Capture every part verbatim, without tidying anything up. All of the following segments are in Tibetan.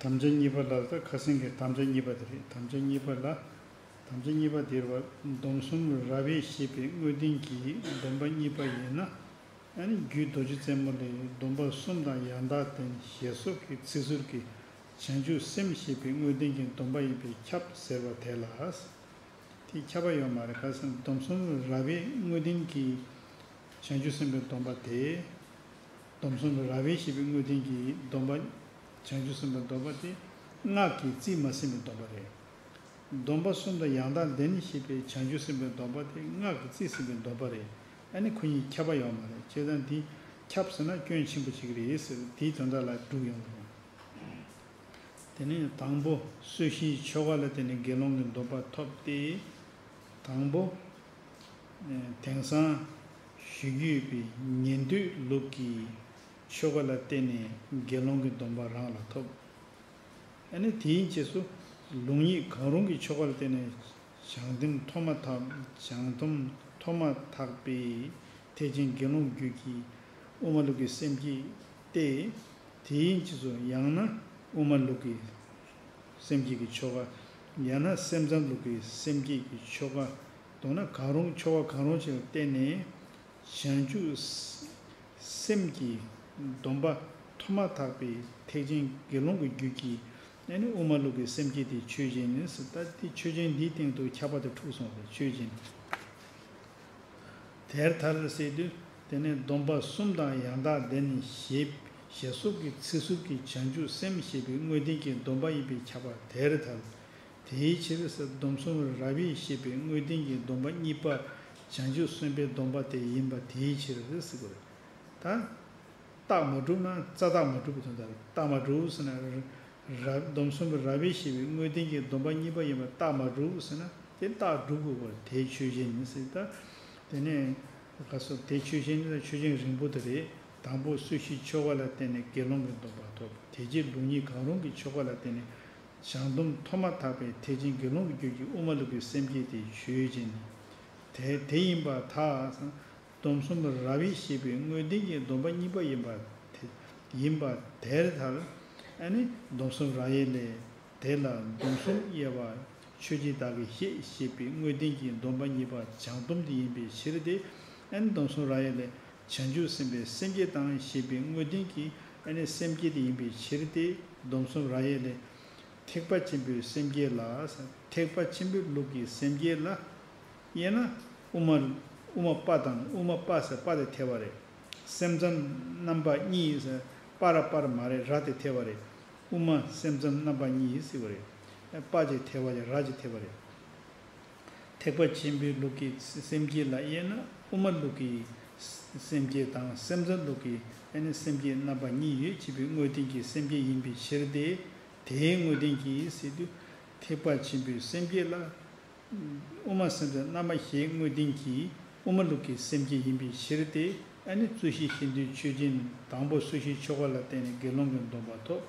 དམ་བཅའ་གཉིས་པ་ལ། ད་ཁ་སང་གི་དམ་བཅའ་གཉིས་པ་དེ་རེད། དམ་བཅའ་གཉིས་པ་ལ། དམ་བཅའ་གཉིས་པ་དེ་རེད་བ། སྡོམ་གསུམ་རབ་དབྱེ་བཤད་པའི་དངོས་བསྟན་གྱི་སྡོམ་པ་གཉིས་པ་ཡིན་ན། ཨ་ནི་རྒྱུད་རྡོ་རྗེ་རྩེ་མོ་ལས། སྡོམ་པ་གསུམ་དང་ཡང་དག་ལྡན་ཞེས་སོགས་ཀྱི་ཚིག་ཟུར་གྱིས་བྱང་ཆུབ་སེམས་བཤད་པའི་དངོས་བསྟན་གྱི་སྡོམ་པ་ཡིན་པས་ཁྱབ་ཟེར་བ་དེ་ལ། དེ་ཁྱབ་པ་ཡོད་མ་རེད། ཁ་སང་སྡོམ་གསུམ་རབ་དབྱེ་དངོས་བསྟན་གྱི་བྱང་ཆུབ་སེམས་དཔའི་སྡོམ་པ་དེ། སྡོམ་གསུམ་རབ་དབྱེ་བཤད་པའི་དངོས་བསྟན་གྱི་སྡོམ་པ། བྱང་ཆུབ་སེམས་དཔའི་སྡོམ་པ་དེ་སྔགས་ཀྱིས་རྩིས་མ་ཟིན་པའི་སྡོམ་པ་རེད། སྡོམ་པ་གསུམ་དང་ཡང་དག་ལྡན་ཞེས་པའི་བྱང་ཆུབ་སེམས་དཔའི་སྡོམ་པ་དེ་སྔགས་ཀྱིས་རྩིས་ཟིན་པའི་སྡོམ་པ་རེད། ཨ་ནི་ཁོ་གཉིས་ཁྱབ་པ་ཡོད་མ་རེད། བྱས་ཙང་འདི་ཁྱབ་ཟེར་ན་སྐྱོན་ཆེན་པོ་ཞིག་རེད་ཟེར། དེའི་དོན་དག་ལ་སྒྲུབ་ཡོང་གི་རེད། དེ་ནས་དང་པོ་སོ་སྐྱེའི་ཆོ་ག་ལ་བརྟེན་ནས་དགེ་སློང་གི་སྡོམ་པ་ཐོབ་སྟེ། དང་པོ། དེང་སང་ཞུ་རྒྱུ་ཡོད་པའི་ཉན་ཐོས་ལུགས་ཀྱི་ཆོ་ག་ལ་བརྟེན་ནས་དགེ་སློང་གི་སྡོམ་པ་རང་ལ་ཐོབ། ཨ་ནི་དེའི་རྗེས་སུ་ལུགས་གཉིས་གང་རུང་གི་ཆོ་ག་ལ་བརྟེན་ནས་བྱང་སྡོམ་ཐོབ་མ་ཐག་བྱང་སྡོམ་ཐོབ་མ་ཐག་པའི་ཐེག་ཆེན་དགེ་སློང་རྒྱུད་ཀྱི་དབུ་མ་ལུགས་ཀྱི་སེམས་བསྐྱེད་དེ། དེའི་རྗེས་སུ་ཡང་ན་དབུ་མ་ལུགས་ཀྱི་སེམས་བསྐྱེད་ཀྱི་ཆོ་ག། ཡང་ན་སེམས་ཙམ་ལུགས་ཀྱི་སེམས་བསྐྱེད་ཀྱི་ཆོ་ག། མདོར་ན་གང་རུང་ཆོ་ག་གང་རུང་ཞིག་ལ་བརྟེན་ནས་བྱང་ཆུབ་སེམས་ཀྱི་སྡོམ་པ་ཐོབ་མ་ཐག་པའི་ཐེག་ཆེན་དགེ་སློང་གི་རྒྱུད་ཀྱི་ཨ་ནི་དབུ་མ་ལུགས་ཀྱི་སེམས་བསྐྱེད་དེ་ཆོས་ཅན་ཡིན་ཟེར། ད་དེ་ཆོས་ཅན་འདིའི་སྟེང་དུ་ཁྱབ་པ་དེ་འཁྲུགས་སོང་བས་ཆོས་ཅན། དེར་ཐལ་ཟེར་དུས། དེ་ནས་སྡོམ་པ་གསུམ་དང་ཡང་དག་ལྡན་ཞེས་ཞེས་སོགས་ཀྱི་ཚིག་ཟུར་གྱིས་བྱང་ཆུབ་སེམས་བཤད་པའི་དངོས་བསྟན་གྱི་སྡོམ་པ་ཡིན་པས་ཁྱབ་པ་དེར་ཐལ། དེའི་ཕྱིར་སྡོམ་གསུམ་རབ་དབྱེ་བཤད་པའི་དངོས་བསྟན་གྱི་སྡོམ་པ་གཉིས་པ་བྱང་ཆུབ་སེམས་དཔའི་སྡོམ་པ་དེ་ཡིན་པ་དེའི་ཕྱིར་ཟེར་དགོས་རེད། ད། རྟགས་མ་གྲུབ་ན་རྩ་རྟགས་མ་གྲུབ་པའི་དོན་དག་རེད། རྟགས་མ་གྲུབ་ཟེར་ན། རབ་སྡོམ་གསུམ་རབ་དབྱེ་བཤད་པའི་དངོས་བསྟན་གྱི་སྡོམ་པ་གཉིས་པ་ཡིན་པར་རྟགས་མ་གྲུབ་ཟེར་ན། དེ་རྟགས་གྲུབ་དགོས་པར་དེ་ཆོས་ཅན་ཡིན་ཟེར། ད་དེ་ནས་ག་སོ་དེ་ཆོས་ཅན་ནི་ཆོས་ཅན་རིང་པོ་དེ་རེད། དང་པོ་སོ་སྐྱེའི་ཆོ་ག་ལ་བརྟེན་ནས་དགེ་སློང་གི་སྡོམ་པ་ཐོབ། དེ་རྗེས་ལུགས་གཉིས་གང་རུང་གི་ཆོ་ག་ལ་བརྟེན་ནས་བྱང་སྡོམ་ཐོབ་མ་ཐག་པའི་ཐེག་ཆེན་དགེ་སློང་གི་རྒྱུད་ཀྱི་དབུ་མ་ལུགས་ཀྱི་སེམས་བསྐྱེད་དེ་ཆོས་ཅན་ནི། དེ་དེ་ཡིན་པར་ཐལ། སྡོམ་གསུམ་རབ་དབྱེ་བཤད་པའི་དངོས་བསྟན་གྱི་སྡོམ་པ་གཉིས་པ་ཡིན་པ་དེ་ཡིན་པ་དེར་ཐལ། ཨ་ནི་སྡོམ་གསུམ་རབ་དབྱེ་ལས། དེ་ལ་སྡོམ་གསུམ་དབྱེ་བ་ཆོས་ཅན་བདག་གིས་ཤེས་ཞེས་པའི་དངོས་བསྟན་གྱི་སྡོམ་པ་གཉིས་པ་བྱང་སྡོམ་དེ་ཡིན་པའི་ཕྱིར་ཏེ། ཨ་ནི་སྡོམ་གསུམ་རབ་དབྱེ་ལས། བྱང་ཆུབ་སེམས་དཔའི་སེམས་བསྐྱེད་དང་ཞེས་པའི་དངོས་བསྟན་གྱི་ཨ་ནི་སེམས་བསྐྱེད་དེ་ཡིན་པའི་ཕྱིར་ཏེ། སྡོམ་གསུམ་རབ་དབྱེ་ལས། ཐེག་པ་ཆེན་པོའི་སེམས་བསྐྱེད་ལ། ཐེག་པ་ཆེན་པོའི་ལུགས་ཀྱི་སེམས་བསྐྱེད་ལ། དབྱེ་ན། དབུ་མ། དབུ་མ་པ་དང་དབུ་མ་པ་ཟེར་པ་དེ་ཐེ་བ་རེད། སེམས་ཙམ་རྣམ་པ་གཉིས་ཟེར། པ་ར་པར་མ་རེད། ར་དེ་ཐེ་བ་རེད། དབུ་མ་སེམས་ཙམ་རྣམ་པ་གཉིས་ཟེར་བ་རེད། པ་ཅིག་ཐེ་བ་ཅིག་ར་ཅིག་ཐེ་བ་རེད། ཐེག་པ་ཆེན་པོའི་ལུགས་ཀྱི་སེམས་བསྐྱེད་ལ་དབྱེ་ན། དབུ་མ་ལུགས་ཀྱི་སེམས་བསྐྱེད་དང་སེམས་ཙམ་ལུགས་ཀྱི་ཨ་ནི་སེམས་བསྐྱེད་རྣམ་པ་གཉིས་ཡོད་ཅེས་པའི་དངོས་བསྟན་གྱི་སེམས་བསྐྱེད་ཡིན་པའི་ཕྱིར་ཏེ། དེའི་དངོས་བསྟན་གྱིས་ཟེར་དུས། ཐེག་པ་ཆེན་པོའི་སེམས་བསྐྱེད་ལ། དབུ་མ་སེམས་ཙམ་རྣམ་པ་བཞིའི་དངོས་བསྟན་གྱིས་དབུ་མ་ལུགས་ཀྱི་སེམས་བསྐྱེད་ཡིན་པའི་ཕྱིར་ཏེ། ཨ་ནི་རྩོད་གཞི་ཤེས་འདོད་ཆོས་ཅན། དང་པོ་སོ་སྐྱེའི་ཆོ་ག་ལ་བརྟེན་ནས་དགེ་སློང་གི་སྡོམ་པ་ཐོབ།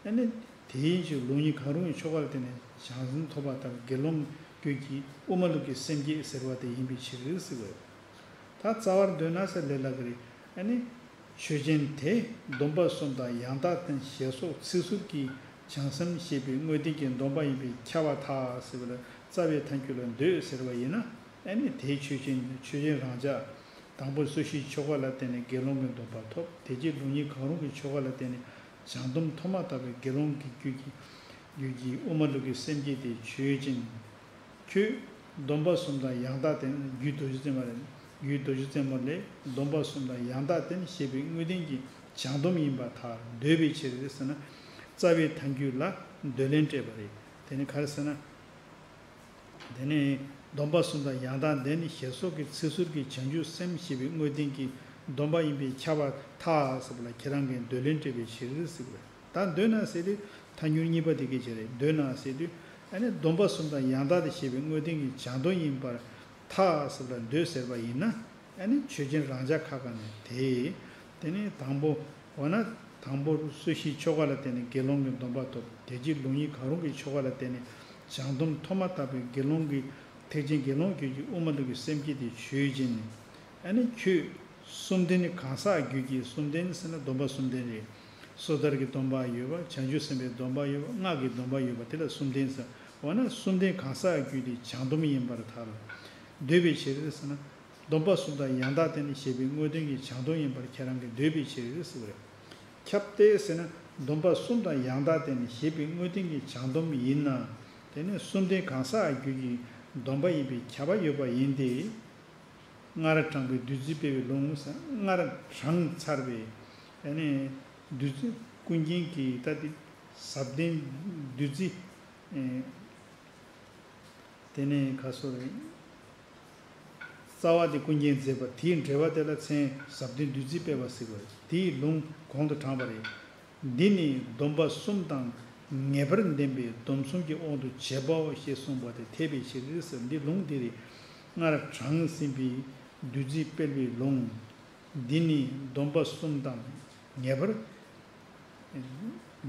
ཨ་ནི་དེའི་ཕྱིར་ལུགས་གཉིས་གང་རུང་གི་ཆོ་ག་ལ་བརྟེན་ནས་བྱང་སེམས་ཐོབ་པ་ལྟར་དགེ་སློང་རྒྱུད་ཀྱི་དབུ་མ་ལུགས་ཀྱི་སེམས་བསྐྱེད་ཟེར་བ་དེ་ཡིན་པའི་ཕྱིར་ཟེར་བས། ད་རྩ་བར་འདོད་ན་ཟེར་ལས་སླ་གི་རེད། ཨ་ནི། ཆོས་ཅན་དེ་སྡོམ་པ་གསུམ་དང་ཡང་དག་ལྡན་ཞེས་སོགས་ཚིག་ཟུར་གྱིས་བྱང་སེམས་བཤད་པའི་དངོས་བསྟན་གྱི་སྡོམ་པ་ཡིན་པས་ཁྱབ་པར་ཐལ་ཟེར་བ་ལ། རྩ་བའི་ཐལ་འགྱུར་ལ་འདོད་ཟེར་བ་ཡིན་ན། ཨ་ནི་དེའི་ཆོས་ཅན་ཆོས་ཅན་རང་འཇགས། དང་པོ་སོ་སྐྱེའི་ཆོ་ག་ལ་བརྟེན་ནས་དགེ་སློང་གི་སྡོམ་པ་ཐོབ། དེ་རྗེས་ལུགས་གཉིས་གང་རུང་གི་ཆོ་ག་ལ་བརྟེན་ནས་བྱང་སྡོམ་ཐོབ་མ་ཐག་པའི་དགེ་སློང་གི་རྒྱུད་ཀྱི་རྒྱུད་ཀྱི་དབུ་མ་ལུགས་ཀྱི་སེམས་བསྐྱེད་དེ་ཆོས་ཅན། ཁྱོད། སྡོམ་པ་གསུམ་དང་ཡང་དག་ལྡན། རྒྱུད་རྡོ་རྗེ་རྩེ་མོ་ལས། རྒྱུད་རྡོ་རྗེ་རྩེ་མོ་ལས། སྡོམ་པ་གསུམ་དང་ཡང་དག་ལྡན་ཞེས་པའི་དངོས་བསྟན་གྱི་བྱང་སྡོམ་ཡིན་པར་ཐལ། འདོད་པའི་ཕྱིར་ཟེར་ན། རྩ་བའི་ཐལ་འགྱུར་ལ་འདོད་ལན་སྤྲད་པ་རེད། དེ་ནི་ག་རེ་ཟེར་ན། དེ་ནི་སྡོམ་པ་གསུམ་དང་ཡང་དག་ལྡན་ཞེས་སོགས་ཀྱི་ཚིག་ཟུར་གྱིས་བྱང་ཆུབ་སེམས་ཞེས་པའི་དངོས་བསྟན་གྱི་སྡོམ་པ་ཡིན་པས་ཁྱབ་པར་ཐལ་ཟེར་བ་ལ། ཁྱེད་རང་གིས་འདོད་ལན་སྤྲད་པའི་ཕྱིར་ཟེར་བས། ད་འདོད་ན་ཟེར་དུས་ཐལ་འགྱུར་གཉིས་པ་དེ་སྐད་ཅེས་རེད། འདོད་ན་ཟེར་དུས་ཨ་ནི་སྡོམ་པ་གསུམ་དང་ཡང་དག་ཏུ་བཤད་པའི་དངོས་བསྟན་གྱི་བྱང་སྡོམ་ཡིན་པར་ཐལ་ཟེར་ལ་འདོད་ཟེར་བ་ཡིན་ན། ཨ་ནི་ཆོས་ཅན་རང་འཇགས་ཁ་ཁ་ནས་དེ། དེ་ནི་དང་པོ། འོ་ན་དང་པོ་སོ་སྐྱེའི་ཆོ་ག་ལ་བརྟེན་ནས་དགེ་སློང་གི་སྡོམ་པ་ཐོབ། དེ་རྗེས་ལུགས་གཉིས་གང་རུང་གི་ཆོ་ག་ལ་བརྟེན་ནས་བྱང་སྡོམ་ཐོབ་མ་ཐག་པའི་དགེ་སློང་གི་ཐེག་ཆེན་དགེ་སློང་རྒྱུད་ཀྱི་དབུ་མ་ལུགས་ཀྱི་སེམས་བསྐྱེད་དེ་ཆོས་ཅན་ནི། ཨ་ནི་ཁྱོད། གསུམ་ལྡན་ནི་གང་ཟག་རྒྱུད་ཀྱི། གསུམ་ལྡན་ཟེར་ན་སྡོམ་པ་གསུམ་ལྡན་རེད། སོ་ཐར་གྱི་སྡོམ་པ་ཡོད་པ། བྱང་ཆུབ་སེམས་དཔའི་སྡོམ་པ་ཡོད་པ། སྔགས་ཀྱི་སྡོམ་པ་ཡོད་པ། དེ་ལ་གསུམ་ལྡན་ཟེར། འོ་ན་གསུམ་ལྡན་གང་ཟག་རྒྱུད་དེ་བྱང་སྡོམ་ཡིན་པར་ཐལ། འདོད་པའི་ཕྱིར་ཟེར་ན། སྡོམ་པ་གསུམ་དང་ཡང་དག་ལྡན་ཞེས་པའི་དངོས་བསྟན་གྱི་བྱང་སྡོམ་ཡིན་པར་ཁྱེད་རང་གིས་འདོད་པའི་ཕྱིར་ཟེར་བ་རེད། ཁྱབ་སྟེ་ཟེར་ན། སྡོམ་པ་གསུམ་དང་ཡང་དག་ལྡན་ཞེས་པའི་དངོས་བསྟན་གྱི་བྱང་སྡོམ་ཡིན་ན། དེ་ནི་གསུམ་ལྡན་གང་ཟག་རྒྱུད་ཀྱི་སྡོམ་པ་ཡིན་པའི་ཁྱབ་པ་ཡོད་པ་ཡིན་ཏེ། སྔར་དྲངས་པའི་བདུད་རྩི་སྤེལ་བའི་ལུང་ཟེར། སྔར་དྲངས་ཚར་བའི་ཨ་ནི་བདུད་རྩི་ཀུན་མཁྱེན་གྱིས་ད་དེ་ཟབ་དོན་བདུད་རྩི། ཨེ། དེ་ནས་ག་སོ་རེད། རྩ་བ་དེ་ཀུན་མཁྱེན་མཛད་པ་དེའི་འགྲེལ་པ་དེ་ལ་མཚན་ཟབ་དོན་བདུད་རྩི་སྤེལ་བ་ཟེར་བ་རེད། དེའི་ལུང་གོང་དུ་དྲངས་པ་རེད། འདི་ནི་སྡོམ་པ་གསུམ་དང་ངེས་པར་ལྡན་པའི་སྡོམ་གསུམ་གྱི་དབང་དུ་བྱས་པའོ་ཞེས་གསུངས་པ་དེ་འཐད་པའི་ཕྱིར་ཟེར། འདི་ལུང་འདི་རེད། སྔར་དྲངས་ཟིན་པའི་བདུད་རྩི་སྤེལ་བའི་ལུང་། འདི་ནི་སྡོམ་པ་གསུམ་དང་ངེས་པར་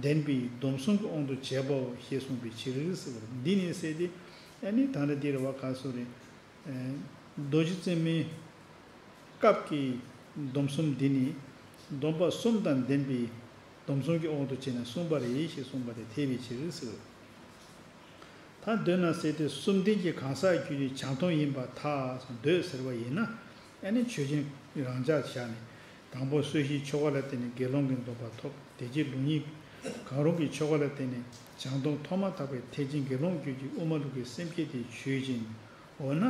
ལྡན་པའི་སྡོམ་གསུམ་གྱི་དབང་དུ་བྱས་པའོ་ཞེས་གསུངས་པའི་ཕྱིར་ཟེར་བ་རེད། འདི་ནི་ཟེར་ཏེ་ཨ་ནི་ད་ལྟ་འདིར་བ་ག་སོ་རེད། རྡོ་རྗེ་རྩེ་མོའི་སྐབས་ཀྱི་སྡོམ་གསུམ་འདི་ནི་སྡོམ་པ་གསུམ་དང་ལྡན་པའི་སྡོམ་གསུམ་གྱི་དབང་དུ་བྱས་ནས་གསུངས་པ་རེད་ཞེས་གསུངས་པ་དེ་འཐད་པའི་ཕྱིར་ཟེར། ད་འདོད་ན་ཟེར་ཏེ་གསུམ་ལྡན་གྱི་གང་ཟག་རྒྱུད་ཀྱི་བྱང་སྡོམ་ཡིན་པར་ཐལ། འདོད་ཟེར་བ་ཡིན་ན་ཨ་ནི་ཆོས་ཅན་རང་འཇགས་བཞག་ནས། དང་པོ་སོ་སྐྱེའི་ཆོ་ག་ལ་བརྟེན་ནས་དགེ་སློང་གི་སྡོམ་པ་ཐོབ། དེ་རྗེས་ལུགས་གཉིས་གང་རུང་གི་ཆོ་ག་ལ་བརྟེན་ནས་བྱང་སྡོམ་ཐོབ་མ་ཐག་པའི་ཐེག་ཆེན་དགེ་སློང་རྒྱུད་ཀྱི་དབུ་མ་ལུགས་ཀྱི་སེམས་བསྐྱེད་དེ་ཆོས་ཅན། འོ་ན།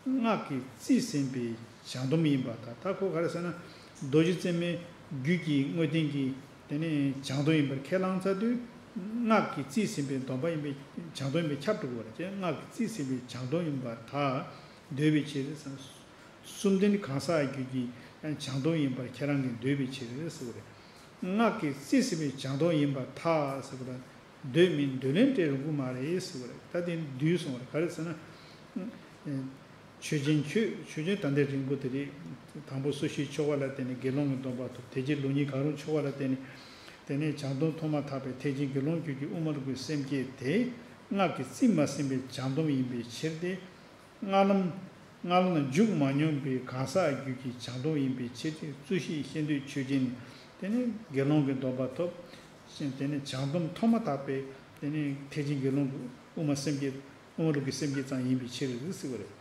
སྔགས་ཀྱིས་རྩིས་ཟིན་པའི་བྱང་སྡོམ་ཡིན་པར་ཐལ། ད་ཁོ་ག་རེ་ཟེར་ན། རྡོ་རྗེ་རྩེ་མོའི་རྒྱུད་ཀྱི་དངོས་བསྟན་གྱི་དེ་ནས་བྱང་སྡོམ་ཡིན་པར་ཁས་བླངས་ཚར་དུས། སྔགས་ཀྱིས་རྩིས་ཟིན་པའི་སྡོམ་པ་ཡིན་པའི་བྱང་སྡོམ་ཡིན་པའི་ཁྱབ་འགྲོ་གི་རེད། ཅེས་སྔགས་ཀྱིས་རྩིས་ཟིན་པའི་བྱང་སྡོམ་ཡིན་པར་ཐལ། འདོད་པའི་ཕྱིར་ཟེར། གསུམ་ལྡན་གང་ཟག་རྒྱུད་ཀྱི་བྱང་སྡོམ་ཡིན་པར་ཁྱེད་རང་གིས་འདོད་པའི་ཕྱིར་ཟེར་བ་རེད། སྔགས་ཀྱིས་རྩིས་ཟིན་པའི་བྱང་སྡོམ་ཡིན་པར་ཐལ་ཟེར་བ་ལ། འདོད་མིན་འདོད་ལན་སྤྲད་རུང་གི་མ་རེད་ཟེར་བ་རེད། ད་དེ་བསྡུས་སོང་བ་རེད། ག་རེ་ཟེར་ན། ཆོས་ཅན་ཆོས་ཆོས་ཅན་ད་ལྟའི་རིང་པོ་དེ་རེད། དང་པོ་སོ་སྐྱེའི་ཆོ་ག་ལ་བརྟེན་ནས་དགེ་སློང་གི་སྡོམ་པ་ཐོབ། དེ་རྗེས་ལུགས་གཉིས་གང་རུང་ཆོ་ག་ལ་བརྟེན་ནས། དེ་ནས་བྱང་སྡོམ་ཐོབ་མ་ཐག་པའི་ཐེག་ཆེན་དགེ་སློང་རྒྱུད་ཀྱི་དབུ་མ་ལུགས་ཀྱི་སེམས་བསྐྱེད་དེ། སྔགས་ཀྱིས་རྩིས་མ་ཟིན་པའི་བྱང་སྡོམ་ཡིན་པའི་ཕྱིར་ཏེ། སྔགས་ལམ། སྔགས་ལམ་ལ་འཇུག་མ་མྱོང་པའི་གང་ཟག་རྒྱུད་ཀྱི་བྱང་སྡོམ་ཡིན་པའི་ཕྱིར་ཏེ། རྩོད་གཞི་ཤེས་འདོད་ཆོས་ཅན། དེ་ནི་དགེ་སློང་གི་སྡོམ་པ་ཐོབ། དེ་ནི་བྱང་སྡོམ་ཐོབ་མ་ཐག་པའི་དེ་ནི་ཐེག་ཆེན་དགེ་སློང་གི་དབུ་མ་སེམས་བསྐྱེད། དབུ་མ་ལུགས་ཀྱི་སེམས་བསྐྱེད་ཙམ་ཡིན་པའི་ཕྱིར་ཟེར་བ་རེད།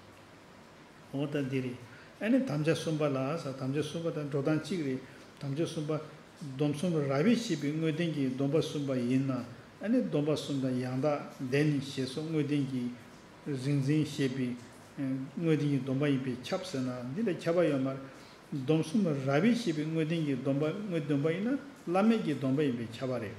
འོ་ད་འདི་རེད། ཨ་ནི་དམ་བཅའ་གསུམ་པ་ལ་ཟེར། དམ་བཅའ་གསུམ་པ་དང་འགྲོ་སྟངས་གཅིག་རེད། དམ་བཅའ་གསུམ་པ། སྡོམ་གསུམ་རབ་དབྱེ་ཞེས་པའི་དངོས་བསྟན་གྱི་སྡོམ་པ་གསུམ་པ་ཡིན་ན། ཨ་ནི་སྡོམ་པ་གསུམ་དང་ཡང་དག་ལྡན་ཞེས་སོགས་དངོས་བསྟན་གྱི་རིག་འཛིན་ཞེས་པའི་དངོས་བསྟན་གྱི་སྡོམ་པ་ཡིན་པས་ཁྱབ་ཟེར་ན། འདི་ལ་ཁྱབ་པ་ཡོད་མ་རེད། སྡོམ་གསུམ་རབ་དབྱེ་ཞེས་པའི་དངོས་བསྟན་གྱི་སྡོམ་པ་དངོས་སྡོམ་པ་ཡིན་ན་བླ་མེད་ཀྱི་སྡོམ་པ་ཡིན་པས་ཁྱབ་པ་རེད།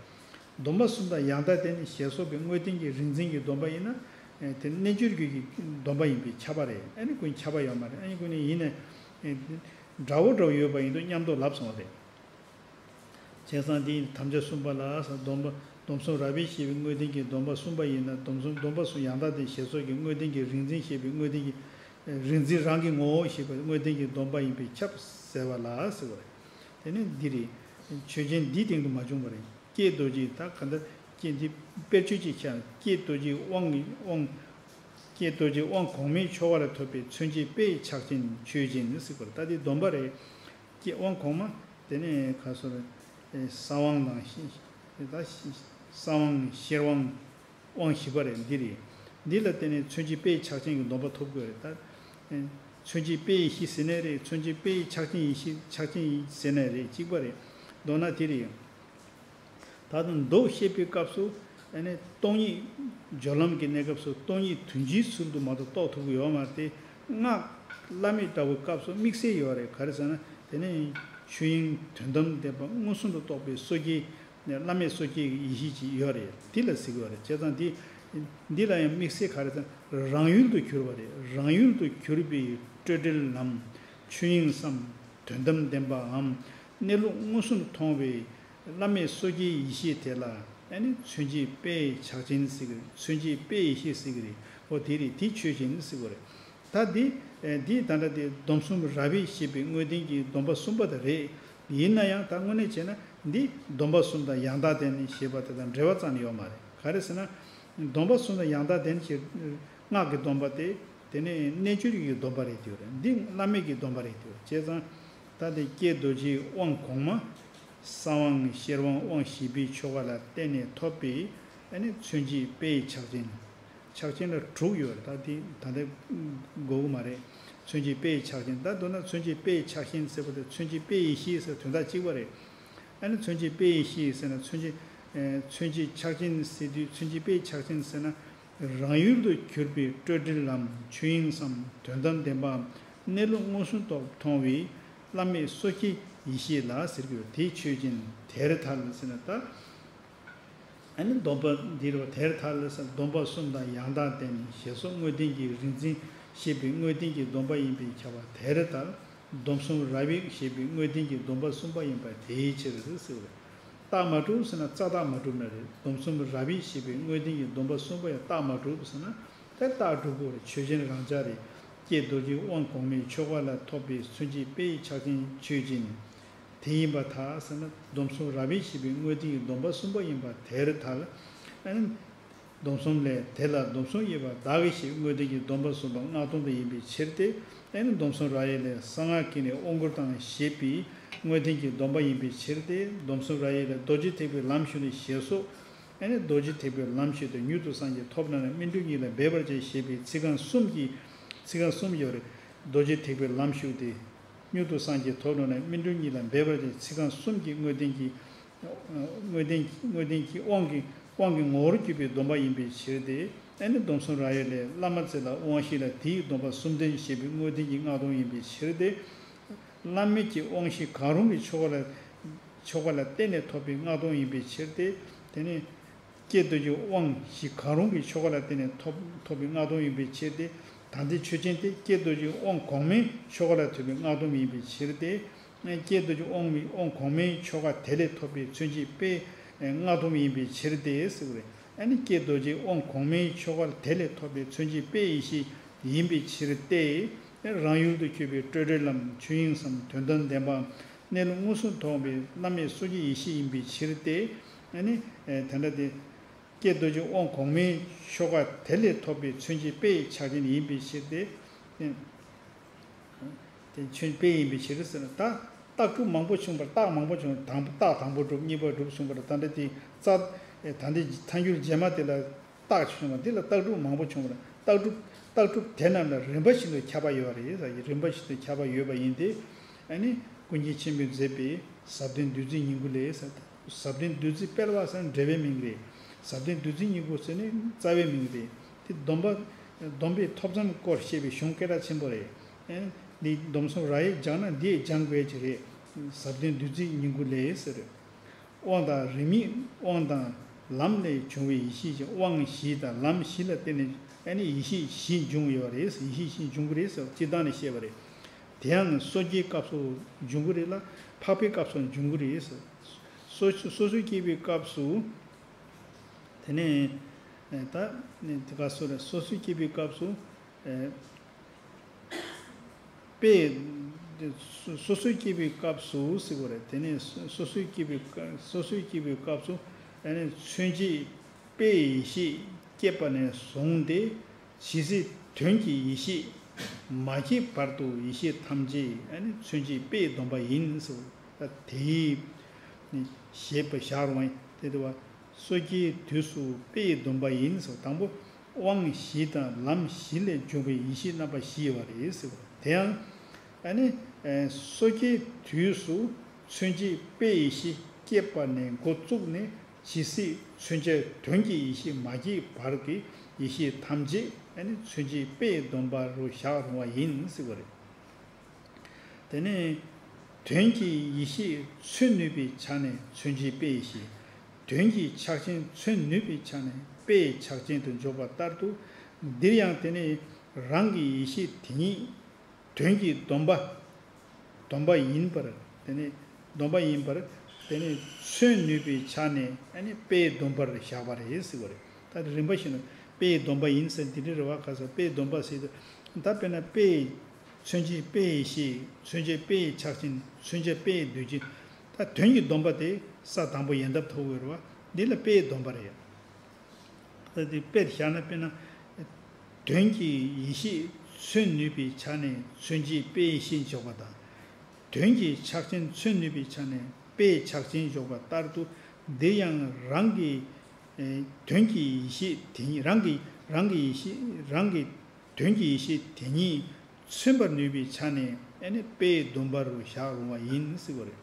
སྡོམ་པ་གསུམ་དང་ཡང་དག་ལྡན་ཞེས་སོགས་ཀྱི་དངོས་བསྟན་གྱི་རིག་འཛིན་གྱི་སྡོམ་པ་ཡིན་ན། དེ་རྣལ་འབྱོར་རྒྱུད་ཀྱི་སྡོམ་པ་ཡིན་པས་ཁྱབ་པ་རེད། ཨ་ནི་ཀུན་ཁྱབ་པ་ཡོད་མ་རེད། ཨ་ནི་ཀུན་ནས་ཡིན་ནས། འདྲ་བོ་འདྲ་བོ་ཡོད་པ་ཡིན་དུས་མཉམ་དུ་ལབ་སོང་བ་རེད། བྱས་ཙང་འདི་ཡིན་དམ་བཅའ་གསུམ་པ་ལ་ཟེར། སྡོམ་པ་སྡོམ་གསུམ་རབ་དབྱེ་ཞེས་པའི་དངོས་བསྟན་གྱི་སྡོམ་པ་གསུམ་པ་ཡིན་ན། སྡོམ་གསུམ་སྡོམ་པ་གསུམ་ཡང་དག་ལྡན་ཞེས་སོགས་ཀྱི་དངོས་བསྟན་གྱི་རིག་འཛིན་ཞེས་པའི་དངོས་བསྟན་གྱི་རིག་འཛིན་རང་གི་ངོ་བོ་ཞེས་པའི་དངོས་བསྟན་གྱི་སྡོམ་པ་ཡིན་པས་ཁྱབ་ཟེར་བ་ལ་ཟེར་བ་རེད། དེ་ནི་འདི་རེད། ཆོས་ཅན་འདིའི་སྟེང་དུ་མ་བྱུང་བ་རེད། ཀྱེ་རྡོ་རྗེ། ད་ག་འདྲ་ཀྱེ་འདི་དཔེར་བརྗོད་ཅིག་བྱས། ཀྱེ་རྡོ་རྗེ་དབང་དབང་། ཀྱེ་རྡོ་རྗེ་དབང་གོང་མའི་ཆོ་ག་ལ་ཐོབ་པའི་མཚོན་བྱེད་དཔེ་ཡི་ཕྱག་ཆེན་ཆོས་ཅན་ཟེར་བ་རེད། ད་འདི་སྡོམ་པ་རེད། ཀྱེ་དབང་གོང་མ། དེ་ནས་ག་སོ་རེད། ས་དབང་དང་ཤེ་ད་ཤེ་ས་དབང་ཤེར་དབང་། དབང་བཞི་པ་རེད། འདི་རེད། འདི་ལ་བརྟེན་ནས་མཚོན་བྱེད་དཔེ་ཡི་ཕྱག་ཆེན་གྱི་སྡོམ་པ་ཐོབ་དགོས་རེད། ད་མཚོན་བྱེད་དཔེ་ཡི་བཞི་ཟེར་ནའི་རེད། མཚོན་བྱེད་དཔེ་ཡི་ཕྱག་ཆེན་ཡི་བཞི་ཕྱག་ཆེན་ཡི་ཟེར་ནའི་རེད། གཅིག་པ་རེད། མདོར་ན་དེ་རེད། ད་དུང་མདོ་བཤད་པའི་སྐབས་སུ་ཨ་ནི་སྟོང་ཉིད་སྦྱོར་ལམ་གྱི་གནས་སྐབས་སུ་སྟོང་ཉིད་དོན་སྤྱིའི་ཚུལ་དུ་མ་གཏོགས་རྟོགས་ཐུབ་ཀྱི་ཡོད་མ་རེད་དེ། སྔགས་བླ་མེད་ལྟ་བུའི་སྐབས་སུ་དམིགས་བསལ་ཡོད་རེད། ག་རེ་ཟེར་ན། དེ་ནི་ཆོས་དབྱིངས་དོན་དམ་བདེན་པ་མངོན་སུམ་དུ་རྟོགས་པའི་སོ་སྐྱེའི་བླ་མེད་སོ་སྐྱེའི་ཡེ་ཤེས་ཅིག་ཡོད་རེད། འདི་ལ་ཟེར་གྱི་ཡོད་རེད། བྱས་ཙང་འདི་འདི་ལ་ཡང་དམིགས་བསལ་ག་རེ་ཟེར་ན། རང་ཡུལ་དུ་གྱུར་པ་རེད། རང་ཡུལ་དུ་གྱུར་པའི་སྤྲོས་བྲལ་ལམ། ཆོས་དབྱིངས་སམ་དོན་དམ་བདེན་པའམ་གནས་ལུགས་མངོན་སུམ་དུ་མཐོང་བའི་བླ་མེད་སོ་སྐྱེའི་ཡེ་ཤེས་དེ་ལ་ཨ་ནི་མཚོན་བྱེད་དཔེ་ཡི་ཕྱག་ཆེན་ཟེར་གྱི་རེད། མཚོན་བྱེད་དཔེ་ཡི་ཡེ་ཤེས་ཟེར་གྱི་རེད། འོ་དེ་རེད། དེ་ཆོས་ཅན་ཟེར་གྱི་རེད། ད་འདི་འདི་ད་ལྟ་དེ་སྡོམ་གསུམ་རབ་དབྱེ་ཞེས་པའི་དངོས་བསྟན་གྱི་སྡོམ་པ་གསུམ་པ་དེ་རེད། ཡིན་ན་ཡང་ད་དངོས་གནས་བྱས་ན་འདི་སྡོམ་པ་གསུམ་དང་ཡང་དག་ལྡན་ཞེས་པ་དེ་དང་འབྲེལ་བ་ཙམ་ཡོད་མ་རེད། ག་རེ་ཟེར་ན། སྡོམ་པ་གསུམ་དང་ཡང་དག་ལྡན་ཞེས་སྔགས་ཀྱི་སྡོམ་པ་དེ་དེ་ནི་རྣལ་འབྱོར་གྱི་སྡོམ་པ་རེད་དེ་རེད། འདི་བླ་མེད་ཀྱི་སྡོམ་པ་རེད་དེ་རེད། བྱས་ཙང་ད་དེ་ཀྱེ་རྡོ་རྗེའི་དབང་གོང་མ། གསང་དབང་ཤེར་དབང་དབང་བཞི་པའི་ཆོ་ག་ལ་བརྟེན་ནས་ཐོབ་པའི་ཨ་ནི་མཚོན་བྱེད་དཔེའི་ཕྱག་ཆེན། ཕྱག་ཆེན་ལ་དྲུག་ཡོད་རེད། ད་དེ་ད་ལྟ་དགོས་ཀྱི་མ་རེད། མཚོན་བྱེད་དཔེའི་ཕྱག་ཆེན། ད་མདོར་ན་མཚོན་བྱེད་དཔེའི་ཕྱག་ཆེན་ཟེར་བ་དེ་མཚོན་བྱེད་དཔེ་ཡེ་ཤེས་ཟེར་དོན་དག་གཅིག་པ་རེད། ཨ་ནི་མཚོན་བྱེད་དཔེ་ཡེ་ཤེས་ཟེར་ན་མཚོན་བྱེད་ཨེ་མཚོན་བྱེད་ཕྱག་ཆེན་ཟེར་དུས་མཚོན་བྱེད་དཔེའི་ཕྱག་ཆེན་ཟེར་ན། རང་ཡུལ་དུ་གྱུར་པའི་སྤྲོས་བྲལ་ལམ། ཆོས་དབྱིངས་སམ་དོན་དམ་བདེན་པའམ་གནས་ལུགས་མངོན་སུམ་དུ་མཐོང་བའི་བླ་མེད་སོ་སྐྱེའི་ཡེ་ཤེས་ལ་ཟེར་གྱི་ཡོད། དེའི་ཆོས་ཅན། དེར་ཐལ་ཟེར་ན་ད། ཨ་ནི་སྡོམ་པ་འདིར་བ་དེར་ཐལ་ཟེར། སྡོམ་པ་གསུམ་དང་ཡང་དག་ལྡན་ཞེས་སོགས་དངོས་བསྟན་གྱི་རིག་འཛིན་ཞེས་པའི་དངོས་བསྟན་གྱི་སྡོམ་པ་ཡིན་པས་ཁྱབ་པ་དེར་ཐལ། སྡོམ་གསུམ་རབ་དབྱེ་ཞེས་པའི་དངོས་བསྟན་གྱི་སྡོམ་པ་གསུམ་པ་ཡིན་པ་དེའི་ཕྱིར་ཟེར་བས། རྟགས་མ་གྲུབ་ཟེར་ན་རྩ་རྟགས་མ་གྲུབ་ན་རེད། སྡོམ་གསུམ་རབ་དབྱེ་ཞེས་པའི་དངོས་བསྟན་གྱི་སྡོམ་པ་གསུམ་པ་ཡང་རྟགས་མ་གྲུབ་ཟེར་ན་དེ་རྟགས་གྲུབ་དགོས་རེད། ཆོས་ཅན་རང་འཇགས་རེད། ཀྱེ་རྡོ་རྗེ་དབང་གོང་མའི་ཆོ་ག་ལ་ཐོབ་པའི་མཚོན་བྱེད་དཔེའི་ཕྱག་ཆེན་ཆོས་ཅན། དེ་ཡིན་པར་ཐལ་ཟེར་ན་སྡོམ་གསུམ་རབ་དབྱེ་ཞེས་པའི་དངོས་བསྟན་གྱི་སྡོམ་པ་གསུམ་པ་ཡིན་པ་དེར་ཐལ། ཨ་ནི། སྡོམ་གསུམ་ལས་དེ་ལ་སྡོམ་གསུམ་དབྱེ་བ་བདག་གིས་ཤེས་དངོས་བསྟན་གྱི་སྡོམ་པ་གསུམ་པ་སྔགས་སྡོམ་པ་ཡིན་པའི་ཕྱིར་ཏེ། ཨ་ནི་སྡོམ་གསུམ་རབ་དབྱེ་ལས་གསང་སྔགས་ཀྱི་ནི་དབང་བསྐུར་དང་ཞེས་པའི་དངོས་བསྟན་གྱི་སྡོམ་པ་ཡིན་པའི་ཕྱིར་ཏེ། སྡོམ་གསུམ་རབ་དབྱེ་ལས་རྡོ་རྗེ་ཐེག་པའི་ལམ་ཞུགས་ནས་ཞེས་སོགས། ཨ་ནི་རྡོ་རྗེ་ཐེག་པའི་ལམ་ཞུགས་ཏེ་མྱུར་དུ་སངས་རྒྱས་ཐོབ་ན་ནི་སྨིན་གྲོལ་གཉིས་ལ་འབད་པར་བྱ་ཞེས་པའི་ཚིག་རྐང་གསུམ་གྱི་ཚིག་རྐང་གསུམ་ཡོད་རེད། རྡོ་རྗེ་ཐེག་པའི་ལམ་ཞུགས་ཏེ། མྱུར་དུ་སངས་རྒྱས་ཐོབ་ནོ་ནས་སྨིན་གྲོལ་གཉིས་ལ་འབད་པར་བྱེད་ཚིག་རྐང་གསུམ་གྱི་དངོས་བསྟན་གྱི། དངོས་བསྟན་དངོས་བསྟན་གྱི་དབང་གི་དབང་གི་ངོ་བོར་གྱུར་པའི་སྡོམ་པ་ཡིན་པའི་ཕྱིར་ཏེ། ཨ་ནི་སྡོམ་གསུམ་རབ་དབྱེ་ལས་བླ་མ་ཚེ་ལ་དབང་བཞི་ལ་དེའི་སྡོམ་པ་གསུམ་ལྡན་ཞེས་པའི་དངོས་བསྟན་གྱི་སྔགས་སྡོམ་ཡིན་པའི་ཕྱིར་ཏེ། བླ་མེད་ཀྱི་དབང་བཞི་གང་རུང་གི་ཆོ་ག་ལ་ཆོ་ག་ལ་བརྟེན་ནས་ཐོབ་པའི་སྔགས་སྡོམ་ཡིན་པའི་ཕྱིར་ཏེ། དེ་ནི། ཀྱེ་རྡོ་རྗེ་དབང་བཞི་གང་རུང་གི་ཆོ་ག་ལ་བརྟེན་ནས་ཐོབ་ཐོབ་པའི་སྔགས་སྡོམ་ཡིན་པའི་ཕྱིར་ཏེ། ད་ལྟའི་ཆོས་ཅན་དེ་ཀྱེ་རྡོ་རྗེ་དབང་གོང་མའི་ཆོ་ག་ལ་ཐོབ་པའི་སྔགས་སྡོམ་ཡིན་པའི་ཕྱིར་ཏེ། ཀྱེ་རྡོ་རྗེ་དབང་དབང་གོང་མའི་ཆོ་ག་དེ་ལས་ཐོབ་པའི་མཚོན་བྱེད་དཔེའི་སྔགས་སྡོམ་ཡིན་པའི་ཕྱིར་ཏེ་ཟེར་བ་རེད། ཨ་ནི་ཀྱེ་རྡོ་རྗེ་དབང་གོང་མའི་ཆོ་ག་དེ་ལས་ཐོབ་པའི་མཚོན་བྱེད་དཔེ་ཡེ་ཤེས་ཡིན་པའི་ཕྱིར་ཏེ། རང་ཡུལ་དུ་གྱུར་པའི་སྤྲོས་བྲལ་ལམ། ཆོས་དབྱིངས་སམ་དོན་དམ་བདེན་པའམ། གནས་ལུགས་མངོན་སུམ་མཐོང་བའི་བླ་མེད་སོ་སྐྱེའི་ཡེ་ཤེས་ཡིན་པའི་ཕྱིར་ཏེ། ཨ་ནི། དེ་འདྲ་སྟེ། ཀྱེ་རྡོ་རྗེ་དབང་གོང་མའི་ཆོ་ག་དེ་ལས་ཐོབ་པའི་མཚོན་བྱེད་དཔེའི་ཕྱག་ཆེན་ཡིན་པའི་ཕྱིར་ཏེ། དེ་མཚོན་དཔེ་ཡིན་པའི་ཕྱིར་ཟེར་ན་ད་རྟགས་གྲུབ་མང་པོ་བྱུང་བར་རྟགས་མང་པོ་བྱུང་དང་པོ་རྟགས་དང་པོ་གྲུབ་གཉིས་པ་གྲུབ་གསུངས་པ་ལ་ད་འདྲ་དེ་རྩ། ད་འདི་ཐལ་འགྱུར་རྗེས་མ་དེ་ལ། རྟགས་བྱུང་བ་འདི་ལ་རྟགས་གྲུབ་མང་པོ་བྱུང་བ་རེད། རྟགས་གྲུབ་རྟགས་གྲུབ་དེ་རྣམས་ལ་རིམ་པ་བཞིན་དུ་ཁྱབ་པ་ཡོད་རེད། རིམ་པ་བཞིན་དུ་ཁྱབ་པ་ཡོད་པ་ཡིན་ཏེ། ཨ་ནི་ཀུན་མཁྱེན་ཆེན་པོས་མཛད་པའི་ཟབ་དོན་བདུད་རྩིའི་སྙིང་པོ་ལས། ཟབ་དོན་བདུད་རྩི་སྤེལ་བ་ཟེར་ན་འགྲེལ་པའི་མིང་རེད། ཟབ་དོན་བདུད་རྩིའི་སྙིང་པོ་ཟེར་ནས་རྩ་བའི་མིང་རེད། དེ་སྡོམ་པ་སྡོམ་པའི་ཐོབ་ཐང་སྐོར་བཤད་པའི་གཞུང་སྐད་གྲགས་ཆེན་པོ་རེད། ཨ་ནི་སྡོམ་གསུམ་རབ་དབྱེ་སྦྱངས་ན་འདི་ཡི་སྦྱང་དགོས་ཀྱི་རེད། ཟབ་དོན་བདུད་རྩིའི་སྙིང་པོ་ལས་ཟེར། དབང་དང་རིམ་གཉིས་དབང་དང་ལམ་ལས་བྱུང་བའི་ཡེ་ཤེས་ཀྱི་དབང་བཞི་དང་ལམ་བཞི་ལ་བརྟེན་ནས་ཨ་ནི་ཡེ་ཤེས་བཞི་འབྱུང་ཡོད་རེད། ཡེ་ཤེས་བཞི་འབྱུང་གི་རེད་ཟེར་སྤྱིར་བཏང་ནས་བཤད་པ་རེད། དེ་ཡང་སོ་སྐྱེའི་སྐབས་སུ་འབྱུང་གི་རེད་ལ་འཕགས་པའི་སྐབས་སུ་འབྱུང་གི་རེད་ཟེར། སོ་སོ་སོ་སྐྱེ་བའི་སྐབས་སུ། དེ་ནས་ད་ནི་དེ་ག་སོ་རེད། སོ་སོ་སྐྱེ་བའི་སྐབས་སུ། དཔེ། སོ་སོའི་སྐྱེ་བའི་སྐབས་སུ་ཟེར་བ་རེད། དེ་ནས་སོ་སོའི་སྐྱེ་བའི་སྐབས་སོ་སོའི་སྐྱེ་བའི་སྐབས་སུ་ཨ་ནི་མཚོན་བྱེད་དཔེའི་ཡེ་ཤེས་སྐྱེས་པ་ནས་བཟུང་སྟེ་ཇི་སྲིད་དོན་གྱི་ཡེ་ཤེས་མ་སྐྱེས་བར་དུ་ཡེ་ཤེས་ཐམས་ཅད་ཨ་ནི་མཚོན་བྱེད་དཔེའི་སྡོམ་པ་ཡིན་ཟེར་བ་དེའི་ཞེས་པ་བཞག་རུང་དེ་དེ་བ། སོ་སྐྱེའི་དུས་སུ་དཔེའི་སྡོམ་པ་ཡིན་ཟེར་བ་དང་པོ། དབང་བཞི་དང་ལམ་བཞི་ལས་འབྱུང་བའི་ཡེ་ཤེས་རྣམ་པ་བཞི་ཡོད་པ་རེད་ཟེར་བ། དེ་ཡང་ཨ་ནི་སོ་སྐྱེའི་དུས་སུ་མཚོན་བྱེད་དཔེའི་ཡེ་ཤེས་སྐྱེས་པ་ནས་འགོ་བཙུགས་ནས་ཇི་སྲིད་མཚོན་བྱེད་དོན་གྱི་ཡེ་ཤེས་མ་སྐྱེས་བར་གྱི་ཡེ་ཤེས་ཐམས་ཅད་ཨ་ནི་མཚོན་བྱེད་དཔེའི་སྡོམ་པ་རུ་བཞག་རུང་བ་ཡིན་ཟེར་བ་རེད། དེ་ནས་དོན་གྱི་ཡེ་ཤེས་མཚོན་ནུས་པའི་ཆ་ནས་མཚོན་བྱེད་དཔེ་ཡེ་ཤེས། དོན་གྱི་ཕྱག་ཆེན་མཚོན་ནུས་པའི་ཆ་ནས་དཔེའི་ཕྱག་ཆེན་དུ་འཇོག་པ་ལྟར་དུ། འདིར་ཡང་དེ་ནི་རང་གི་ཡེ་ཤེས་དེ་ཉིད་དོན་གྱི་སྡོམ་པ། སྡོམ་པ་ཡིན་པར་དེ་ནི་སྡོམ་པ་ཡིན་པར་དེ་ནི་མཚོན་ནུས་པའི་ཆ་ནས་ཨ་ནི་དཔེའི་སྡོམ་པར་བཞག་པ་རེད་ཟེར་བ་རེད། ད་རིམ་པ་བཞིན་དུ་དཔེའི་སྡོམ་པ་ཡིན་ཟེར་འདི་འདྲ་རེད་བ། ག་ས་དཔེའི་སྡོམ་པ་ཟེར་དུས་ད་དཔེར་ན་དཔེའི་མཚོན་བྱེད་དཔེ་ཡི་གཞི། མཚོན་བྱེད་དཔེ་ཡི་ཕྱག་ཆེན། མཚོན་བྱེད་དཔེ་ཡི་འདུས་བྱས། ད་དོན་གྱི་སྡོམ་པ་དེ་ས་དང་པོ་ཡལ་འདབ་ཐོབ་དགོས་རེད་བ། འདི་ལ་དཔེའི་སྡོམ་པ་རེད། ད་དེ་དཔེར་བཞག་ན་དཔེར་ན། དོན་གྱི་ཡེ་ཤེས་མཚོན་ནུས་པའི་ཆ་ནས་མཚོན་བྱེད་དཔེ་ཡི་གཞི་འཇོག་པ་དང་། དོན་གྱི་ཕྱག་ཆེན་མཚོན་ནུས་པའི་ཆ་ནས་ དཔེའི་ཕྱག་ཆེན་འཇོག་པ་ལྟར་དུ། འདིར་ཡང་རང་གི་དོན་གྱི་ཡེ་ཤེས་དེ་ཉིད། རང་གི་རང་གི་ཡེ་ཤེས། རང་གི་དོན་གྱི་ཡེ་ཤེས་དེ་ཉིད་མཚོན་པར་ནུས་པའི་ཆ་ནས་ཨ་ནི་དཔེའི་སྡོམ་པ་རུ་བཞག་རུང་བ་ཡིན་ཟེར་བ་རེད།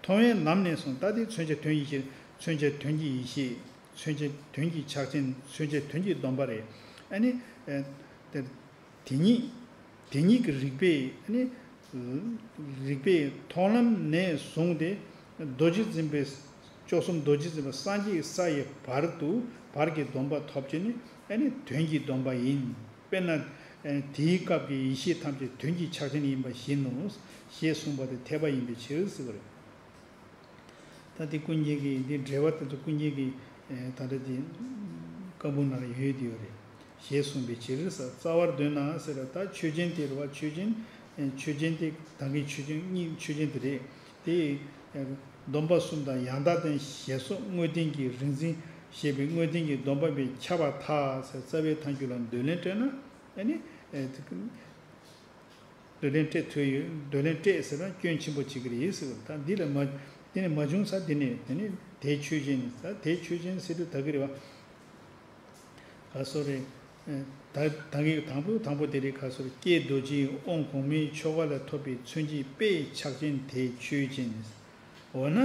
མཐོང་བའི་ལམ་ནས་བཟུང་། ད་དེ་མཚོན་བྱ་དོན་ཡེ་ཤེས། མཚོན་བྱ་དོན་གྱི་ཡེ་ཤེས། མཚོན་བྱ་དོན་གྱི་ཕྱག་ཆེན། མཚོན་བྱ་དོན་གྱི་སྡོམ་པ་རེད། ཨ་ནི། ཨ། དེ་དེ་ཉིད། དེ་ཉིད་ཀྱི་རིགས་པས་ཨ་ནི། རིགས་པས་མཐོང་ལམ་ནས་བཟུང་སྟེ། རྡོ་རྗེ་འཛིན་པའི། བཅུ་གསུམ་རྡོ་རྗེ་འཛིན་པ་སངས་རྒྱས་ས་ཡི་བར་དུ། བར་གྱི་སྡོམ་པ་ཐོབ་བྱས་ནས་ཨ་ནི་དོན་གྱི་སྡོམ་པ་ཡིན། དཔེར་ན། ཨ་ནི་དེའི་སྐབས་ཀྱི་ཡེ་ཤེས་ཐམས་ཅད་དོན་གྱི་ཕྱག་ཆེན་ཡིན་པ་བཞིན་ནོ། ཞེས་གསུངས་པ་དེ་འཐད་པ་ཡིན་པའི་ཕྱིར་ཟེར་བ་རེད། ད་དེ་ཀུན་མཁྱེན་གྱི་འདི་འགྲེལ་པ་དེ་ཚོ་ཀུན་མཁྱེན་གྱི་ཨེ་ད་ལྟ་དེ་བཀའ་འབུམ་ནང་ལ་ཡོད་དེ་ཡོད་རེད། ཞེས་གསུངས་པའི་ཕྱིར་ཟེར། རྩ་བར་འདོད་ན་ཟེར་ད་ཆོས་ཅན་དེ་རེད་བ། ཆོས་ཅན། ཨེ་ཆོས་ཅན་དེ་ད་གིན་ཆོས་ཅན་གཉིས་ཆོས་ཅན་དེ་རེད། དེ་ཨེ་སྡོམ་པ་གསུམ་དང་ཡང་དག་ལྡན་ཞེས་སོགས་དངོས་བསྟན་གྱི་རིག་འཛིན་ཞེས་པའི་དངོས་བསྟན་གྱི་སྡོམ་པ་པས་ཁྱབ་པར་ཐལ་ཟེར། རྩ་བའི་ཐལ་འགྱུར་ལ་འདོད་ལན་སྤྲད་ན་ཨ་ནི་ཨེ་འདོད་ལན་སྤྲད་ཐུབ་ཡོད། འདོད་ལན་སྤྲད་ཟེར་ན་སྐྱོན་ཆེན་པོ་བྱེད་ཀྱི་རེད་ཟེར་བ་དང་། འདི་ལ་མ། འདི་ནི་མ་བྱུང་ས་འདི་ནས་དེ་ནི་དེ་ཆོས་ཅན་ནི་ས་དེ་ཆོས་ཅན་ཟེར་དུས་ད་གི་རེད་བ། ག་སོ་རེད། ད་ད་གི་དང་པོ་དང་པོ་དེ་རེད། ག་སོ་རེད། ཀྱེ་རྡོ་རྗེ་དབང་གོང་མའི་ཆོ་ག་ལས་ཐོབ་པའི་མཚོན་བྱེད་དཔེའི་ཕྱག་ཆེན་དེ་ཆོས་ཅན་ནི། འོ་ན་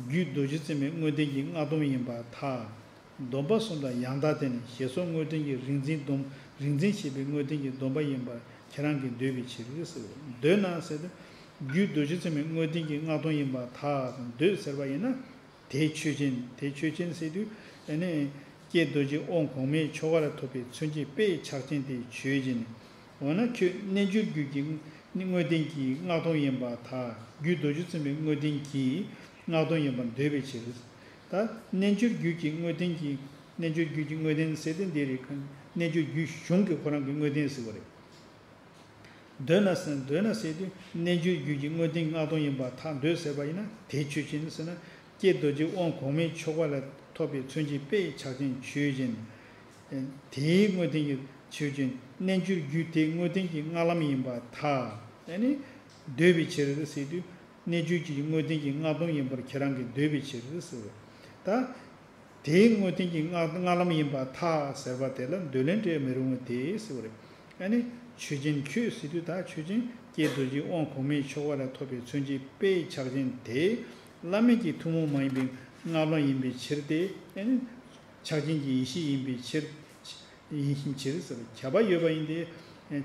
རྒྱུད་རྡོ་རྗེ་བཙུན་མའི་དངོས་བསྟན་གྱི་སྔགས་སྡོམ་ཡིན་པར་ཐལ། སྡོམ་པ་གསུམ་དང་ཡང་དག་ལྡན་ཞེས་སོགས་དངོས་བསྟན་གྱི་རིག་འཛིན་སྡོམ། རིག་འཛིན་ཞེས་པའི་དངོས་བསྟན་གྱི་སྡོམ་པ་ཡིན་པར་ཁྱེད་རང་གིས་འདོད་པའི་ཕྱིར་ཟེར། འདོད་ན་ཟེར་དུས། རྒྱུད་རྡོ་རྗེ་བཙུན་མའི་དངོས་བསྟན་གྱི་སྔགས་སྡོམ་ཡིན་པར་ཐལ་དང་འདོད་ཟེར་བ་ཡིན་ན། དེ་ཆོས་ཅན། དེ་ཆོས་ཅན་ཟེར་དུས་ཨ་ནི། ཀྱེ་རྡོ་རྗེ་དབང་གོང་མའི་ཆོ་ག་ལས་ཐོབ་པའི་མཚོན་བྱེད་དཔེའི་ཕྱག་ཆེན་དེ་ཆོས་ཅན། འོ་ན་ཁྱོད་རྣལ་འབྱོར་རྒྱུད་ཀྱི་དངོས་བསྟན་གྱི་སྔགས་སྡོམ་ཡིན་པར་ཐལ། རྒྱུད་རྡོ་རྗེ་བཙུན་པའི་དངོས་བསྟན་གྱི་སྔགས་སྡོམ་ཡིན་པར་འདོད་པའི་ཕྱིར། ད་རྣལ་འབྱོར་རྒྱུད་ཀྱི་དངོས་བསྟན་གྱི། རྣལ་འབྱོར་རྒྱུད་ཀྱི་དངོས་བསྟན་ཟེར་དེ་འདི་རེད། རྣལ་འབྱོར་རྒྱུད་གཞུང་གི་ཁོ་རང་གི་དངོས་བསྟན་ཟེར་བ་རེད། འདོད་ན་ཟེར། འདོད་ན་ཟེར་དུས་རྣལ་འབྱོར་རྒྱུད་ཀྱི་དངོས་བསྟན་སྔགས་སྡོམ་ཡིན་པར་ཐལ། འདོད་ཟེར་བ་ཡིན་ན་དེ་ཆོས་ཅན་ཟེར་ན། ཀྱེ་རྡོ་རྗེ་དབང་གོང་མའི་ཆོ་ག་ལས་ཐོབ་པའི་མཚོན་བྱེད་དཔེའི་ཕྱག་ཆེན་ཆོས་ཅན། དེའི་དངོས་བསྟན་གྱི་ཆོས་ཅན། རྣལ་འབྱོར་རྒྱུད་དེའི་དངོས་བསྟན་གྱི་སྔགས་ལམ་ཡིན་པར་ཐལ། ཨ་ནི་འདོད་པའི་ཕྱིར་ཟེར་དུས། རྣལ་འབྱོར་གྱི་དངོས་བསྟན་གྱི་སྔགས་སྡོམ་ཡིན་པར་ཁྱེད་རང་གིས་འདོད་པའི་ཕྱིར་ཟེར། ད་དེའི་དངོས་བསྟན་གྱི་སྔགས་སྔགས་ལམ་ཡིན་པར་ཐལ་ཟེར་བ་དེ་ལ་འདོད་ལན་སྤྲད་མི་རུང་བ་དེ་ཟེར་བ་རེད། ཨ་ནི་ཆོས་ཅན་ཁྱོད་ཟེར་དུས། ད་ཆོས་ཅན། ཀྱེ་རྡོ་རྗེ་དབང་གོང་མའི་ཆོ་ག་ལས་ཐོབ་པའི་མཚོན་བྱེད་དཔེའི་ཕྱག་ཆེན་དེ་བླ་མེད་ཀྱི་ཐུན་མོང་མ་ཡིན་པའི་སྔགས་ལམ་ཡིན་པའི་ཕྱིར་ཏེ། ཨ་ནི་ཕྱག་ཆེན་གྱི་ཡེ་ཤེས་ཡིན་པའི་ཕྱིར། ཡིན་ཕྱིར་ཟེར། ཁྱབ་པ་ཡོད་པ་ཡིན་ཏེ།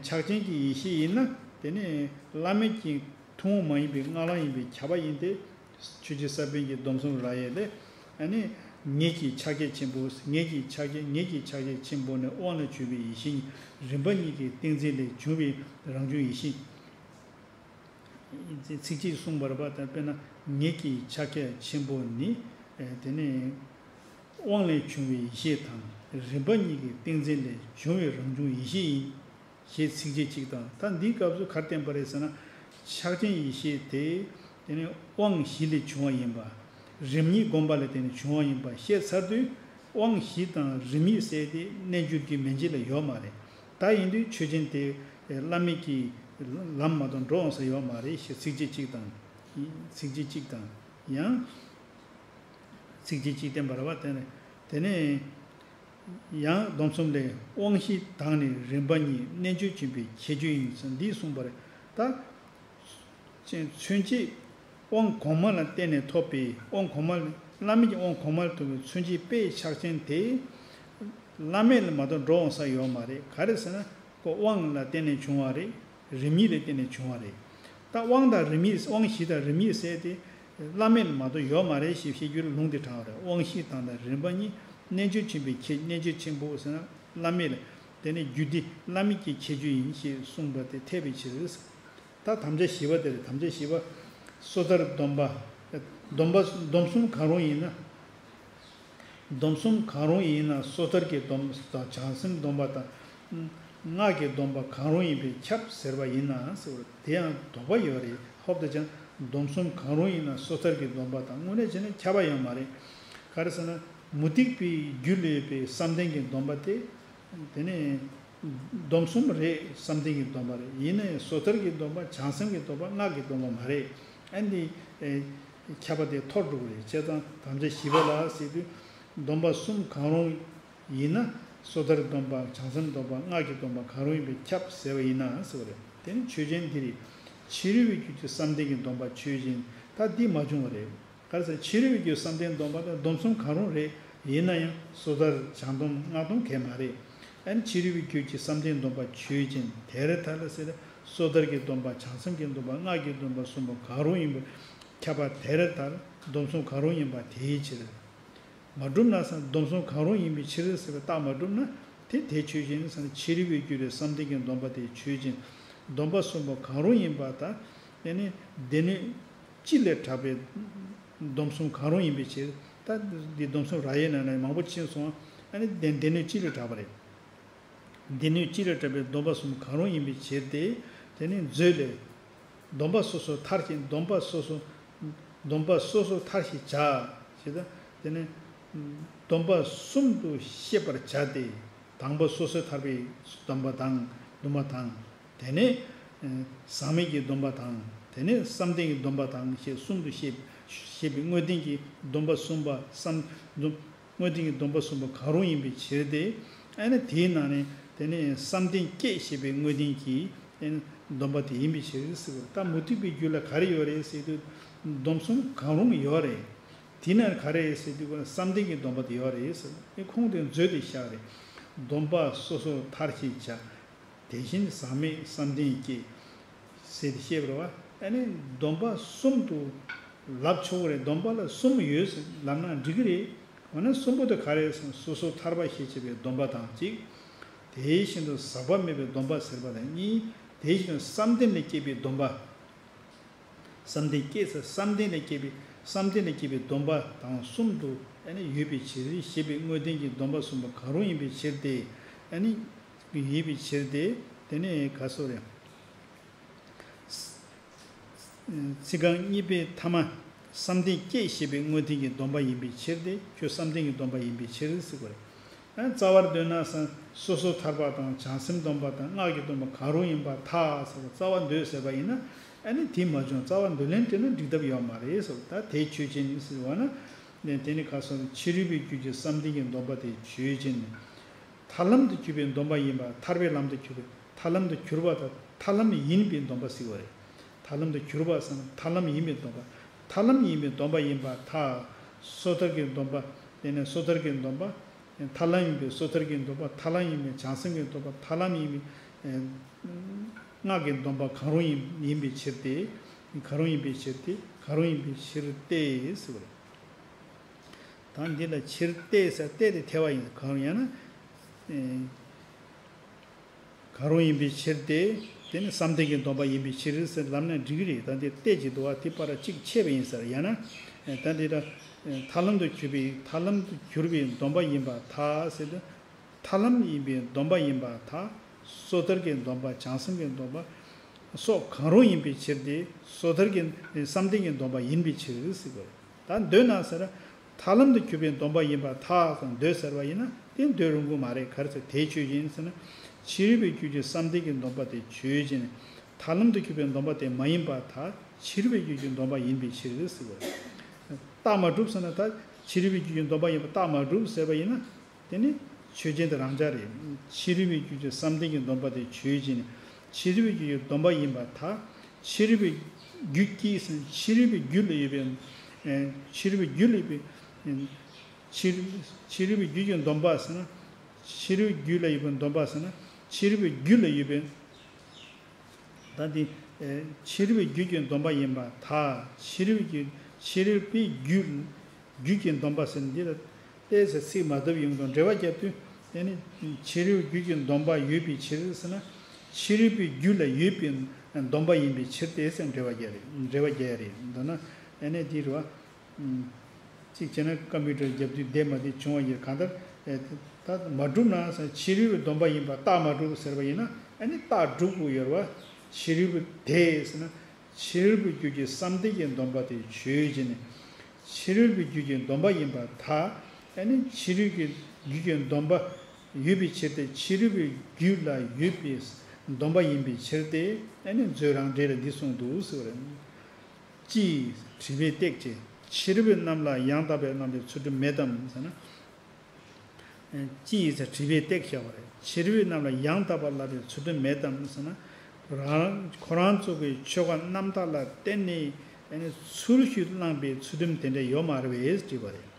ཕྱག་ཆེན་གྱི་ཡེ་ཤེས་ཡིན་ན་དེ་ནི་བླ་མེད་ཀྱི་ཐུན་མོང་མ་ཡིན་པའི་སྔགས་ལམ་ཡིན་པས་ཁྱབ་པ་ཡིན་ཏེ། ཆོས་རྗེ་ས་པཎ་གྱི་སྡོམ་གསུམ་ར་ཡས་ལས། ཨ་ནི་ངེད་ཀྱི་ཕྱག་རྒྱ་ཆེན་པོ། ངེད་ཀྱི་ཕྱག་རྒྱ། ངེད་ཀྱི་ཕྱག་རྒྱ་ཆེན་པོ་ནི་དབང་ལས་བྱུང་བའི་ཡེ་ཤེས་ཉིད་རིམ་པ་གཉིས་ཀྱི་ཏིང་འཛིན་ལས་བྱུང་བའི་རང་བྱུང་ཡེ་ཤེས། ཚིག་གཅིག་གསུངས་པ་རེད་པ། ད་དཔེར་ན་ངེད་ཀྱི་ཕྱག་རྒྱ་ཆེན་པོ་ནི། ཨེ་དེ་ནི་དབང་ལས་བྱུང་བའི་ཡེ་ཤེས་དང་རིམ་པ་གཉིས་ཀྱི་ཏིང་འཛིན་ལས་བྱུང་བའི་རང་བྱུང་ཡེ་ཤེས་ཡིན། ཞེས་ཚིགས་བཅད་གཅིག་དང་། ད་འདིའི་སྐབས་སུ་ག་རེ་བསྟན་པ་རེད་ཟེར་ན། ཕྱག་ཆེན་ཡེ་ཤེས་དེ་དེ་ནི་དབང་བཞི་ལས་བྱུང་བ་ཡིན་པ། རིམ་གཉིས་བསྒོམས་པ་ལས་བརྟེན་ནས་བྱུང་བ་ཡིན་པ་བཤད་ཚར་དུས། དབང་བཞི་དང་རིམ་གཉིས་ཟེར་དེ་རྣལ་འབྱོར་གྱི་མན་ཆད་ལ་ཡོད་མ་རེད། ད་ཡིན་དུས་ཆོས་ཅན་དེ་བླ་མེད་ཀྱི་ལམ་མ་གཏོགས་འགྲོ་འོང་ས་ཡོད་མ་རེད་ཞེས་ཚིགས་བཅད་གཅིག་དང་། ཚིགས་བཅད་གཅིག་དང་། ཡང་ཚིགས་བཅད་གཅིག་བསྟན་པ་རེད་པ། དེ་ནས་དེ་ནས། ཡང་སྡོམ་གསུམ་ལས། དབང་བཞི་དང་ནི་རིམ་པ་གཉིས། རྣལ་འབྱོར་ཆེན་པོའི་ཁྱད་ཆོས་ཡིན་ཟེར་འདིས་གསུངས་པ་རེད། ད་མཚོན་བྱེད་དབང་གོང་མ་ལ་བརྟེན་ནས་ཐོབ་པའི། དབང་གོང་མ་ལ། བླ་མེད་ཀྱི་དབང་གོང་མ་ལ་ཐོབ་པའི་མཚོན་བྱེད་དཔེའི་ཕྱག་ཆེན་དེ་བླ་མེད་ལ་མ་གཏོགས་འགྲོ་འོང་ས་ཡོད་མ་རེད། ག་རེ་ཟེར་ན་ཁོ་དབང་ལ་བརྟེན་ནས་བྱུང་བ་རེད། རིམ་གཉིས་ལ་བརྟེན་ནས་བྱུང་བ་རེད། ད་དབང་དང་རིམ་གཉིས། དབང་བཞི་དང་རིམ་གཉིས་ཟེར་དེ་བླ་མེད་ལ་མ་གཏོགས་ཡོད་མ་རེད་ཞེས་བཤད་རྒྱུ་ལ་ལུང་དེ་དྲངས་པ་རེད། དབང་བཞི་དང་དང་རིམ་པ་གཉིས། རྣལ་འབྱོར་ཆེན་པོའི་ཁྱད། རྣལ་འབྱོར་ཆེན་པོ་ཟེར་ན་བླ་མེད་ལ། དེ་ནི་རྒྱུད་སྡེ་བླ་མེད་ཀྱི་ཁྱད་ཆོས་ཡིན་ཞེས་གསུངས་པ་དེ་འཐད་པའི་ཕྱིར། ད་དམ་བཅའ་བཞི་པ་དེ་རེད། དམ་བཅའ་བཞི་པ། སོ་ཐར་སྡོམ་པ། སྡོམ་པ། སྡོམ་གསུམ་གང་རུང་ཡིན་ན། སྡོམ་གསུམ་གང་རུང་ཡིན་ན་སོ་ཐར་གྱི་སྡོམ་དང་བྱང་སེམས་སྡོམ་པ་དང་། སྔགས་ཀྱི་སྡོམ་པ་གང་རུང་ཡིན་པས་ཁྱབ་ཟེར་བ་ཡིན་ན་ཟེར་བ་དེ་ཡང་དོགས་པ་ཡོད་རེད། ཧོབ་ཏེ་བྱས་ན་སྡོམ་གསུམ་གང་རུང་ཡིན་ན་སོ་ཐར་གྱི་སྡོམ་པ་དང་དངོས་གནས་བྱས་ན་ཁྱབ་པ་ཡོད་མ་རེད། ག་རེ་ཟེར་ན་མུ་སྟེགས་པའི་རྒྱུད་ལ་ཡོད་པའི་བསམ་གཏན་གྱི་སྡོམ་པ་དེ། དེ་ནས་སྡོམ་གསུམ་རེད། བསམ་གཏན་གྱི་སྡོམ་པ་རེད། ཡིན་ན་ཡང་སོ་ཐར་གྱི་སྡོམ་པ། བྱང་སེམས་ཀྱི་སྡོམ་པ། སྔགས་ཀྱི་སྡོམ་པ་མ་རེད། ཨ་ནི། ཨེ། ཁྱབ་པ་དེ་འཐོར་འགྲོ་གི་རེད། བྱས་ཙང་དམ་བཅའ་བཞི་པ་ལ་ཟེར་དུས་སྡོམ་པ་གསུམ་གང་རུང་ཡིན་ན། སོ་ཐར་སྡོམ་པ། བྱང་སེམས་སྡོམ་པ། སྔགས་ཀྱི་སྡོམ་པ་གང་རུང་ཡིན་པས་ཁྱབ་ཟེར་བ་ཡིན་ན་ཟེར་བ་རེད། དེ་ནི་ཆོས་ཅན་འདི་རེད། ཕྱི་རོལ་པའི་རྒྱུད་ཀྱི་བསམ་གཏན་གྱི་སྡོམ་པ་ཆོས་ཅན། ད་འདི་མ་བྱུང་བ་རེད། ག་རེ་ཟེར། ཕྱི་རོལ་པའི་རྒྱུད་བསམ་གཏན་སྡོམ་པ་དང་སྡོམ་གསུམ་གང་རུང་རེད། ཡིན་ན་ཡང་སོ་ཐར་བྱང་སྡོམ་སྔགས་སྡོམ་གང་མ་རེད། ཨ་ནི་ཕྱི་རོལ་པའི་རྒྱུད་ཀྱི་བསམ་གཏན་སྡོམ་པ་ཆོས་ཅན། དེར་ཐལ་ཟེར། སོ་ཐར་གྱི་སྡོམ་པ། བྱང་སེམས་ཀྱི་སྡོམ་པ། སྔགས་ཀྱི་སྡོམ་པ་གསུམ་པོ་གང་རུང་ཡིན་པས་ཁྱབ་པ་དེར་ཐལ། སྡོམ་གསུམ་གང་རུང་ཡིན་པ་དེའི་ཕྱིར། མ་གྲུབ་ན་ཟེར། སྡོམ་གསུམ་གང་རུང་ཡིན་པའི་ཕྱིར་ཟེར་བའི་རྟགས་མ་གྲུབ་ན། དེ་དེ་ཆོས་ཅན་ཟེར་ན། ཕྱི་རོལ་པའི་རྒྱུད་ལ་བསམ་གཏན་གྱི་སྡོམ་པ་དེ་ཆོས་ཅན། སྡོམ་པ་གསུམ་པོ་གང་རུང་ཡིན་པ་དང་། དེ་ནི་སྡེ་སྣོད་སྤྱི་ལས་གྲགས་པའི་སྡོམ་གསུམ་གང་རུང་ཡིན་པའི་ཕྱིར། ད་འདི་སྡོམ་གསུམ་རགས་ཡོད་ན་ནི་མང་པོ་ཕྱིན་སོང་། ཨ་ནི་སྡེ་སྡེ་སྣོད་སྤྱི་ལས་གྲགས་པ་རེད། སྡེ་སྣོད་སྤྱི་ལས་གྲགས་པའི་སྡོམ་པ་གསུམ་གང་རུང་ཡིན་པའི་ཕྱིར་ཏེ། དེ་ནི་མཛོད་ལས། སྡོམ་པ་སོ་སོ་མཐར་ཕྱིན། སྡོམ་པ་སོ་སོ། སྡོམ་པ་སོ་སོ་མཐར་ཕྱིན་བྱ། ཞེས་དང་། དེ་ནི་སྡོམ་པ་གསུམ་དུ་ཤེས་པར་བྱ་སྟེ། དང་པོ་སོ་སོ་ཐར་པའི་སྡོམ་པ་དང་། སྡོམ་པ་དང་། དེ་ནས་ཟག་མེད་ཀྱི་སྡོམ་པ་དང་། དེ་ནས་བསམ་གཏན་གྱི་སྡོམ་པ་དང་ཞེས་གསུམ་དུ་ཤེས། ཤེས་པའི་དངོས་བསྟན་གྱི་སྡོམ་པ་གསུམ་པ་བསམ། དངོས་བསྟན་གྱི་སྡོམ་པ་གསུམ་པོ་གང་རུང་ཡིན་པའི་ཕྱིར་ཏེ། ཨ་ནི་དེའི་ནང་ནས་དེ་ནི་བསམ་གཏན་སྐྱེས་ཞེས་པའི་དངོས་བསྟན་གྱི་ཨ་ནི་སྡོམ་པ་དེ་ཡིན་པའི་ཕྱིར་ཟེར་བ། ད་མུ་སྟེགས་པའི་རྒྱུད་ལ་ག་རེ་ཡོད་རེད་ཟེར་དུས། སྡོམ་གསུམ་གང་རུང་ཡོད་རེད། དེ་ནི་ག་རེ་རེད་ཟེར་དུས། བསམ་གཏན་གྱི་སྡོམ་པ་དེ་ཡོད་རེད་ཟེར། ཨེ་ཁོང་དེ་མཛོད་དེ་བཞག་རེད། སྡོམ་པ་སོ་སོ་མཐར་ཕྱིན་བྱ། དེ་བཞིན་ཟག་མེད་བསམ་གཏན་སྐྱེས། ཟེར་ཏེ་བཤད་པ་རེད་བ། ཨ་ནི་སྡོམ་པ་གསུམ་དུ་ལབ་ཆོག་གི་རེད། སྡོམ་པ་ལ་གསུམ་ཡོད་ཟེར་ལབ་ན་འགྲིག་གི་རེད། འོ་ན་གསུམ་པོ་དེ་ག་རེ་ཟེར་ན། སོ་སོ་ཐར་པ་ཞེས་བྱ་བའི་སྡོམ་པ་དང་གཅིག། དེ་བཞིན་དུ་ཟག་པ་མེད་པའི་སྡོམ་པ་ཟེར་བ་དང་གཉིས། དེ་བཞིན་དུ་བསམ་གཏན་ལས་སྐྱེས་པའི་སྡོམ་པ། བསམ་གཏན་སྐྱེས་ཟེར། བསམ་གཏན་ལས་སྐྱེས་པའི། བསམ་གཏན་ལས་སྐྱེས་པའི་སྡོམ་པ་དང་གསུམ་དུ་ཨ་ནི་ཡོད་པའི་ཕྱིར། ཞེས་པའི་དངོས་བསྟན་གྱི་སྡོམ་པ་གསུམ་པོ་གང་རུང་ཡིན་པའི་ཕྱིར་ཏེ། ཨ་ནི་ཡོད་པའི་ཕྱིར་ཏེ། དེ་ནི་ག་སོ་རེད། ཚིག་རྐང་གཉིས་པའི་ཐ་མ། བསམ་གཏན་སྐྱེས་ཞེས་པའི་དངོས་བསྟན་གྱི་སྡོམ་པ་ཡིན་པའི་ཕྱིར་ཏེ། ཁྱོད་བསམ་གཏན་གྱི་སྡོམ་པ་ཡིན་པའི་ཕྱིར་ཟེར་དགོས་རེད། ཨ། རྩ་བར་འདོད་ན་ཟེར། སོ་སོ་ཐར་པ་དང་བྱང་སེམས་སྡོམ་པ་དང་སྔགས་ཀྱི་སྡོམ་པ་གང་རུང་ཡིན་པར་ཐལ་ཟེར་བ། རྩ་བར་འདོད་ཟེར་བ་ཡིན་ན། ཨ་ནི་དེ་མ་བྱུང་། རྩ་བར་འདོད་ལན་སྤྲད་ན་འགྲིག་ཐབས་ཡོད་མ་རེད་ཟེར་བ། ད་དེ་ཆོས་ཅན་ཟེར་བ་ན། དེ་ནི་ག་སོ། ཕྱི་རོལ་པའི་རྒྱུད་ཀྱི་བསམ་གཏན་གྱི་སྡོམ་པ་དེ་ཆོས་ཅན། ཐར་ལམ་དུ་གྱུར་པའི་སྡོམ་པ་ཡིན་པ། ཐར་པའི་ལམ་དུ་གྱུར་པའི། ཐར་ལམ་དུ་གྱུར་པ་དང་ཐར་ལམ་ཡིན་པའི་སྡོམ་པ་ཟེར་བ་རེད། ཐར་ལམ་དུ་གྱུར་པ་ཟེར་ན་ཐར་ལམ་ཡིན་པའི་སྡོམ་པ། ཐར་ལམ་ཡིན་པའི་སྡོམ་པ་ཡིན་པར་ཐལ། སོ་ཐར་གྱི་སྡོམ་པ། དེ་ནས་སོ་ཐར་གྱི་སྡོམ་པ། ཐར་ལམ་ཡིན་པའི་སོ་ཐར་གྱི་སྡོམ་པ། ཐར་ལམ་ཡིན་པའི་བྱང་སེམས་ཀྱི་སྡོམ་པ། ཐར་ལམ་ཡིན་པའི་སྔགས་ཀྱི་སྡོམ་པ་གང་རུང་ཡིན་ཡིན་པའི་ཕྱིར་ཏེ། གང་རུང་ཡིན་པའི་ཕྱིར་ཏེ། གང་རུང་ཡིན་པའི་ཕྱིར་ཏེ་ཟེར་བ་རེད། ད་འདི་ལ་ཕྱིར་ཏེ་ཟེར། ཏེ་དེ་ཐལ་བ་ཡིན། གང་ཡང་ན། ཨེ། གང་རུང་ཡིན་པའི་ཕྱིར་ཏེ། དེ་ནི་བསམ་གཏན་གྱི་སྡོམ་པ་ཡིན་པའི་ཕྱིར་ཟེར་ལབ་ན་འགྲིག་གི་རེད། ད་འདི་ཏེ་ཅིག་འདུག་བ། དེ་པར་གཅིག་ཆད་པ་ཡིན་ཟེར། ཡང་ན། ཨེ། ད་འདི་ལ། ཨེ། ཐར་ལམ་དུ་གྱུར་པའི། ཐར་ལམ་དུ་གྱུར་པའི་སྡོམ་པ་ཡིན་པར་ཐལ་ཟེར་དུས། ཐར་ལམ་ཡིན་པའི་སྡོམ་པ་ཡིན་པར་ཐལ། སོ་ཐར་གྱི་སྡོམ་པ། བྱང་སེམས་ཀྱི་སྡོམ་པ་སོགས་གང་རུང་ཡིན་པའི་ཕྱིར་ཏེ། སོ་ཐར་གྱི་བསམ་གཏན་གྱི་སྡོམ་པ་ཡིན་པའི་ཕྱིར་ཟེར་དགོས་རེད། ད་འདོད་ན་ཟེར། ཐར་ལམ་དུ་གྱུར་པའི་སྡོམ་པ་ཡིན་པར་ཐལ་ཟེར་འདོད་ཟེར་བ་ཡིན་ན། དེ་འདོད་རུང་གི་མ་རེད། ག་རེ་ཟེར། དེ་ཆོས་ཅན་ཟེར་ན། ཕྱི་རོལ་པའི་རྒྱུད་ཀྱི་བསམ་གཏན་གྱི་སྡོམ་པ་དེ་ཆོས་ཅན། ཐར་ལམ་དུ་གྱུར་པའི་སྡོམ་པ་དེ་མ་ཡིན་པར་ཐལ། ཕྱི་རོལ་པའི་རྒྱུད་ཀྱི་སྡོམ་པ་ཡིན་པའི་ཕྱིར་ཟེར་དགོས་རེད། རྟགས་མ་གྲུབ་ཟེར་ན། ད་ཕྱི་རོལ་པའི་རྒྱུད་ཀྱི་སྡོམ་པ་ཡིན་པ་རྟགས་མ་གྲུབ་ཟེར་བ་ཡིན་ན། དེ་ནི་ཆོས་ཅན་དེ་རང་འཇགས་རེད། ཕྱི་རོལ་པའི་རྒྱུད་ཀྱི་བསམ་གཏན་གྱི་སྡོམ་པ་དེ་ཆོས་ཅན། ཕྱི་རོལ་པའི་རྒྱུད་ཀྱི་སྡོམ་པ་ཡིན་པར་ཐལ། ཕྱི་རོལ་པའི་རྒྱུད་ཀྱི་ཟེར། ཕྱི་རོལ་པའི་རྒྱུད་ལ་ཡོད་པའི། ཨེ། ཕྱི་རོལ་པའི་རྒྱུད་ལ་ཡོད་པའི། ཨེ། ཕྱི་ཕྱི་རོལ་པའི་རྒྱུད་ཀྱི་སྡོམ་པ་ཟེར་ན། ཕྱི་རོལ་རྒྱུད་ལ་ཡོད་པའི་སྡོམ་པ་ཟེར་ན། ཕྱི་རོལ་པའི་རྒྱུད་ལ་ཡོད་པའི། ད་འདི། ཨེ། ཕྱི་རོལ་པའི་རྒྱུད་ཀྱི་སྡོམ་པ་ཡིན་པར་ཐལ། ཕྱི་རོལ་གྱི། ཕྱི་རོལ་པའི་རྒྱུད། རྒྱུད་ཀྱི་སྡོམ་པ་ཟེར། འདི་ལ་ཏེ་ཟེར་ཚིག་མ་བཏབ་ཡོང་དང་འགྲེལ་པ་བརྒྱབ་དུས། དེ་ནི་ཕྱི་རོལ་རྒྱུད་ཀྱི་སྡོམ་པ་ཡོད་པའི་ཕྱིར་ཟེར་ན། ཕྱི་རོལ་པའི་རྒྱུད་ལ་ཡོད་པའི་སྡོམ་པ་ཡིན་པའི་ཕྱིར་ཏེ་ཟེར་འགྲེལ་པ་རྒྱག་རེད། འགྲེལ་པ་རྒྱག་ཡ་རེད། མདོར་ན་ཨ་ནི་འདི་རེད་བ། གཅིག་བྱས་ན་ཀམ་པུ་ཊར་རྒྱབ་དུས་བསྡད་མ་བསྡད་བྱུང་བ་ཡིན། གང་ལྟར། ཨེ། ད་མ་གྲུབ་ན་ཟེར། ཕྱི་རོལ་པའི་སྡོམ་པ་ཡིན་པ་རྟགས་མ་གྲུབ་ཟེར་བ་ཡིན་ན། ཨ་ནི་རྟགས་གྲུབ་དགོས་ཡོད་རེད་བ། ཕྱི་རོལ་པའི་དེ་ཟེར་ན། ཕྱི་རོལ་པའི་རྒྱུད་ཀྱི་བསམ་གཏན་གྱི་སྡོམ་པ་དེ་ཆོས་ཅན། ཕྱི་རོལ་པའི་རྒྱུད་ཀྱི་སྡོམ་པ་ཡིན་པར་ཐལ། ཨ་ནི་ཕྱི་རོལ་གྱི་རྒྱུད་ཀྱི་སྡོམ་པ་ཡོད་པའི་ཕྱིར་ཏེ། ཕྱི་རོལ་པའི་རྒྱུད་ལ་ཡོད་པའི་སྡོམ་པ་ཡིན་པའི་ཕྱིར་ཏེ། ཨ་ནི་མཛོད་རང་འགྲེལ་ལ་འདི་གསུངས་འདུག་ཟེར་བ་རེད། ཅི་ཡིས་བྲིས་པས་བཏེག་ཅེས། ཕྱི་རོལ་པའི་རྣམས་ལ་ཡང་དག་པར་བླངས་པའི་ཚུལ་ཁྲིམས་མེད་དམ་ཟེར་ན། ཅི་ཡིས་བྲིས་པས་བཏེག་བྱ་བ་རེད། ཕྱི་རོལ་པའི་རྣམས་ལ་ཡང་དག་པར་བསླབ་པའི་ཚུལ་ཁྲིམས་མེད་དམ་ཟེར་ན། རང་ཁོ་རང་ཚོ་གི་ཆོས་བཀའ་རྣམ་དག་ལ་བརྟེན་ནས་ཚུལ་བཞིན་དུ་བླངས་པའི་ཚུལ་ཁྲིམས་དེ་འདྲ་ཡོད་མ་རེད་པས་དྲིས་པ་རེད།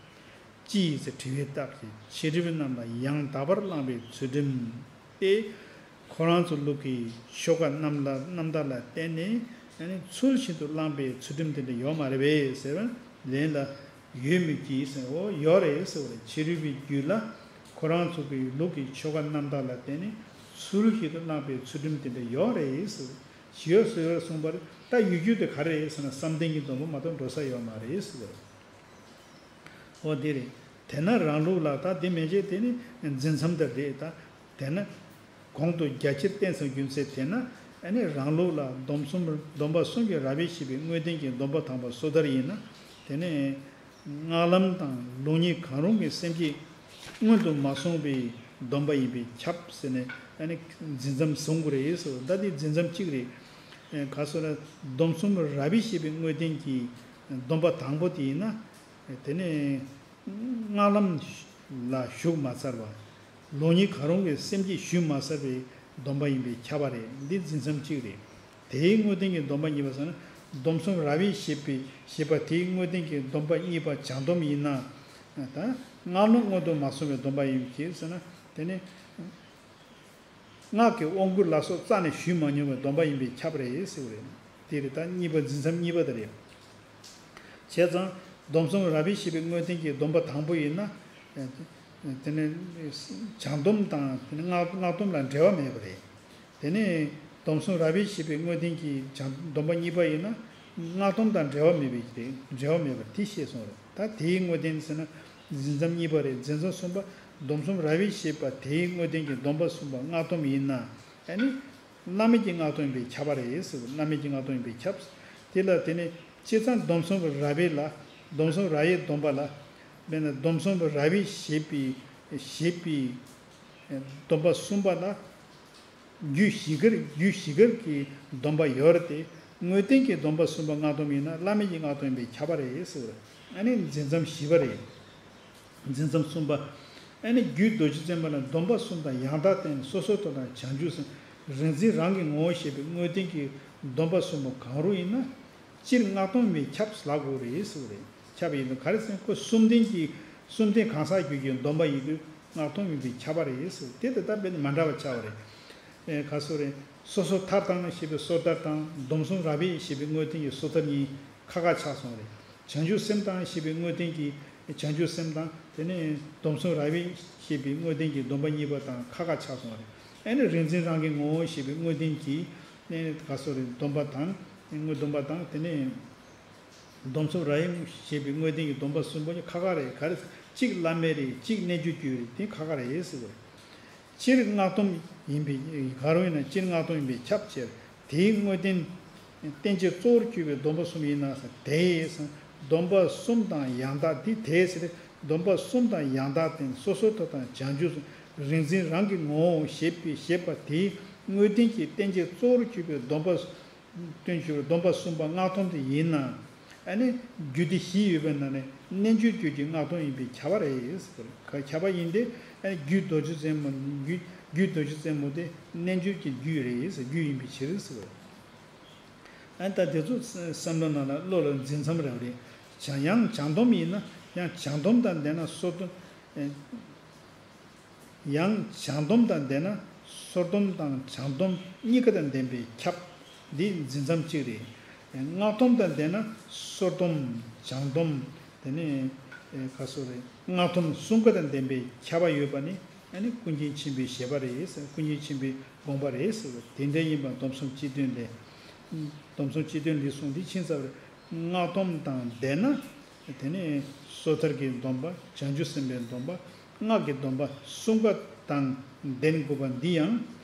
ཅི་ཡིས་བྲིས་པས་བཏེག་ཅེས། ཕྱི་རོལ་པའི་རྣམས་ལ་ཡང་དག་པར་བླངས་པའི་ཚུལ་ཁྲིམས་ཏེ། ཁོ་རང་ཚོ་ལུགས་ཀྱི་ཆོས་བཀའ་རྣམ་དག་རྣམ་དག་ལ་བརྟེན་ནས་ཚུལ་བཞིན་དུ་བླངས་པའི་ཚུལ་ཁྲིམས་དེ་འདྲ་ཡོད་མ་རེད་པས་ཟེར་བ་ལན་ལ། ཡོད་མོད་ཀྱི་ཟེར། འོ་ཡོད་རེད་ཟེར་བ་རེད། ཕྱི་རོལ་པའི་རྒྱུད་ལ་ཁོ་རང་ཚོ་གི་ལུགས་ཀྱི་ཆོས་བཀའ་རྣམ་དག་ལ་བརྟེན་ནས་ཚུལ་བཞིན་དུ་བླངས་པའི་ཚུལ་ཁྲིམས་དེ་འདྲ་ཡོད་རེད་ཟེར། ཡོད་ཟེར་ཡོད་གསུངས་པ་རེད། ད་ཡོད་རྒྱུ་དེ་ག་རེ་རེད་ཟེར་ན། བསམ་གཏན་གྱི་སྡོམ་པ་མ་གཏོགས་འགྲོ་ས་ཡོད་མ་རེད་ཟེར་བ་རེད། འོ་དེ་རེད། དེས་ན་རང་ལུགས་ལ། ད་དེ་མན་ཆད་དེ་ནི་འཛིན་མཚམས་དེ་རེད། ད་དེས་ན་གོང་དུ་རྒྱ་ཆེར་བསྟན་ཙམ་རྒྱུ་མཚན་དེས་ན། ཨ་ནི་རང་ལུགས་ལ་སྡོམ་གསུམ་སྡོམ་པ་གསུམ་གྱིས་རབ་དབྱེ་བྱས་པའི་དངོས་བསྟན་གྱི་སྡོམ་པ་དང་པོ་སོ་ཐར་ཡིན་ན། དེ་ནི་སྔགས་ལམ་དང་ལུགས་གཉིས་གང་རུང་གི་སེམས་བསྐྱེད་སྔོན་དུ་མ་སོང་བའི་སྡོམ་པ་ཡིན་པས་ཁྱབ་ཟེར་ནས། ཨ་ནི་འཛིན་མཚམས་བཟུང་དགོས་རེད་ཟེར། ད་དེ་འཛིན་མཚམས་གཅིག་རེད། ག་སོ་ན་སྡོམ་གསུམ་རབ་དབྱེ་བྱས་པའི་དངོས་བསྟན་གྱི་སྡོམ་པ་དང་པོ་དེ་ཡིན་ན། དེ་ནས་སྔགས་ལམ་ལ་ཞུགས་མ་ཚར་བ། ལུགས་གཉིས་གང་རུང་གི་སེམས་བསྐྱེད་ཞུས་མ་ཚར་བའི་སྡོམ་པ་ཡིན་པས་ཁྱབ་པ་རེད། འདི་འཛིན་མཚམས་གཅིག་རེད། དེའི་དངོས་བསྟན་གྱི་སྡོམ་པ་གཉིས་པ་ཟེར་ན། སྡོམ་གསུམ་རབ་དབྱེ་བྱས་པའི་བྱས་པ་དེའི་དངོས་བསྟན་གྱི་སྡོམ་པ་གཉིས་པ་བྱང་སྡོམ་ཡིན་ན། ད་སྔགས་ལམ་སྔོན་དུ་མ་སོང་བའི་སྡོམ་པ་ཡིན་གྱི་ཟེར་ན། དེ་ནི། སྔགས་ཀྱི་དབང་བསྐུར་ལ་སོགས་རྩ་ནས་ཞུས་མ་མྱོང་བའི་སྡོམ་པ་ཡིན་པས་ཁྱབ་པ་རེད་ཟེར་བ་རེད། དེ་རེད། ད་གཉིས་པ་འཛིན་མཚམས་གཉིས་པ་དེ་རེད། བྱས་ཙང་སྡོམ་གསུམ་རབ་དབྱེ་བྱས་པའི་དངོས་བསྟན་གྱི་སྡོམ་པ་དང་པོ་ཡིན་ན། དེ་ནི་བྱང་སྡོམ་དང་དེ་ནི་སྔགས་སྔགས་སྡོམ་ལ་འབྲེལ་བ་མེད་པ་རེད། དེ་ནས་སྡོམ་གསུམ་རབ་དབྱེ་བྱས་པའི་དངོས་བསྟན་གྱི་བྱང་སྡོམ་པ་གཉིས་པ་ཡིན་ན། སྔགས་སྡོམ་དང་འབྲེལ་བ་མེད་པའི་རེད། འབྲེལ་བ་མེད་པ་དེ་ཤེས་སོང་རེད། ད་དེའི་དངོས་བསྟན་ཟེར་ན། འཛིན་མཚམས་གཉིས་པ་རེད། འཛིན་མཚམས་གསུམ་པ། སྡོམ་གསུམ་རབ་དབྱེ་བྱས་པ་དེའི་དངོས་བསྟན་གྱི་སྡོམ་པ་གསུམ་པ་སྔགས་སྡོམ་ཡིན་ན། ཨ་ནི་བླ་མེད་ཀྱི་སྔགས་སྡོམ་ཡིན་པས་ཁྱབ་པ་རེད་ཟེར། བླ་མེད་ཀྱི་སྔགས་སྡོམ་ཡིན་པས་ཁྱབ། དེ་ལ་དེ་ནས་བྱས་ཙང་སྡོམ་གསུམ་རབ་དབྱེ་ལ། སྡོམ་གསུམ་རབ་དབྱེ་སྡོམ་པ་ལ། དཔེར་ན་སྡོམ་གསུམ་རབ་དབྱེ་བྱས་པའི་བྱས་པའི་སྡོམ་པ་གསུམ་པ་ལ། རྒྱུད་བཞི་ཀར་རྒྱུད་བཞི་ཀར་གྱི་སྡོམ་པ་ཡོད་རེད་དེ། དངོས་བསྟན་གྱི་སྡོམ་པ་གསུམ་པ་སྔགས་སྡོམ་ཡིན་ན་བླ་མེད་ཀྱི་སྔགས་སྡོམ་ཡིན་པས་ཁྱབ་པ་རེད་ཟེར་བ་རེད། ཨ་ནི་འཛིན་མཚམས་བཞི་པ་རེད། འཛིན་མཚམས་གསུམ་པ། ཨ་ནི་རྒྱུད་རྡོ་རྗེ་བཙན་པོ་ལ་སྡོམ་པ་གསུམ་དང་ཡང་དག་བསྟན། སོ་སོར་ཐར་དང་བྱང་ཆུབ་སེམས། རིག་འཛིན་རང་གི་ངོ་བོ་ཞེས་པའི་དངོས་བསྟན་གྱི་སྡོམ་པ་གསུམ་པོ་གང་རུང་ཡིན་ན། སྤྱིར་སྔགས་སྡོམ་ཡིན་པས་ཁྱབ་ལབ་དགོས་རེད་ཟེར་བ་རེད། ཁྱབ་ཡིན་ན་ག་རེ་ཟེར་ན། ཁོ་གསུམ་ལྡན་གྱི་གསུམ་ལྡན་གང་ཟག་རྒྱུད་ཀྱི་སྡོམ་པ་ཡིན་དུས་སྔགས་སྡོམ་ཡིན་པས་ཁྱབ་པ་རེད་ཟེར། དེ་དེ་ལྟར་དཔེ་མི་འདྲ་བ་ཆགས་པ་རེད། ཨེ་ག་སོ་རེད། སོ་སོར་ཐར་དང་ཞེས་པའི་སོ་ཐར་དང་སྡོམ་གསུམ་རབ་དབྱེ་ཞེས་པའི་དངོས་བསྟན་གྱི་སོ་ཐར་གཉིས་ཁ་ཁ་ཆགས་སོང་རེད། བྱང་ཆུབ་སེམས་དང་ཞེས་པའི་དངོས་བསྟན་གྱི་བྱང་ཆུབ་སེམས་དང་། དེ་ནས་སྡོམ་གསུམ་རབ་དབྱེ་ཞེས་པའི་དངོས་བསྟན་གྱི་སྡོམ་པ་གཉིས་པ་དང་ཁ་ཁ་ཆགས་སོང་རེད། ཨེ་ནི་རིག་འཛིན་རང་གི་ངོ་བོ་ཞེས་པའི་དངོས་བསྟན་གྱི་ཨེ་ག་སོ་རེད། སྡོམ་པ་དང་དངོས་སྡོམ་པ་དང་། དེ་ནས་སྡོམ་གསུམ་རབ་དབྱེ་ཞེས་པའི་དངོས་བསྟན་གྱི་སྡོམ་པ་གསུམ་པོ་ནི་ཁ་ཁ་རེད། ག་རེ་ཟེར། གཅིག་བླ་མེད་རེད། གཅིག་རྣལ་འབྱོར་རྒྱུད་རེད། དེ་ཁ་ཁ་རེད་ཟེར་བ་རེད། སྤྱིར་སྔགས་སྡོམ་ཡིན་པས། ག་རུང་ཡིན་ན་སྤྱིར་སྔགས་སྡོམ་ཡིན་པས་ཁྱབ་ཕྱིར། དེའི་དངོས་བསྟན་བསྟན་བྱའི་གཙོ་བོར་གྱུར་པའི་སྡོམ་པ་གསུམ་ཡིན་ན་ཟེར། དེས་སྡོམ་པ་གསུམ་དང་ཡང་དག་འདི་དེས་ཟེར། སྡོམ་པ་གསུམ་དང་ཡང་དག་བསྟན། སོ་སོར་ཐར་དང་བྱང་ཆུབ་སེམས། རིག་འཛིན་རང་གི་ངོ་བོ་ཞེས་པའི་ཞེས་པ་དེའི་དངོས་བསྟན་གྱི་བསྟན་བྱའི་གཙོ་བོར་གྱུར་པའི་སྡོམ་པ། སྟོན་ཞུ་བའི་སྡོམ་པ་གསུམ་པ་སྔགས་སྡོམ་དེ་ཡིན་ན། ཨ་ནི་རྒྱུད་སྡེ་བཞི་ཡོད་པའི་ནང་ནས་རྣལ་འབྱོར་རྒྱུད་ཀྱི་སྔགས་སྡོམ་ཡིན་པས་ཁྱབ་པ་རེད་ཟེར། ཁྱབ་པ་ཡིན་ཏེ། ཨ་ནི་རྒྱུད་རྡོ་རྗེ་བཙན་པོ། རྒྱུད་རྒྱུད་རྡོ་རྗེ་བཙན་པོ་དེ་རྣལ་འབྱོར་གྱི་རྒྱུད་རེད་ཟེར། རྒྱུད་ཡིན་པའི་ཕྱིར་ཟེར། ཨ་ནི་ད་དེ་ཚོ་བསམ་བློ་ནང་ལ་བློ་ལ་འཛིན་མཚམས་རེ་རེ། བྱང་ཡང་བྱང་སྡོམ་ཡིན་ན། ཡང་བྱང་སྡོམ་དང་ལྡན་ན་སོ་སྡོམ། ཡང་བྱང་སྡོམ་དང་ལྡན་ན་སོར་སྡོམ་དང་བྱང་སྡོམ་གཉིས་ཀ་དང་ལྡན་པས་ཁྱབ། འདི་འཛིན་མཚམས་གཅིག་རེད། སྔགས་སྡོམ་དང་ལྡན་ན་སོར་སྡོམ། བྱང་སྡོམ། དེ་ནས་ཨེ་ག་སོ་རེད། སྔགས་སྡོམ་གསུམ་ཀ་དང་ལྡན་པས་ཁྱབ་པ་ཡོད་པ་ནི། ཨ་ནི་ཀུན་མཁྱེན་ཆེན་པོའི་བཞེད་པ་རེད་ཟེར། ཀུན་མཁྱེན་ཆེན་པོའི་དགོངས་པ་རེད་ཟེར། དེ་འདྲ་ཡིན་པ་སྡོམ་གསུམ་སྤྱི་དོན་ལས། སྡོམ་གསུམ་སྤྱི་དོན་ལས་གསུངས་འདི་ཕྱིན་ཚར་བ་རེད། སྔགས་སྡོམ་དང་ལྡན་ན། དེ་ནས་སོ་ཐར་གྱི་སྡོམ་པ། བྱང་ཆུབ་སེམས་དཔའི་སྡོམ་པ། སྔགས་ཀྱི་སྡོམ་པ་གསུམ་ཀ་དང་ལྡན་དགོས་པ་འདི་ཡང་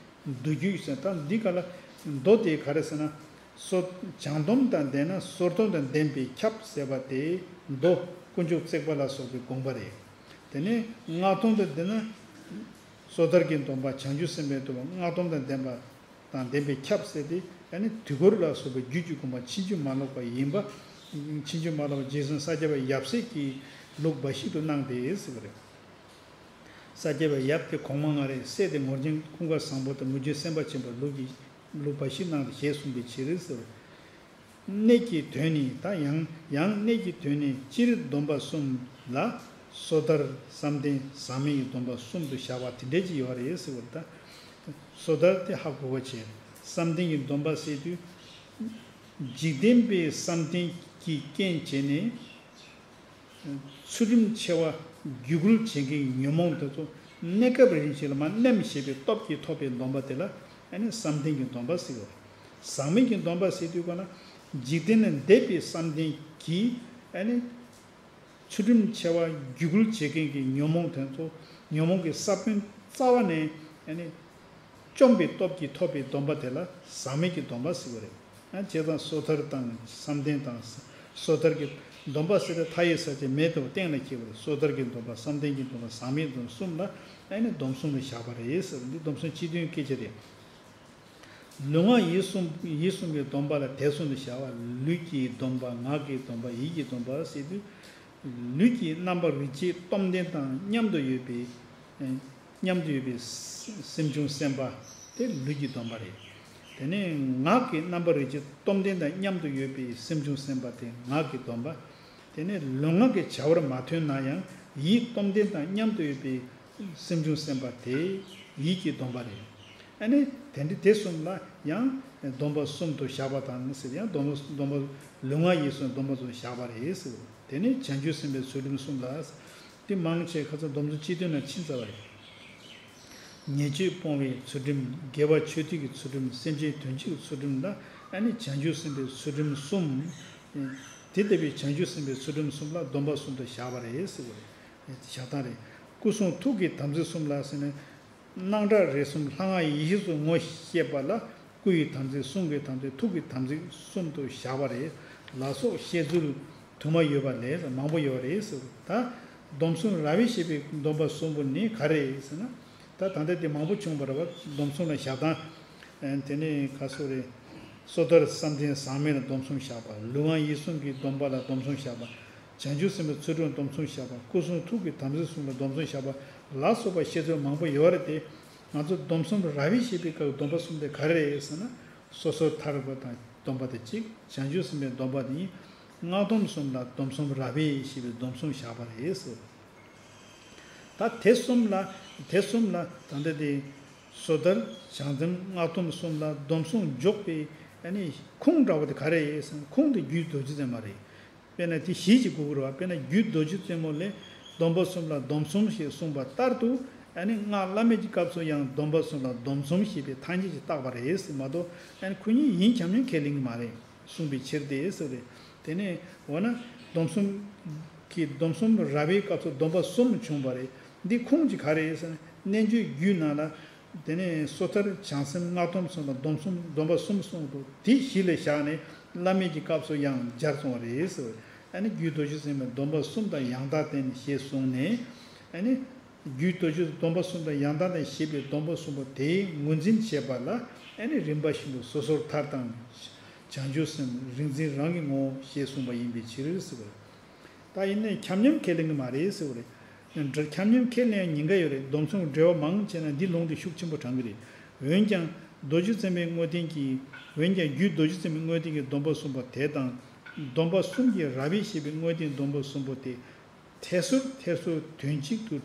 མདོ་རྒྱུད་ཟེར། ད་འདི་ག་ལ་མདོ་དེ་ག་རེ་ཟེར་ན། སོ་བྱང་སྡོམ་དང་ལྡན་ན་སོར་སྡོམ་དང་ལྡན་པས་ཁྱབ་ཟེར་བ་དེ་མདོ་དཀོན་མཆོག་བརྩེགས་པ་ལ་སོགས་པའི་དགོངས་པ་རེད། དེ་ནས་སྔགས་སྡོམ་དང་ལྡན་ན་སོ་ཐར་གྱི་སྡོམ་པ། བྱང་ཆུབ་སེམས་དཔའི་སྡོམ་པ། སྔགས་སྡོམ་དང་ལྡན་པ། དང་ལྡན་པས་ཁྱབ་ཟེར་ཏེ། ཨ་ནི་དུས་འཁོར་ལ་སོགས་པའི་རྒྱུད་ཀྱི་དགོངས་པ་ཕྱིན་ཅི་མ་ལོག་པ་ཡིན་པ། ཕྱིན་ཅི་མ་ལོག་པ་རྗེས་བཟུང་ས་སྐྱ་པ་ཡབ་སྲས་ཀྱི་ལུགས་འབའ་ཞིག་ཏུ་གནང་སྟེ་ཟེར་བ་རེད། ས་སྐྱ་པ་ཡབ་དེ་གོང་མ་ལྔ་རེད། སྲས་དེ་ངོར་ཆེན་ཀུན་དགའ་བཟང་པོ་དང་མུ་ཁྱུད་སེམས་དཔའ་ཆེན་པོ་ལུགས་ཀྱི་ལུགས་འབའ་ཞིག་གནང་སྟེ་ཞེས་གསུངས་པའི་ཕྱིར་ཟེར་བ་རེད། གནད་ཀྱི་དོན་ནི། ད་ཡང་ཡང་གནད་ཀྱི་དོན་ནི། སྤྱིར་སྡོམ་པ་གསུམ་ལ་སོ་ཐར་བསམ་གཏན་ཟག་མེད་ཀྱི་སྡོམ་པ་གསུམ་དུ་བཞག་པ་དེ་འདྲ་ཅིག་ཡོད་རེད་ཟེར་བ་རེད། ད་སོ་ཐར་དེ་ཧ་གོ་བ་བྱས། བསམ་གཏན་གྱི་སྡོམ་པ་ཟེར་དུས། འཇིག་རྟེན་པའི་བསམ་གཏན་གྱི་རྐྱེན་བྱས་ནས། ཚུལ་ཁྲིམས་འཆལ་བ་རྒྱུད་སྐུལ་བྱེད་མཁན་གྱི་ཉོན་མོངས་དེ་ཚོ་གནས་སྐབས་རིམ་བཞིན་ལ་མར་མནན་ཞེས་པའི་སྟོབས་ཀྱིས་ཐོབ་པའི་སྡོམ་པ་དེ་ལ་ཨ་ནི་བསམ་གཏན་གྱི་སྡོམ་པ་ཟེར་བ་རེད། ཟག་མེད་ཀྱི་སྡོམ་པ་ཟེར་དུས་ག་ལ། འཇིག་རྟེན་ལས་འདས་པའི་བསམ་གཏན་གྱིས་ཨ་ནི་ཚུལ་ཁྲིམས་འཆལ་བ་རྒྱུད་སྐུལ་བྱེད་མཁན་གྱི་ཉོན་མོངས་དེ་ཚོ་ཉོན་མོངས་ཀྱི་ས་བོན་རྩ་བ་ནས་ཨ་ནི་བཅོམ་པའི་སྟོབས་ཀྱིས་ཐོབ་པའི་སྡོམ་པ་དེ་ལ་ཟག་མེད་ཀྱི་སྡོམ་པ་ཟེར་བ་རེད། ཨ་བྱས་ཙང་སོ་ཐར་དང་བསམ་གཏན་དང་། སོ་ཐར་གྱི་སྡོམ་པ་ཟེར་ཏེ་མཐའ་ཡས་ས་ཆ་མེད་དུ་གཏན་ལ་འཁེལ་བ་རེད། སོ་ཐར་གྱི་སྡོམ་པ། བསམ་གཏན་གྱི་སྡོམ་པ། ཟག་མེད་སྡོམ་གསུམ་ལ་ཨ་ནི་སྡོམ་གསུམ་ལ་བཞག་པ་རེད་ཟེར། འདི་སྡོམ་གསུམ་སྤྱི་དོན་སྐད་ཆ་རེད། ལུས་ངག་ཡིད་གསུམ་ཡིད་གསུམ་གྱི་སྡོམ་པ་ལ་དེ་གསུམ་དུ་བཞག་པ། ལུས་ཀྱི་སྡོམ་པ། ངག་གི་སྡོམ་པ། ཡིད་ཀྱི་སྡོམ་པ་ཟེར་དུས། ལུས་ཀྱི་རྣམ་པར་རིག་བྱེད་སྟོབས་ལྡན་དང་མཉམ་དུ་ཡོད་པའི། མཉམ་དུ་ཡོད་པའི་སེམས་བྱུང་སེམས་པ་དེ་ལུས་ཀྱི་སྡོམ་པ་རེད། དེ་ནས་ངག་གི་རྣམ་པར་རིག་བྱེད་སྟོབས་ལྡན་དང་མཉམ་དུ་ཡོད་པའི་སེམས་བྱུང་སེམས་པ་དེ་ངག་གི་སྡོམ་པ། དེ་ནས་ལུས་ངག་གི་བྱ་བར་མ་ཐོན་ན་ཡང་ཡིད་སྟོབས་ལྡན་དང་མཉམ་དུ་ཡོད་པའི་སེམས་བྱུང་སེམས་པ་དེ་ཡིད་ཀྱི་སྡོམ་པ་རེད། ཨ་ནི་དེ་འདྲ་དེ་གསུམ་ལ་ཡང་སྡོམ་པ་གསུམ་དུ་བཞག་པ་དང་ཟེར། ཡང་སྡོམ་པ་སྡོམ་པ་ལུས་ངག་ཡིད་གསུམ་སྡོམ་པ་གསུམ་བཞག་པ་རེད་ཟེར། དེ་ནས་བྱང་ཆུབ་སེམས་དཔའི་ཚུལ་ཁྲིམས་གསུམ་ལ། དེ་མང་ཆེ་ཁ་ཚ་སྡོམ་གསུམ་སྤྱི་དོན་ལ་ཕྱིན་ཚར་བ་རེད། ཉེས་སྤྱོད་སྤོང་བའི་ཚུལ་ཁྲིམས། དགེ་བ་ཆོས་སྡུད་ཀྱི་ཚུལ་ཁྲིམས། སེམས་ཅན་དོན་བྱེད་ཀྱི་ཚུལ་ཁྲིམས་ལ་ཨ་ནི་བྱང་ཆུབ་སེམས་དཔའི་ཚུལ་ཁྲིམས་གསུམ། དེ་ལྟ་བུའི་བྱང་ཆུབ་སེམས་དཔའི་ཚུལ་ཁྲིམས་གསུམ་ལ་སྡོམ་པ་གསུམ་དུ་བཞག་པ་རེད་ཟེར་བ་རེད། བཞག་སྟངས་རེད། སྐུ་གསུང་ཐུགས་ཀྱི་དམ་ཚིག་གསུམ་ལ་ཟེར་ན། སྣང་གྲགས་རེག་གསུམ་ལྷ་སྔགས་ཡེ་ཤེས་སུ་ངོ་ཤེས་པ་ལ་སྐུ་ཡི་དམ་ཚིག། གསུང་གི་དམ་ཚིག། ཐུགས་ཀྱི་དམ་ཚིག་གསུམ་དུ་བཞག་པ་རེད། ལ་སོགས་བཤད་ཚུལ་དུ་མ་ཡོད་པ་ལས་མང་པོ་ཡོད་རེད་ཟེར། ད་སྡོམ་གསུམ་རབ་དབྱེ་ཞེས་པའི་སྡོམ་པ་གསུམ་པོ་ནི་ག་རེ་རེད་ཟེར་ན། ད་ད་ལྟ་དེ་མང་པོ་བྱུང་བ་རེད་བ། སྡོམ་གསུམ་ལ་བཞག་སྟངས། དེ་ནས་ག་སོགས་རེད། སོ་ཐར་བསམ་གཏན་ཟག་མེད་ལ་སྡོམ་གསུམ་བཞག་པ། ལུས་ངག་ཡིད་གསུམ་གྱི་སྡོམ་པ་ལ་སྡོམ་གསུམ་བཞག་པ། བྱང་ཆུབ་སེམས་དཔའི་ཚུལ་ཁྲིམས་སྡོམ་གསུམ་བཞག་པ། སྐུ་གསུང་ཐུགས་ཀྱི་དམ་ཚིག་གསུམ་ལ་སྡོམ་གསུམ་བཞག་པ་ལ་སོགས་པ་བཤད་ཚུལ་མང་པོ་ཡོད་རེད་དེ། ང་ཚོ་སྡོམ་གསུམ་རབ་དབྱེ་ཞེས་པའི་སྐབས་སྡོམ་པ་གསུམ་དེ་ག་རེ་རེད་ཟེར་ན། སོ་སོར་ཐར་པ་དང་སྡོམ་པ་དེ་གཅིག་བྱང་ཆུབ་སེམས་དཔའི་སྡོམ་པ་དེ་གཉིས། སྔགས་སྡོམ་གསུམ་ལ་སྡོམ་གསུམ་རབ་དབྱེ་ཞེས་པའི་སྡོམ་གསུམ་བཞག་པ་རེད་ཟེར། ད་དེ་གསུམ་ལ་དེ་གསུམ་ལ་ད་ལྟ་དེ་སོ་ཐར་བྱང་སེམས་སྔགས་སྡོམ་གསུམ་ལ་སྡོམ་གསུམ་འཇོག་པའི་ཨ་ནི་ཁུངས་འདྲ་བོ་དེ་ག་རེ་རེད་ཟེར་ན། ཁུངས་དེ་རྒྱུད་རྡོ་རྗེ་བཙན་མ་རེད། དཔེར་ན་དེ་གཞི་གཅིག་དགོས་ཀྱི་རེད་བ། དཔེར་ན་རྒྱུད་རྡོ་རྗེ་བཙན་མོ་ལས་སྡོམ་པ་གསུམ་ལ་སྡོམ་གསུམ་ཞེས་གསུངས་པ་ལྟར་དུ། ཨ་ནི་སྔགས་བླ་མེད་ཀྱི་སྐབས་སུ་ཡང་སྡོམ་པ་གསུམ་ལ་སྡོམ་གསུམ་ཞེས་པའི་ཐ་སྙད་ཅིག་བཏགས་པ་རེད་ཟེར་མ་གཏོགས། ཨ་ནི་ཁོ་གཉིས་ཡིན་ཁྱབ་མཉམ་ཁས་ལེན་གྱི་མ་རེད། གསུངས་པའི་ཕྱིར་ཏེ་ཟེར་རེད། དེ་ནས་འོ་ན་སྡོམ་གསུམ་གྱི་སྡོམ་གསུམ་རབ་དབྱེའི་སྐབས་སུ་སྡོམ་པ་གསུམ་བྱུང་བ་རེད། འདི་ཁུངས་ཀྱིས་ག་རེ་ཟེར་ན། རྣལ་འབྱོར་རྒྱུད་ནང་ལ། དེ་ནས་སོ་ཐར་བྱང་སེམས་སྔགས་སྡོམ་གསུམ་ལ་སྡོམ་གསུམ་སྡོམ་པ་གསུམ་གསུངས་འདུག་དེ་གཞི་ལ་བཞག་ནས་བླ་མེད་ཀྱི་སྐབས་སུ་ཡང་སྦྱར་སོང་བ་རེད་ཟེར། ཨ་ནི་རྒྱུད་རྡོ་རྗེ་བཙན་མོའི་སྡོམ་པ་གསུམ་དང་ཡང་དག་ལྡན་ཞེས་གསུངས་ནས། ཨ་ནི་རྒྱུད་རྡོ་རྗེ་སྡོམ་པ་གསུམ་དང་ཡང་དག་ལྡན་ཞེས་པའི་སྡོམ་པ་གསུམ་པོ་དེའི་ངོས་འཛིན་བྱེད་པ་ལ། ཨ་ནི་རིམ་པ་བཞིན་དུ་སོ་སོར་ཐར་དང་། བྱང་ཆུབ་སེམས། རིག་འཛིན་རང་གི་ངོ་བོ་ཞེས་གསུངས་པ་ཡིན་པའི་ཕྱིར་ཟེར། ད་ཡིན་ནའི་ཁྱབ་མཉམ་ཁས་ལེན་གྱི་མ་རེད་ཟེར་བ་རེད། ཁྱབ་མཉམ་ཁས་ལེན་ཡང་ཉེན་ཁ་ཡོད་རེད། སྡོམ་གསུམ་འགྲེལ་བ་མང་བྱས་ན་འདི་ལུང་དེ་ཤུགས་ཆེན་པོ་དྲངས་ཀྱི་རེད། འོན་ཀྱང་རྡོ་རྗེ་བཙན་པོའི་དངོས་བསྟན་གྱི། འོན་ཀྱང་རྒྱུད་རྡོ་རྗེ་བཙན་པོའི་དངོས་བསྟན་གྱི་སྡོམ་པ་གསུམ་པ་དེ་དང་། སྡོམ་པ་གསུམ་གྱི་རབ་དབྱེ་ཞེས་པའི་དངོས་བསྟན་སྡོམ་པ་གསུམ་པོ་དེ། ཐད་སོར་ཐད་སོར་དོན་གཅིག་ཏུ་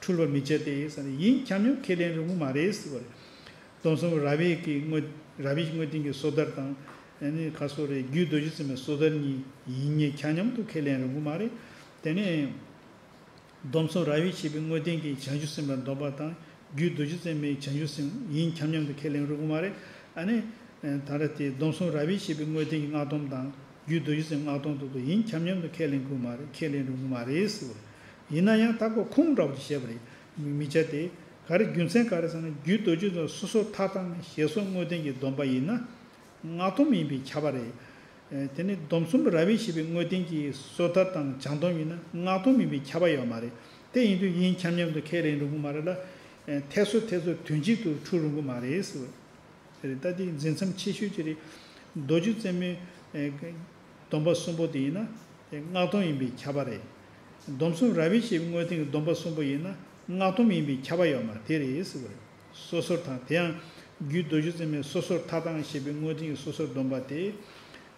འཁྲུལ་བར་མི་བྱ་སྟེ་ཟེར་ནས། ཡིན་ཁྱབ་མཉམ་ཁས་ལེན་རུང་གི་མ་རེད་ཟེར་བ་རེད། སྡོམ་གསུམ་རབ་དབྱེ་གི་དངོས་རབ་དབྱེ་དངོས་བསྟན་གྱི་སོ་ཐར་དང་། ཨ་ནི་ཁ་སོ་རེད། རྒྱུད་རྡོ་རྗེ་བཙན་པོའི་སོ་ཐར་གཉིས་ཡིན་ངེས་ཁྱབ་མཉམ་དུ་ཁས་ལེན་རུང་གི་མ་རེད། དེ་ནས་སྡོམ་གསུམ་རབ་དབྱེ་ཞེས་པའི་དངོས་བསྟན་གྱི་བྱང་ཆུབ་སེམས་ལ་སྡོམ་པ་དང་། རྒྱུད་རྡོ་རྗེ་བཙན་པོའི་བྱང་ཆུབ་སེམས་ཡིན་ཁྱབ་མཉམ་དུ་ཁས་ལེན་རུང་གི་མ་རེད། ཨ་ནི། ད་རེས་དེ་སྡོམ་གསུམ་རབ་དབྱེ་ཞེས་པའི་དངོས་བསྟན་གྱི་སྔགས་སྡོམ་དང་། རྒྱུད་རྡོ་རྗེ་བཙན་སྔགས་སྡོམ་དེ་ཚོ་ཡིན་ཁྱབ་མཉམ་དུ་ཁས་ལེན་དགོས་མ་རེད། ཁས་ལེན་རུང་གི་མ་རེད་ཟེར་བ་རེད། ཡིན་ན་ཡང་ད་ཁོ་ཁུངས་འདྲ་བོ་ཅིག་བཤད་པ་རེད། མི་བྱ་སྟེ། ག་རེ་རྒྱུ་མཚན་ག་རེ་ཟེར་ན། རྒྱུད་རྡོ་རྗེ་བཙན་སོ་སོར་ཐར་དང་ཞེས་སོགས་དངོས་བསྟན་གྱི་སྡོམ་པ་ཡིན་ན། སྔགས་སྡོམ་ཡིན་པས་ཁྱབ་པ་རེད། དེ་ནི་སྡོམ་གསུམ་རབ་དབྱེ་ཞེས་པའི་དངོས་བསྟན་གྱི་སོ་ཐར་དང་བྱང་སྡོམ་ཡིན་ན་སྔགས་སྡོམ་ཡིན་པས་ཁྱབ་པ་ཡོད་མ་རེད། དེ་ཡིན་དུས་ཡིན་ཁྱབ་མཉམ་དུ་ཁས་ལེན་རུང་གི་མ་རེད་ལ། ཐད་སོར་ཐད་སོར་དོན་གཅིག་ཏུ་འཁྲུལ་རུང་གི་མ་རེད་ཟེར་བ་རེད། ད་དེ་འཛིན་མཚམས་ཆེ་ཤོས་ཅིག་རེད། རྡོ་རྗེ་བཙན་མོའི། ཨེ། སྡོམ་པ་གསུམ་པོ་དེ་ཡིན་ན་དེ་སྔགས་སྡོམ་ཡིན་པས་ཁྱབ་པ་རེད། སྡོམ་གསུམ་རབ་དབྱེ་བཤད་པའི་དངོས་བསྟན་གྱི་སྡོམ་པ་གསུམ་པོ་ཡིན་ན་སྔགས་སྡོམ་ཡིན་པས་ཁྱབ་པ་ཡོད་མ་རེད། དེ་རེད་ཟེར་བ་རེད། སོ་སོར་ཐར། དེ་ཡང་རྒྱུད་མདོ་རྒྱུད་བརྩེགས་མའི་སོ་སོར་ཐར་དང་ཞེས་པའི་དངོས་བསྟན་གྱི་སོ་སོར་སྡོམ་པ་དེ།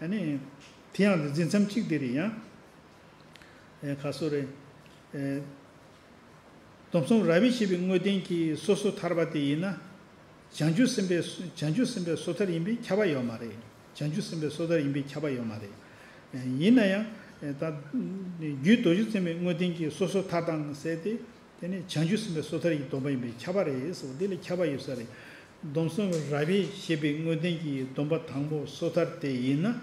ཨ་ནི། དེ་ཡང་དེ་འཛིན་མཚམས་གཅིག་དེ་རེད་ཡང་། ཨེ་ཁ་སོ་རེད། ཨེ། སྡོམ་གསུམ་རབ་དབྱེ་བཤད་པའི་དངོས་བསྟན་གྱི་སོ་སོར་ཐར་པ་དེ་ཡིན་ན། བྱང་ཆུབ་སེམས་དཔའི་བྱང་ཆུབ་སེམས་དཔའི་སོ་ཐར་ཡིན་པས་ཁྱབ་པ་ཡོད་མ་རེད། བྱང་ཆུབ་སེམས་དཔའི་སོ་ཐར་ཡིན་པས་ཁྱབ་པ་ཡོད་མ་རེད། ཡིན་ན་ཡང་ད་རྒྱུད་མདོ་རྒྱུད་བརྩེགས་མའི་དངོས་བསྟན་གྱི་སོ་སོར་ཐར་དང་ཟེར་ཏེ། དེ་ནི་བྱང་ཆུབ་སེམས་དཔའི་སོ་ཐར་གྱི་སྡོམ་པ་ཡིན་པས་ཁྱབ་པ་རེད་ཟེར་བ་འདི་ལ་ཁྱབ་པ་ཡོད་ས་རེད། སྡོམ་གསུམ་རབ་དབྱེ་བཤད་པའི་དངོས་བསྟན་གྱི་སྡོམ་པ་དང་པོ་སོ་ཐར་དེ་ཡིན་ན།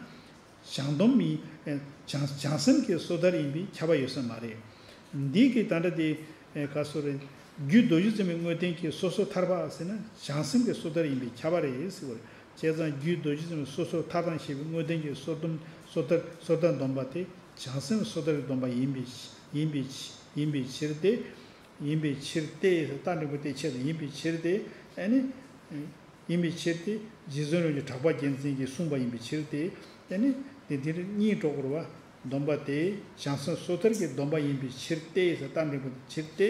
བྱང་སྡོམ་ཡིན། བྱང་བྱང་སེམས་ཀྱི་སོ་ཐར་ཡིན་པས་ཁྱབ་པ་ཡོད་ས་མ་རེད། འདི་གི་ད་ལྟ་དེ་ག་སོ་རེད། རྒྱུད་མདོ་རྒྱུད་བརྩེགས་མའི་དངོས་བསྟན་གྱི་སོ་སོར་ཐར་པ་ཟེར་ན་བྱང་སེམས་ཀྱི་སོ་ཐར་ཡིན་པས་ཁྱབ་པ་རེད་ཟེར་བ་རེད། བྱས་ཙང་རྒྱུད་མདོ་རྒྱུད་བརྩེགས་མའི་སོ་སོར་ཐར་དང་ཞེས་པའི་དངོས་བསྟན་གྱི་སོ་སྡོམ་སོ་ཐར་སོ་ཐར་སྡོམ་པ་དེ་བྱང་སེམས་སོ་ཐར་གྱི་སྡོམ་པ་ཡིན་པའི་ཡིན་པའི་ཡིན་པའི་ཕྱིར་ཏེ། ཡིན་པའི་ཕྱིར་ཏེ། རྟགས་འབྲིང་པོ་སྟེ་ཆེད་དུ་ཡིན་པའི་ཕྱིར་ཏེ། ཨ་ནི། ཡིན་པའི་ཕྱིར་ཏེ། རྗེ་བཙུན་རིན་པོ་ཆེ་གྲགས་པ་རྒྱལ་མཚན་གྱིས་གསུངས་པ་ཡིན་པའི་ཕྱིར་ཏེ། ཨ་ནི། དེ་འདིར་གཉིས་འགྲོ་དགོས་པ། སྡོམ་པ་དེ་བྱང་སེམས་སོ་ཐར་གྱི་སྡོམ་པ་ཡིན་པའི་ཕྱིར་ཏེ་ཟེར་རྟགས་འབྲིང་པོ་ཕྱིར་ཏེ།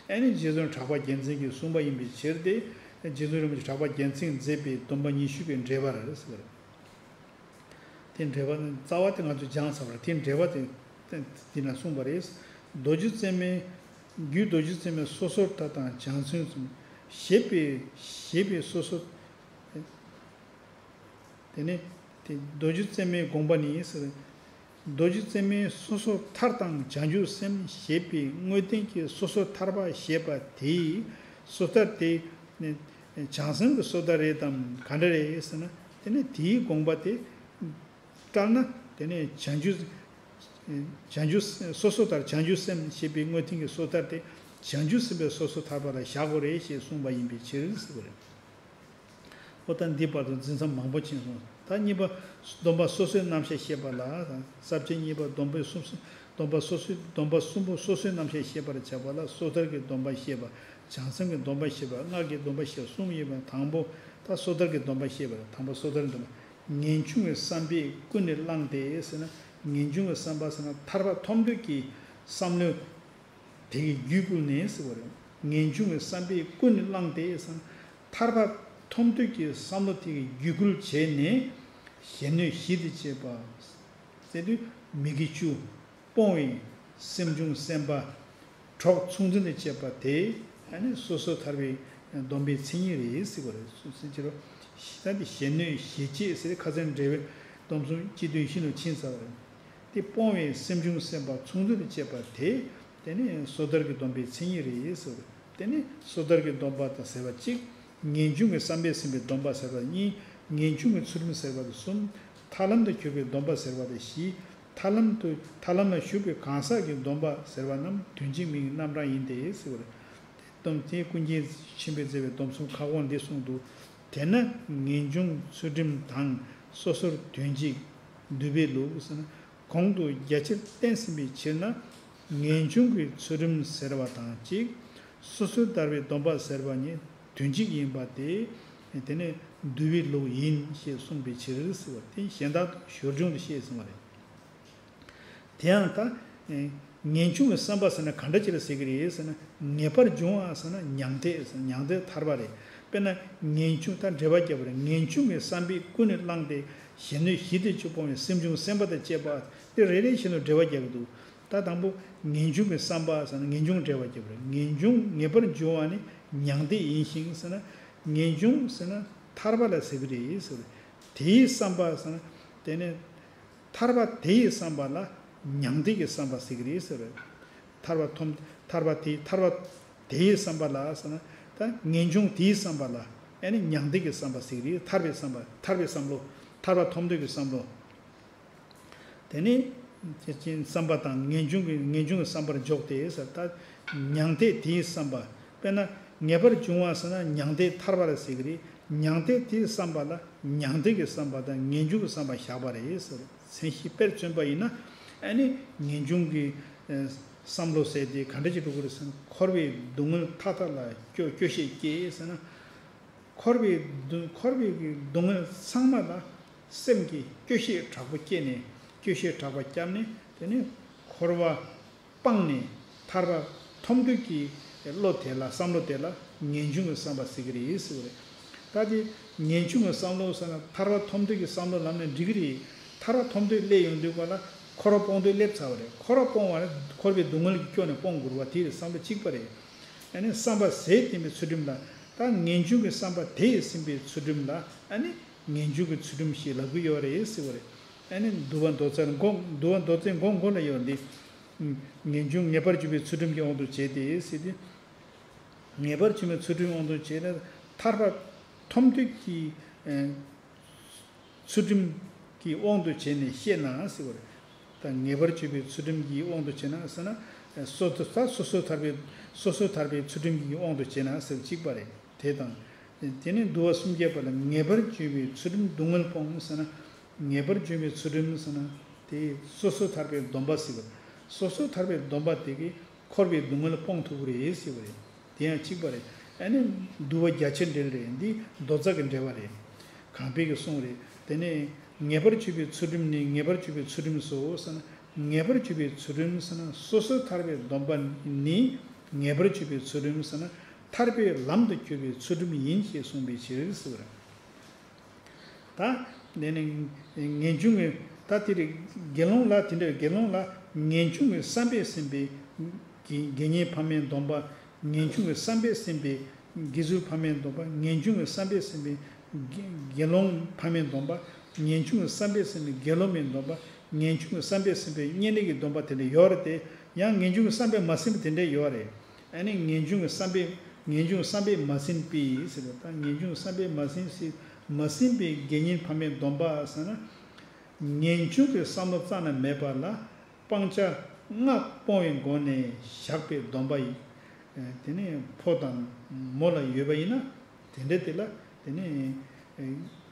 ཨ་ནི་རྗེ་བཙུན་གྲགས་པ་རྒྱལ་མཚན་གྱིས་གསུངས་པ་ཡིན་པའི་ཕྱིར་ཏེ། རྗེ་བཙུན་རིན་པོ་ཆེ་གྲགས་པ་རྒྱལ་མཚན་མཛད་པའི་སྡོམ་པ་ཉི་ཤུ་པའི་འགྲེལ་པར་ཟེར་བ་རེད། དེ་འགྲེལ་པ་ནི་རྩ་བ་དེ་ང་ཚོས་སྦྱངས་ཚར་བ་རེད། དེ་འགྲེལ་པ་དེ་དེ་ན་གསུངས་པ་རེད། མདོ་རྒྱུད་བརྩེགས་མའི། རྒྱུད་མདོ་རྒྱུད་བརྩེགས་མའི་སོ་སོར་ཐར་དང་བྱང་སེམས་སུ་ཞེས་པའི་ཞེས་པའི་སོ་སོ། དེ་ནས་དེ་མདོ་རྒྱུད་བརྩེགས་མའི་དགོངས་པ་ནི་ཟེར། མདོ་རྒྱུད་བརྩེགས་མའི་སོ་སོར་ཐར་དང་བྱང་ཆུབ་སེམས་ཞེས་པའི་དངོས་བསྟན་གྱི་སོ་སོར་ཐར་པ་ཞེས་པ་དེའི་སོ་ཐར་དེ་ནི་བྱང་སེམས་ཀྱི་སོ་ཐར་རེད་དམ་ག་འདྲ་རེད་ཟེར་ན། དེ་ནི་དེའི་དགོངས་པ་དེ་བཀྲལ་ན་དེ་ནི་བྱང་ཆུབ་བྱང་ཆུབ་སོ་སོར་ཐར་བྱང་ཆུབ་སེམས་ཞེས་པའི་དངོས་བསྟན་གྱི་སོ་ཐར་དེ་བྱང་ཆུབ་སེམས་དཔའི་སོ་སོར་ཐར་པ་ལ་བཞག་དགོས་རེད་ཞེས་གསུངས་པ་ཡིན་པའི་ཕྱིར་ཟེར་བ་རེད། ཨོ་ད་འདི་བར་དུ་འཛིན་མཚམས་མང་པོ་ཕྱིན་སོང་། ད་གཉིས་པ། སྡོམ་པ་སོ་སོའི་རྣམ་གཞག་བཤད་པ་ལ། ས་བཅད་གཉིས་པ་སྡོམ་པའི་གསུམ། སྡོམ་པ་སོ་སོའི་སྡོམ་པ་གསུམ་པོ་སོ་སོའི་རྣམ་གཞག་བཤད་པར་བྱ་བ་ལ་སོ་ཐར་གྱི་སྡོམ་པ་བཤད་པ། བྱང་སེམས་ཀྱི་སྡོམ་པ་བཤད་པ། སྔགས་ཀྱི་སྡོམ་པ་བཤད་པ་གསུམ་ཡོད་པ། དང་པོ། ད་སོ་ཐར་གྱི་སྡོམ་པ་བཤད་པ་རེད། དང་པོ་སོ་ཐར་གྱི་སྡོམ་པ། ངེས་འབྱུང་གི་བསམ་པས་ཀུན་ནས་བསླངས་ཏེ་ཟེར་ན། ངེས་འབྱུང་གི་བསམ་པ་ཟེར་ན་ཐར་པ་ཐོབ་འདོད་ཀྱི་བསམ་བློ། དེ་གི་རྒྱུད་བསྐུལ་ནས་ཟེར་བ་རེད། ངེས་འབྱུང་གི་བསམ་པས་ཀུན་ནས་བསླངས་ཏེ་ཟེར་ན། ཐར་པ་ཐོབ་འདོད་ཀྱི་བསམ་བློ་དེ་གི་རྒྱུད་བསྐུལ་བྱས་ནས། གཞན་གནོད་བཞི་དང་བཅས་པ། ཟེར་དུས་མི་དགེ་བཅུ། སྤོང་བའི་སེམས་བྱུང་སེམས་པ། གྲོགས་མཚུངས་འཛིན་དང་བཅས་པ་དེ་ཨ་ནི་སོ་སོར་ཐར་པའི་སྡོམ་པའི་མཚན་ཉིད་རེད་ཟེར་བ་རེད། སོ་སོ་ཅི་རོ། ད་འདི་གཞན་གནོད་ཞི་བྱེད་ཟེར་ཁ་སང་འགྲེལ་པའི་སྡོམ་གསུམ་སྤྱི་དོན་བཞི་ནང་ཕྱིན་ཚར་བ་རེད། དེ་སྤོང་བའི་སེམས་བྱུང་སེམས་པ་མཚུངས་འཛིན་དང་བཅས་པ་དེ་དེ་ནི་སོ་ཐར་གྱི་སྡོམ་པའི་མཚན་ཉིད་རེད་ཟེར་བ་རེད། དེ་ནི་སོ་ཐར་གྱི་སྡོམ་པ་དང་ཟེར་བ་གཅིག་ངེས་འབྱུང་གི་བསམ་པས་ཟིན་པའི་སྡོམ་པ་ཟེར་བ་གཉིས། ངེས་འབྱུང་གི་ཚུལ་ཁྲིམས་ཟེར་བ་དེ་གསུམ། ཐར་ལམ་དུ་གྱུར་པའི་སྡོམ་པ་ཟེར་བ་དེ་བཞི། ཐར་ལམ་དུ་ཐར་ལམ་ལ་ཞུགས་པའི་གང་ཟག་གི་སྡོམ་པ་ཟེར་བ་རྣམས་དོན་གཅིག་མིང་གི་རྣམ་གྲངས་ཡིན་ཏེ་ཟེར་བ་རེད། སྡོམ་དེ་ཀུན་མཁྱེན་ཆེན་པོས་མཛད་པའི་སྡོམ་གསུམ་ཁ་སྐོང་འདི་གསུངས་འདུག་དེས་ན་ངེས་འབྱུང་ཚུལ་ཁྲིམས་དང་སོ་སོར་དོན་གཅིག་འདུས་པའི་ལུགས་ཟེར་ན། གོང་དུ་རྒྱ་ཆེར་བསྟན་ཟིན་པའི་ཕྱིར་ན། ངེས་འབྱུང་གི་ཚུལ་ཁྲིམས་ཟེར་བ་དང་གཅིག་སོ་སོར་ཐར་པའི་སྡོམ་པ་ཟེར་བ་གཉིས་དོན་གཅིག་ཡིན་པ་དེ། དེ་ནི་འདུས་པའི་ལུགས་ཡིན་ཞེས་གསུངས་པའི་ཕྱིར་ཟེར་བ་དེ་གཞན་དག་ཏུ་ཞོར་འབྱུང་དུ་བཤད་ཟིན་པ་རེད། དེ་ཡང་ད། ངེས་འབྱུང་གི་བསམ་པ་ཟེར་ན་ག་འདྲ་ཅིག་ལ་ཟེར་གྱི་རེད་ཟེར་ན། ངེས་པར་འབྱུང་བ་ཟེར་ན་མྱང་འདས་ཟེར་མྱང་འདས་ཐར་པ་རེད། དཔེར་ན་ངེས་འབྱུང་ད་འགྲེལ་པ་བརྒྱབ་པ་རེད། ངེས་འབྱུང་གི་བསམ་པས་ཀུན་ནས་བསླངས་ཏེ་གཞན་གནོད་གཞི་དེ་བཅུ་སྤོང་བའི་སེམས་བྱུང་སེམས་པ་དང་བཅས་པ་དེ་རེ་རེ་བཞིན་དུ་འགྲེལ་པ་རྒྱག་གི་འདུག་ད་དང་པོ་ངེས་འབྱུང་གི་བསམ་པ་ཟེར་ན་ངེས་འབྱུང་འགྲེལ་པ་བརྒྱབ་པ་རེད། ངེས་འབྱུང་ངེས་པར་འབྱུང་བ་ནི་མྱང་འདས་ཡིན་ཞིང་ཟེར་ན། ངེས་འབྱུང་ཟེར་ན་ཐར་པ་ལ་ཟེར་གྱི་རེད་ཟེར། དེའི་བསམ་པ་ཟེར་ན་དེ་ནི། ཐར་པ་དེ་ཡི་བསམ་པ་ལ་མྱང་འདས་ཀྱི་བསམ་པ་ཟེར་གྱི་རེད་ཟེར། ཐར་པ་ཐོབ། ཐར་པ་དེ་ཐར་པ་དེ་ཡི་བསམ་པ་ལ་ཟེར་ན། ད་ངེས་འབྱུང་དེའི་བསམ་པ་ལ་ཨ་ནི་མྱང་འདས་ཀྱི་བསམ་པ་ཟེར་གྱི་རེད། ཐར་པའི་བསམ་པ་ཐར་པའི་བསམ་བློ། ཐར་པ་ཐོབ་འདོད་ཀྱི་བསམ་བློ། དེ་ནི་བསམ་པ་དང་ངེས་འབྱུང་གི་ངེས་འབྱུང་གི་བསམ་པར་འཇོག་སྟེ་ཟེར། ད་མྱང་འདས་དེའི་བསམ་པ། དཔེར་ན་ངེས་པར་འབྱུང་བ་ཟེར་ན་མྱང་འདས་ཐར་པ་ལ་ཟེར་གྱི་རེད། མྱང་འདས་དེའི་བསམ་པ་ལ་མྱང་འདས་ཀྱི་བསམ་པ་དང་ངེས་འབྱུང་གི་བསམ་པ་བཞག་པ་རེད་ཟེར། མཚན་གཞི་དཔེར་མཚོན་པ་ཡིན་ན། ཨ་ནི་ངེས་འབྱུང་གི་བསམ་བློ་ཟེར་དེ་ག་འདྲ་ཅིག་འགྲོ་གི་རེད་ཟེར་ན། འཁོར་བའི་སྡུག་བསྔལ་མཐའ་དག་ལ་སྐྱོ་སྐྱོ་ཤས་སྐྱེས་ཟེར་ན། འཁོར་བའི་སྡུག་འཁོར་བའི་སྡུག་བསྔལ་ཚང་མ་ལ་སེམས་ཀྱི་སྐྱོ་ཤས་དྲག་པོ་སྐྱེས་ནས། ཆོས་བཤད་གྲགས་པ་བསྐྱབས་ནས་དེ་ནས་འཁོར་བ་སྤངས་ནས་ཐར་པ་ཐོབ་འདོད་ཀྱི་བློ་དེ་ལ་བསམ་བློ་དེ་ལ་ངེས་འབྱུང་གི་བསམ་པ་ཟེར་གྱི་རེད་ཟེར་བ་རེད། ད་དེ་ངེས་འབྱུང་གི་བསམ་བློ་ཟེར་ན་ཐར་པ་ཐོབ་འདོད་ཀྱི་བསམ་བློ་ལམ་ནས་འགྲིག་གི་རེད། ཐར་པ་ཐོབ་འདོད་སླེབས་ཡོང་དུས་ག་ལ་འཁོར་བ་སྤོང་འདོད་སླེབས་ཚར་བ་རེད། འཁོར་བ་སྤོང་བ་ལ་འཁོར་བའི་སྡུག་བསྔལ་གྱིས་སྐྱོ་ནས་སྤོང་དགོས་པ་དེ་རེད། བསམ་པ་གཅིག་པ་རེད། ཨ་ནི་བསམ་པ་ཟད་བསྟན་པའི་ཚུལ་ཁྲིམས་ལ། ད་ངེས་འབྱུང་གི་བསམ་པ་དེས་ཟིན་པའི་ཚུལ་ཁྲིམས་ལ་ཨ་ནི་ངེས་འབྱུང་གི་ཚུལ་ཁྲིམས་ཞེས་ལབ་ཀྱི་ཡོད་རེད་ཟེར་བ་རེད། ཨ་ནི་འདུལ་བ་མདོ་རྩ་མགོ་འདུལ་བ་མདོ་རྩའི་མགོ་མགོ་ལ་ཡོད་འདི། ངེས་འབྱུང་ངེས་པར་འབྱུང་བའི་ཚུལ་ཁྲིམས་ཀྱི་དབང་དུ་བྱས་ཏེ་ཟེར་ཏེ། ངེས་པར་འབྱུང་བའི་ཚུལ་ཁྲིམས་དབང་དུ་བྱས་ནས་ཐར་པ་ཐོབ་འདོད་ཀྱི་ཚུལ་ཁྲིམས་ཀྱི་དབང་དུ་བྱས་ནས་བཤད་ན་ཟེར་བ་རེད། ད་ངེས་པར་འབྱུང་བའི་ཚུལ་ཁྲིམས་ཀྱི་དབང་དུ་བྱས་ན་ཟེར་ན། སོ་སོ་ད་སོ་སོ་ཐར་པའི་སོ་སོ་ཐར་པའི་ཚུལ་ཁྲིམས་ཀྱི་དབང་དུ་བྱས་ན་ཟེར་གཅིག་པ་རེད། དེ་དང་། དེ་ནས་འདུལ་བ་སུམ་བརྒྱ་པ་ལ་ངེས་པར་འབྱུང་བའི་ཚུལ་ཁྲིམས་སྡུག་བསྔལ་སྤོང་ཟེར་ན། ངེས་པར་འབྱུང་བའི་ཚུལ་ཁྲིམས་ཟེར་ན། དེ་སོ་སོ་ཐར་པའི་སྡོམ་པ་ཟེར་བ། སོ་སོ་ཐར་པའི་སྡོམ་པ་དེ་གིས་འཁོར་བའི་སྡུག་བསྔལ་སྤོང་ཐུབ་ཀྱི་རེད་ཟེར་བ་རེད། དེ་ཡང་གཅིག་པ་རེད། ཨ་ནི་འདུལ་བ་རྒྱ་ཆེར་འགྲེལ་རེད། འདི་མདོ་རྩ་གི་འགྲེལ་བ་རེད། གང་པའི་གི་གསུང་རེད། དེ་ནས་ངེས་པར་འབྱུང་བའི་ཚུལ་ཁྲིམས་ནི་ངེས་པར་འབྱུང་བའི་ཚུལ་ཁྲིམས་སོ་ཟེར་ན། ངེས་པར་འབྱུང་བའི་ཚུལ་ཁྲིམས་ཟེར་ན་སོ་སོ་ཐར་པའི་སྡོམ་པ་ནི་ངེས་པར་འབྱུང་བའི་ཚུལ་ཁྲིམས་ཟེར་ན་ཐར་པའི་ལམ་དུ་གྱུར་པའི་ཚུལ་ཁྲིམས་ཡིན་ཞེས་གསུངས་པའི་ཕྱིར་ཟེར་བ་རེད། ད་དེ་ནི་ངེས་འབྱུང་གི་ད་དེ་རེད། དགེ་སློང་ལ་དེ་འདྲ་དགེ་སློང་ལ་ངེས་འབྱུང་གི་བསམ་པས་ཟིན་པའི་དགེ་དགེ་བསྙེན་ཕ་མའི་སྡོམ་པ། ངེས་འབྱུང་གི་བསམ་པས་ཟིན་པའི་དགེ་ཚུལ་ཕ་མའི་སྡོམ་པ། ངེས་འབྱུང་གི་བསམ་པས་ཟིན་པའི་དགེ་དགེ་སློང་ཕ་མའི་སྡོམ་པ། ངེས་འབྱུང་གི་བསམ་པས་ཟིན་པའི་དགེ་སློབ་མའི་སྡོམ་པ། ངེས་འབྱུང་གི་བསམ་པས་ཟིན་པའི་བསྙེན་གནས་ཀྱི་སྡོམ་པ་དེ་འདྲ་ཡོད་རེད་དེ། ཡང་ངེས་འབྱུང་གི་བསམ་པས་མ་ཟིན་པ་དེ་འདྲ་ཡོད་རེད། ཨ་ནི་ངེས་འབྱུང་གི་བསམ་པས་ངེས་འབྱུང་བསམ་པས་མ་ཟིན་པའི་ཟེར་བ་དང་། ངེས་འབྱུང་བསམ་པས་མ་ཟིན་ཟེར་མ་ཟིན་པའི་དགེ་བསྙེན་ཕ་མའི་སྡོམ་པ་ཟེར་ན། ངེས་འབྱུང་གི་བསམ་བློ་རྩ་ནས་མེད་པ་ལ་སྤང་བྱ་ལྔ་སྤོང་བའི་སྒོ་ནས་བཞག་པའི་སྡོམ་པ་ཡིན། དེ་ནས་ཕོ་དང་མོ་ལ་ཡོད་པ་ཡིན་ན་དེ་འདྲ་དེ་ལ་དེ་ནས།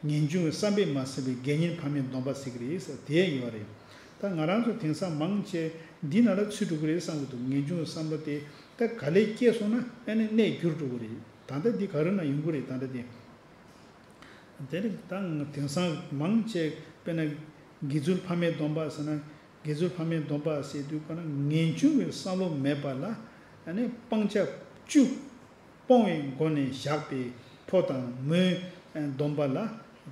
ངེས་འབྱུང་གི་བསམ་པས་མ་ཟིན་པའི་དགེ་བསྙེན་ཕ་མའི་སྡོམ་པ་ཟེར་གྱི་རེད་ཟེར་དེ་ཡང་ཡོད་རེད། ད་ང་རང་ཚོ་དེང་སང་མང་ཆེ་འདི་ནང་ལ་ཚུད་འགྲོ་གི་རེད་བསམ་གྱི་འདུག་ངེས་འབྱུང་གི་བསམ་བློ་དེ་ད་ག་ལེར་སྐྱེས་སོང་ན་ཨ་ནི་གནས་འགྱུར་འགྲོ་གི་རེད། ད་ལྟ་འདི་ག་རེ་ན་ཡོང་གི་རེད། ད་ལྟ་དེ་དེ་རེད། ད་དེང་སང་མང་ཆེ་དཔེར་ན་དགེ་ཚུལ་ཕ་མའི་སྡོམ་པ་ཟེར་ན། དགེ་ཚུལ་ཕ་མའི་སྡོམ་པ་ཟེར་དུས་ག་ན་ངེས་འབྱུང་གི་བསམ་བློ་མེད་པ་ལ་ཨ་ནི་སྤང་བྱ་བཅུ། སྤོང་བའི་སྒོ་ནས་བཞག་པའི་ཕོ་དང་མོའི་སྡོམ་པ་ལ་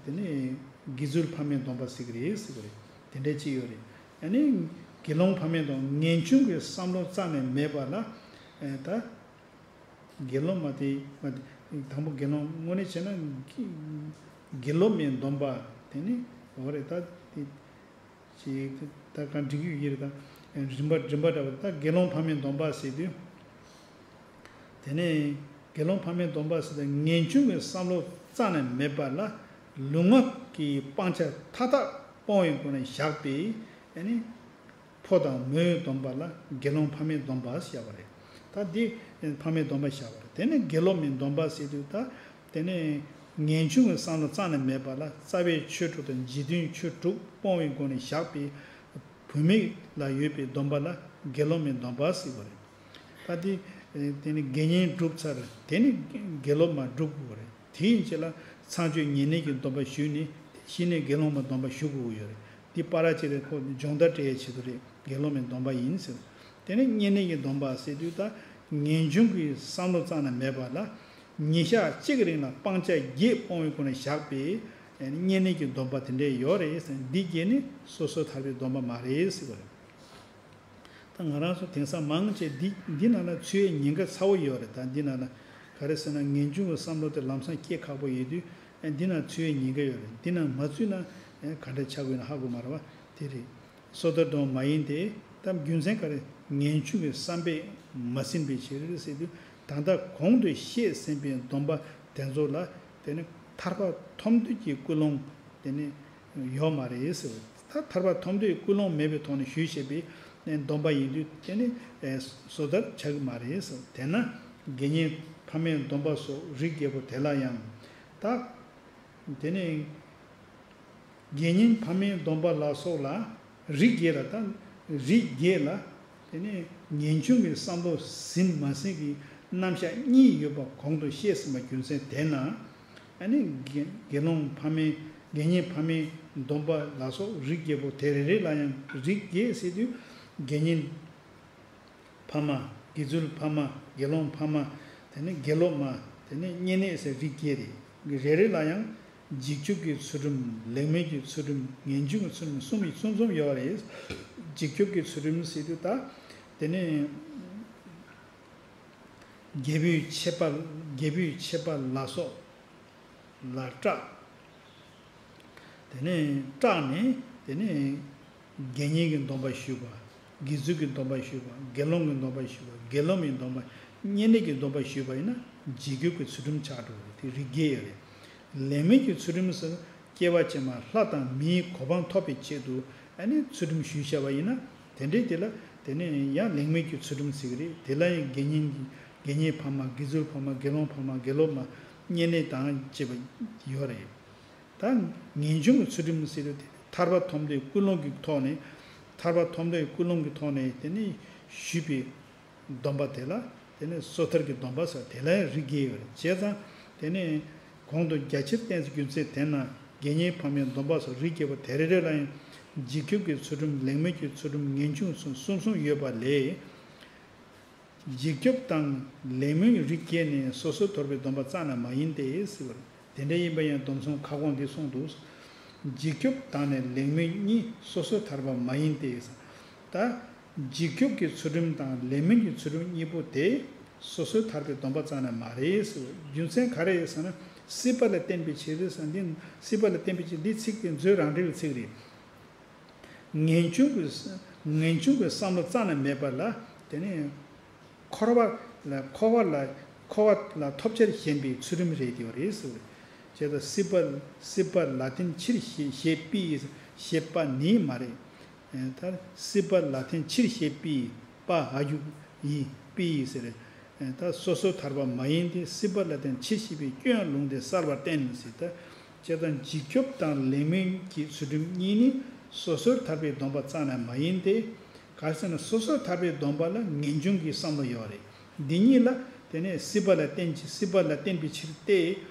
དེ་ནི་དགེ་ཚུལ་ཕ་མའི་སྡོམ་པ་ཟེར་གྱི་རེད་ཟེར་གྱི་རེད། དེ་འདྲ་ཅིག་ཡོད་རེད། ཨ་ནི་དགེ་སློང་ཕ་མའི་སྡོམ་ངེས་འབྱུང་གི་བསམ་བློ་རྩ་ནས་མེད་པ་ལ་ད་དགེ་སློང་མ་དེ་མ་དེ་དང་པོ་དགེ་སློང་དངོས་གནས་བྱས་ན་དགེ་སློབ་མའི་སྡོམ་པ་དེ་ནི་འོ་རེད། ད་དེ། ཅིག་ད་གང་འགྲིག་ཡོད་ཡིར་དང་རིམ་པ་རིམ་པ་འདྲ་བ་ད་དགེ་སློང་ཕ་མའི་སྡོམ་པ་ཟེར་དུས། དེ་ནས་དགེ་སློང་ཕ་མའི་སྡོམ་པ་ཟེར་ཏེ་ངེས་འབྱུང་གི་བསམ་བློ་རྩ་ནས་མེད་པ་ལ་ལུས་ངག་གི་སྤང་བྱ་མཐའ་དག་སྤོང་བའི་སྒོ་ནས་བཞག་པའི་ཨ་ནི་ཕོ་དང་མོའི་སྡོམ་པ་ལ་དགེ་སློང་ཕ་མའི་སྡོམ་པ་ཟེར་བ་རེད། ད་འདི་ཕ་མའི་སྡོམ་པ་བཞག་པ་རེད། དེ་ནས་དགེ་སློབ་མའི་སྡོམ་པ་ཟེར་དུས་ད། དེ་ནས་ངེས་འབྱུང་གི་བསམ་བློ་རྩ་ནས་མེད་པ་ལ་རྩ་བའི་ཆོས་དྲུག་དང་འཇིག་རྟེན་ཆོས་དྲུག་སྤོང་བའི་སྒོ་ནས་བཞག་པའི་བུད་མེད་ལ་ཡོད་པའི་སྡོམ་པ་ལ་དགེ་སློབ་མའི་སྡོམ་པ་ཟེར་བ་རེད། ད་དེ་དེ་ནི་དགེ་བསྙེན་བསྒྲུབས་ཚར་དེ་ནི་དགེ་སློབ་མ་བསྒྲུབ་དགོས་པ་རེད། དེ་ཡིན་ཕྱིར་ལ་ཚངས་སྤྱོད་ཉེར་གནས་ཀྱི་སྡོམ་པ་ཞུས་ནས་གཞི་ནས་དགེ་སློང་མའི་སྡོམ་པ་ཞུ་དགོས་ཀྱི་ཡོད་རེད། འདི་པ་ར་ཅིག་རེད། ཁོ་སྦྱོང་བརྡར་སྤྲད་ཡའི་ཆེད་དུ་རེད། དགེ་སློབ་མའི་སྡོམ་པ་ཡིན་ཟེར། དེ་ནས་བསྙེན་གནས་ཀྱི་སྡོམ་པ་ཟེར་དུས་ད་ངེས་འབྱུང་གི་བསམ་བློ་རྩ་ནས་མེད་པ་ལ་ཉིན་ཞག་གཅིག་གི་རིང་ལ་སྤང་བྱ་བརྒྱད་སྤོང་བའི་སྒོ་ནས་བཞག་པའི་བསྙེན་གནས་ཀྱི་སྡོམ་པ་དེ་འདྲ་ཡོད་རེད་ཟེར། འདི་བརྒྱད་ནི་སོ་སོ་ཐར་པའི་སྡོམ་པ་མ་རེད་ཟེར་བ་རེད། ད་ང་རང་ཚོ་དེང་སང་མང་ཆེ་འདི་འདི་ནང་ལ་ཚུད་ཡའི་ཉེན་ཁ་ཚ་བོ་ཡོད་རེད། ད་འདི་ནང་ལ་ག་རེ་ཟེར་ན་ངེས་འབྱུང་གི་བསམ་བློ་དེ་ལམ་སང་སྐྱེ་ཁག་པོ་ཡོད་དུས་འདི་ནང་ཚུད་ཡའི་ཉེན་ཁ་ཡོད་རེད། འདི་ནང་མ་ཚུད་ན་ག་འདྲ་ཆགས་དགོས་ན་ཧ་གོ་མ་རེད་བ། དེ་རེད། སོ་ཐར་སྡོམ་མ་ཡིན་ཏེ། ད་རྒྱུ་མཚན་ག་རེ། ངེས་འབྱུང་གི་བསམ་པས་མ་ཟིན་པའི་ཕྱིར་ཟེར་དུས་ད་ལྟ་གོང་དུ་བཤད་ཟིན་པའི་སྡོམ་པ་དེ་ཚོ་ལ་དེ་ནི་ཐར་པ་ཐོབ་འདོད་ཀྱི་ཀུན་སློང་དེ་ནི་ཡོད་མ་རེད་ཟེར། ད་ཐར་པ་ཐོབ་འདོད་ཀྱི་ཀུན་སློང་མེད་པའི་ཐོག་ནས་ཞུས་བྱས་པའི་སྡོམ་པ་ཡིན་དུས་དེ་ནི་སོ་ཐར་ཆགས་ཀྱི་མ་རེད་ཟེར། དེས་ན་དགེ་བསྙེན་ཕ་མའི་སྡོམ་པ་སོགས་རིགས་བརྒྱད་པོ་དེ་ལ་ཡང་ད། དེ་ནས་དགེ་བསྙེན་ཕ་མའི་སྡོམ་པ་ལ་སོགས་ལ་རིགས་བརྒྱད་ལ་ད་རིགས་བརྒྱད་ལ་དེ་ནས་ངེས་འབྱུང་གི་བསམ་བློ་ཟིན་མ་ཟིན་གྱི་རྣམ་གཞག་གཉིས་ཡོད་པ་གོང་དུ་བཤད་ཟིན་པ་རྒྱུ་མཚན་དེས་ན། ཨ་ནི་དགེ་དགེ་སློང་ཕ་མའི་དགེ་བསྙེན་ཕ་མའི་ སྡོམ་པ་ལ་སོགས་རིགས་བརྒྱད་པོ་དེ་རེ་རེ་ལ་ཡང་རིགས་བརྒྱད་ཟེར་དུས་དགེ་བསྙེན་ཕ་མ། དགེ་ཚུལ་ཕ་མ། དགེ་སློང་ཕ་མ། དེ་ནས་དགེ་སློབ་མ། དེ་ནས་བསྙེན་གནས་ཟེར་རིགས་བརྒྱད་རེད། རེ་རེ་ལ་ཡང་འཇིགས་སྐྱོབ་ཀྱི་ཚུལ་ཁྲིམས། ལེགས་སྨོན་གྱི་ཚུལ་ཁྲིམས། ངེས་འབྱུང་གི་ཚུལ་ཁྲིམས་གསུམ་ཡིན། གསུམ་གསུམ་ཡོད་རེད། འཇིགས་སྐྱོབ་ཀྱི་ཚུལ་ཁྲིམས་ཟེར་དུས་ད་དེ་ནས་རྒྱལ་པོའི་ཆད་པ། རྒྱལ་པོའི་ཆད་པ་ལ་སོགས་ལ་སྐྲག། དེ་ནས་སྐྲག་ནས་དེ་ནས་དགེ་བསྙེན་གྱི་སྡོམ་པ་ཞུས་པ། དགེ་ཚུལ་གྱི་སྡོམ་པ་ཞུས་པ། དགེ་སློང་གི་སྡོམ་པ་ཞུས་པ། དགེ་སློབ་མའི་སྡོམ་པ། བསྙེན་གནས་ཀྱི་སྡོམ་པ་ཞུས་པ་ཡིན་ན་འཇིགས་སྐྱོབ་ཀྱི་ཚུལ་ཁྲིམས་ཆགས་འགྲོ་བ་རེད། དེ་རིགས་བརྒྱད་ཡོད་རེད། ལེགས་སྨོན་གྱི་ཚུལ་ཁྲིམས་སུ་སྐྱེ་བ་ཕྱི་མ་ལྷ་དང་མིའི་གོ་འཕང་ཐོབ་པའི་ཆེད་དུ་ཨ་ནི་ཚུལ་ཁྲིམས་ཞུས་བཞག་པ་ཡིན་ན། དེ་འདྲའི་དེ་ལ་དེ་ནས་ཡང་ལེགས་སྨོན་གྱི་ཚུལ་ཁྲིམས་ཟེར་གྱི་རེད། དེ་ལ་ཡང་དགེ་བསྙེན་གྱི་དགེ་བསྙེན་ཕ་མ། དགེ་ཚུལ་ཕ་མ། དགེ་སློང་ཕ་མ། དགེ་སློབ་མ། བསྙེན་གནས་དང་བཅས་པ་ཡོད་རེད། ད་ངེས་འབྱུང་གི་ཚུལ་ཁྲིམས་ཟེར་དུས་དེ་ཐར་པ་ཐོབ་འདོད་ཀུན་སློང་གི་ཐོག་ནས། ཐར་པ་ཐོབ་འདོད་ཀུན་སློང་གི་ཐོག་ནས་དེ་ནས་ཞུས་པའི་སྡོམ་པ་དེ་ལ་དེ་ནས་སོ་ཐར་གྱི་སྡོམ་པ་ཟེར། དེ་ལ་ཡང་རིགས་བརྒྱད་ཡོད་རེད། བྱས་ཙང་དེ་ནས་གོང་དུ་རྒྱ་ཆེར་བསྟན་ཚུལ་རྒྱུ་མཚན་དེ་ན་དགེ་བསྙེན་ཕ་མའི་སྡོམ་པ་སོགས་རིགས་བརྒྱད་པོ་དེ་རེ་རེ་ལ་ཡང་འཇིགས་སྐྱོབ་ཀྱི་ཚུལ་ཁྲིམས། ལེགས་སྨོན་གྱི་ཚུལ་ཁྲིམས། ངེས་འབྱུང་གསུམ་གསུམ་ཡོད་པ་ལས། འཇིགས་སྐྱོབ་དང་ལེགས་སྨོན་རིགས་བརྒྱད་ནི་སོ་སོར་ཐར་པའི་སྡོམ་པ་རྩ་ནས་མ་ཡིན་ཏེ་ཟེར་བ་རེད། དེ་འདྲ་ཡིན་པ་ཡང་སྡོམ་གསུམ་ཁ་སྐོང་འདི་གསུངས་འདུག། འཇིགས་སྐྱོབ་དང་ནི་ལེགས་སྨོན་གཉིས། སོ་སོར་ཐར་པ་མ་ཡིན་ཏེ་ཟེར། ད་འཇིགས་སྐྱོབ་ཀྱི་ཚུལ་ཁྲིམས་དང་ལེགས་སྨོན་གྱི་ཚུལ་ཁྲིམས་གཉིས་པོ་དེ་སོ་སོར་ཐར་པའི་སྡོམ་པ་རྩ་ནས་མ་རེད་ཟེར། རྒྱུ་མཚན་ག་རེ་རེད་ཟེར་ན། སྲིད་པ་ལ་བརྟེན་པའི་ཕྱིར་ཟེར། འདི་སྲིད་པ་ལ་བརྟེན་པའི་ཕྱིར། འདི་ཚིག་དེ་མཛོད་རང་འགྲེལ་གྱི་ཚིག་རེད། ངེས་འབྱུང་གི། ངེས་འབྱུང་གི་བསམ་བློ་རྩ་ནས་མེད་པ་ལ་དེ་ནི་འཁོར་བ་ལ། འཁོར་བ་ལ། འཁོར་བ་ལ་ཐོབ་བྱར་ཞེན་པའི་ཚུལ་ཁྲིམས་རེད། དེ་བ་རེད་ཟེར་བ་རེད། བྱས་ཙང་སྲིད་པ། སྲིད་པ་ལ་བརྟེན་ཕྱིར་ཞེན། ཞེན་པའི་ཞེན་པ་ནི་མ་རེད། ད་སྲིད་པ་ལ་བརྟེན་ཕྱིར་ཞེན་པའི་པ་ཨ་རྒྱུ་ཡི་པའི་ཟེར། ད་སོ་སོར་ཐར་པ་མ་ཡིན་ཏེ། སྲིད་པ་ལ་བརྟེན་ཕྱིར་ཞེན་པའི་སྐྱོན་ལུང་དེ་གསལ་བར་བསྟན་ཟེར། ད་བྱས་ཙང་འཇིགས་སྐྱོབ་དང་ལེགས་སྨོན་གྱི་ཚུལ་ཁྲིམས་གཉིས་ནི་སོ་སོར་ཐར་པའི་སྡོམ་པ་རྩ་ནས་མ་ཡིན་ཏེ། ག་རེ་ཟེར་ན། སོ་སོར་ཐར་པའི་སྡོམ་པ་ལ་ངེས་འབྱུང་གི་བསམ་བློ་ཡོད་རེད། འདི་གཉིས་ལ་དེ་ནས་སྲིད་པ་ལ་བརྟེན་ཅིང་། སྲིད་པ་ལ་བརྟེན་པའི་ཕྱིར་ཏེ།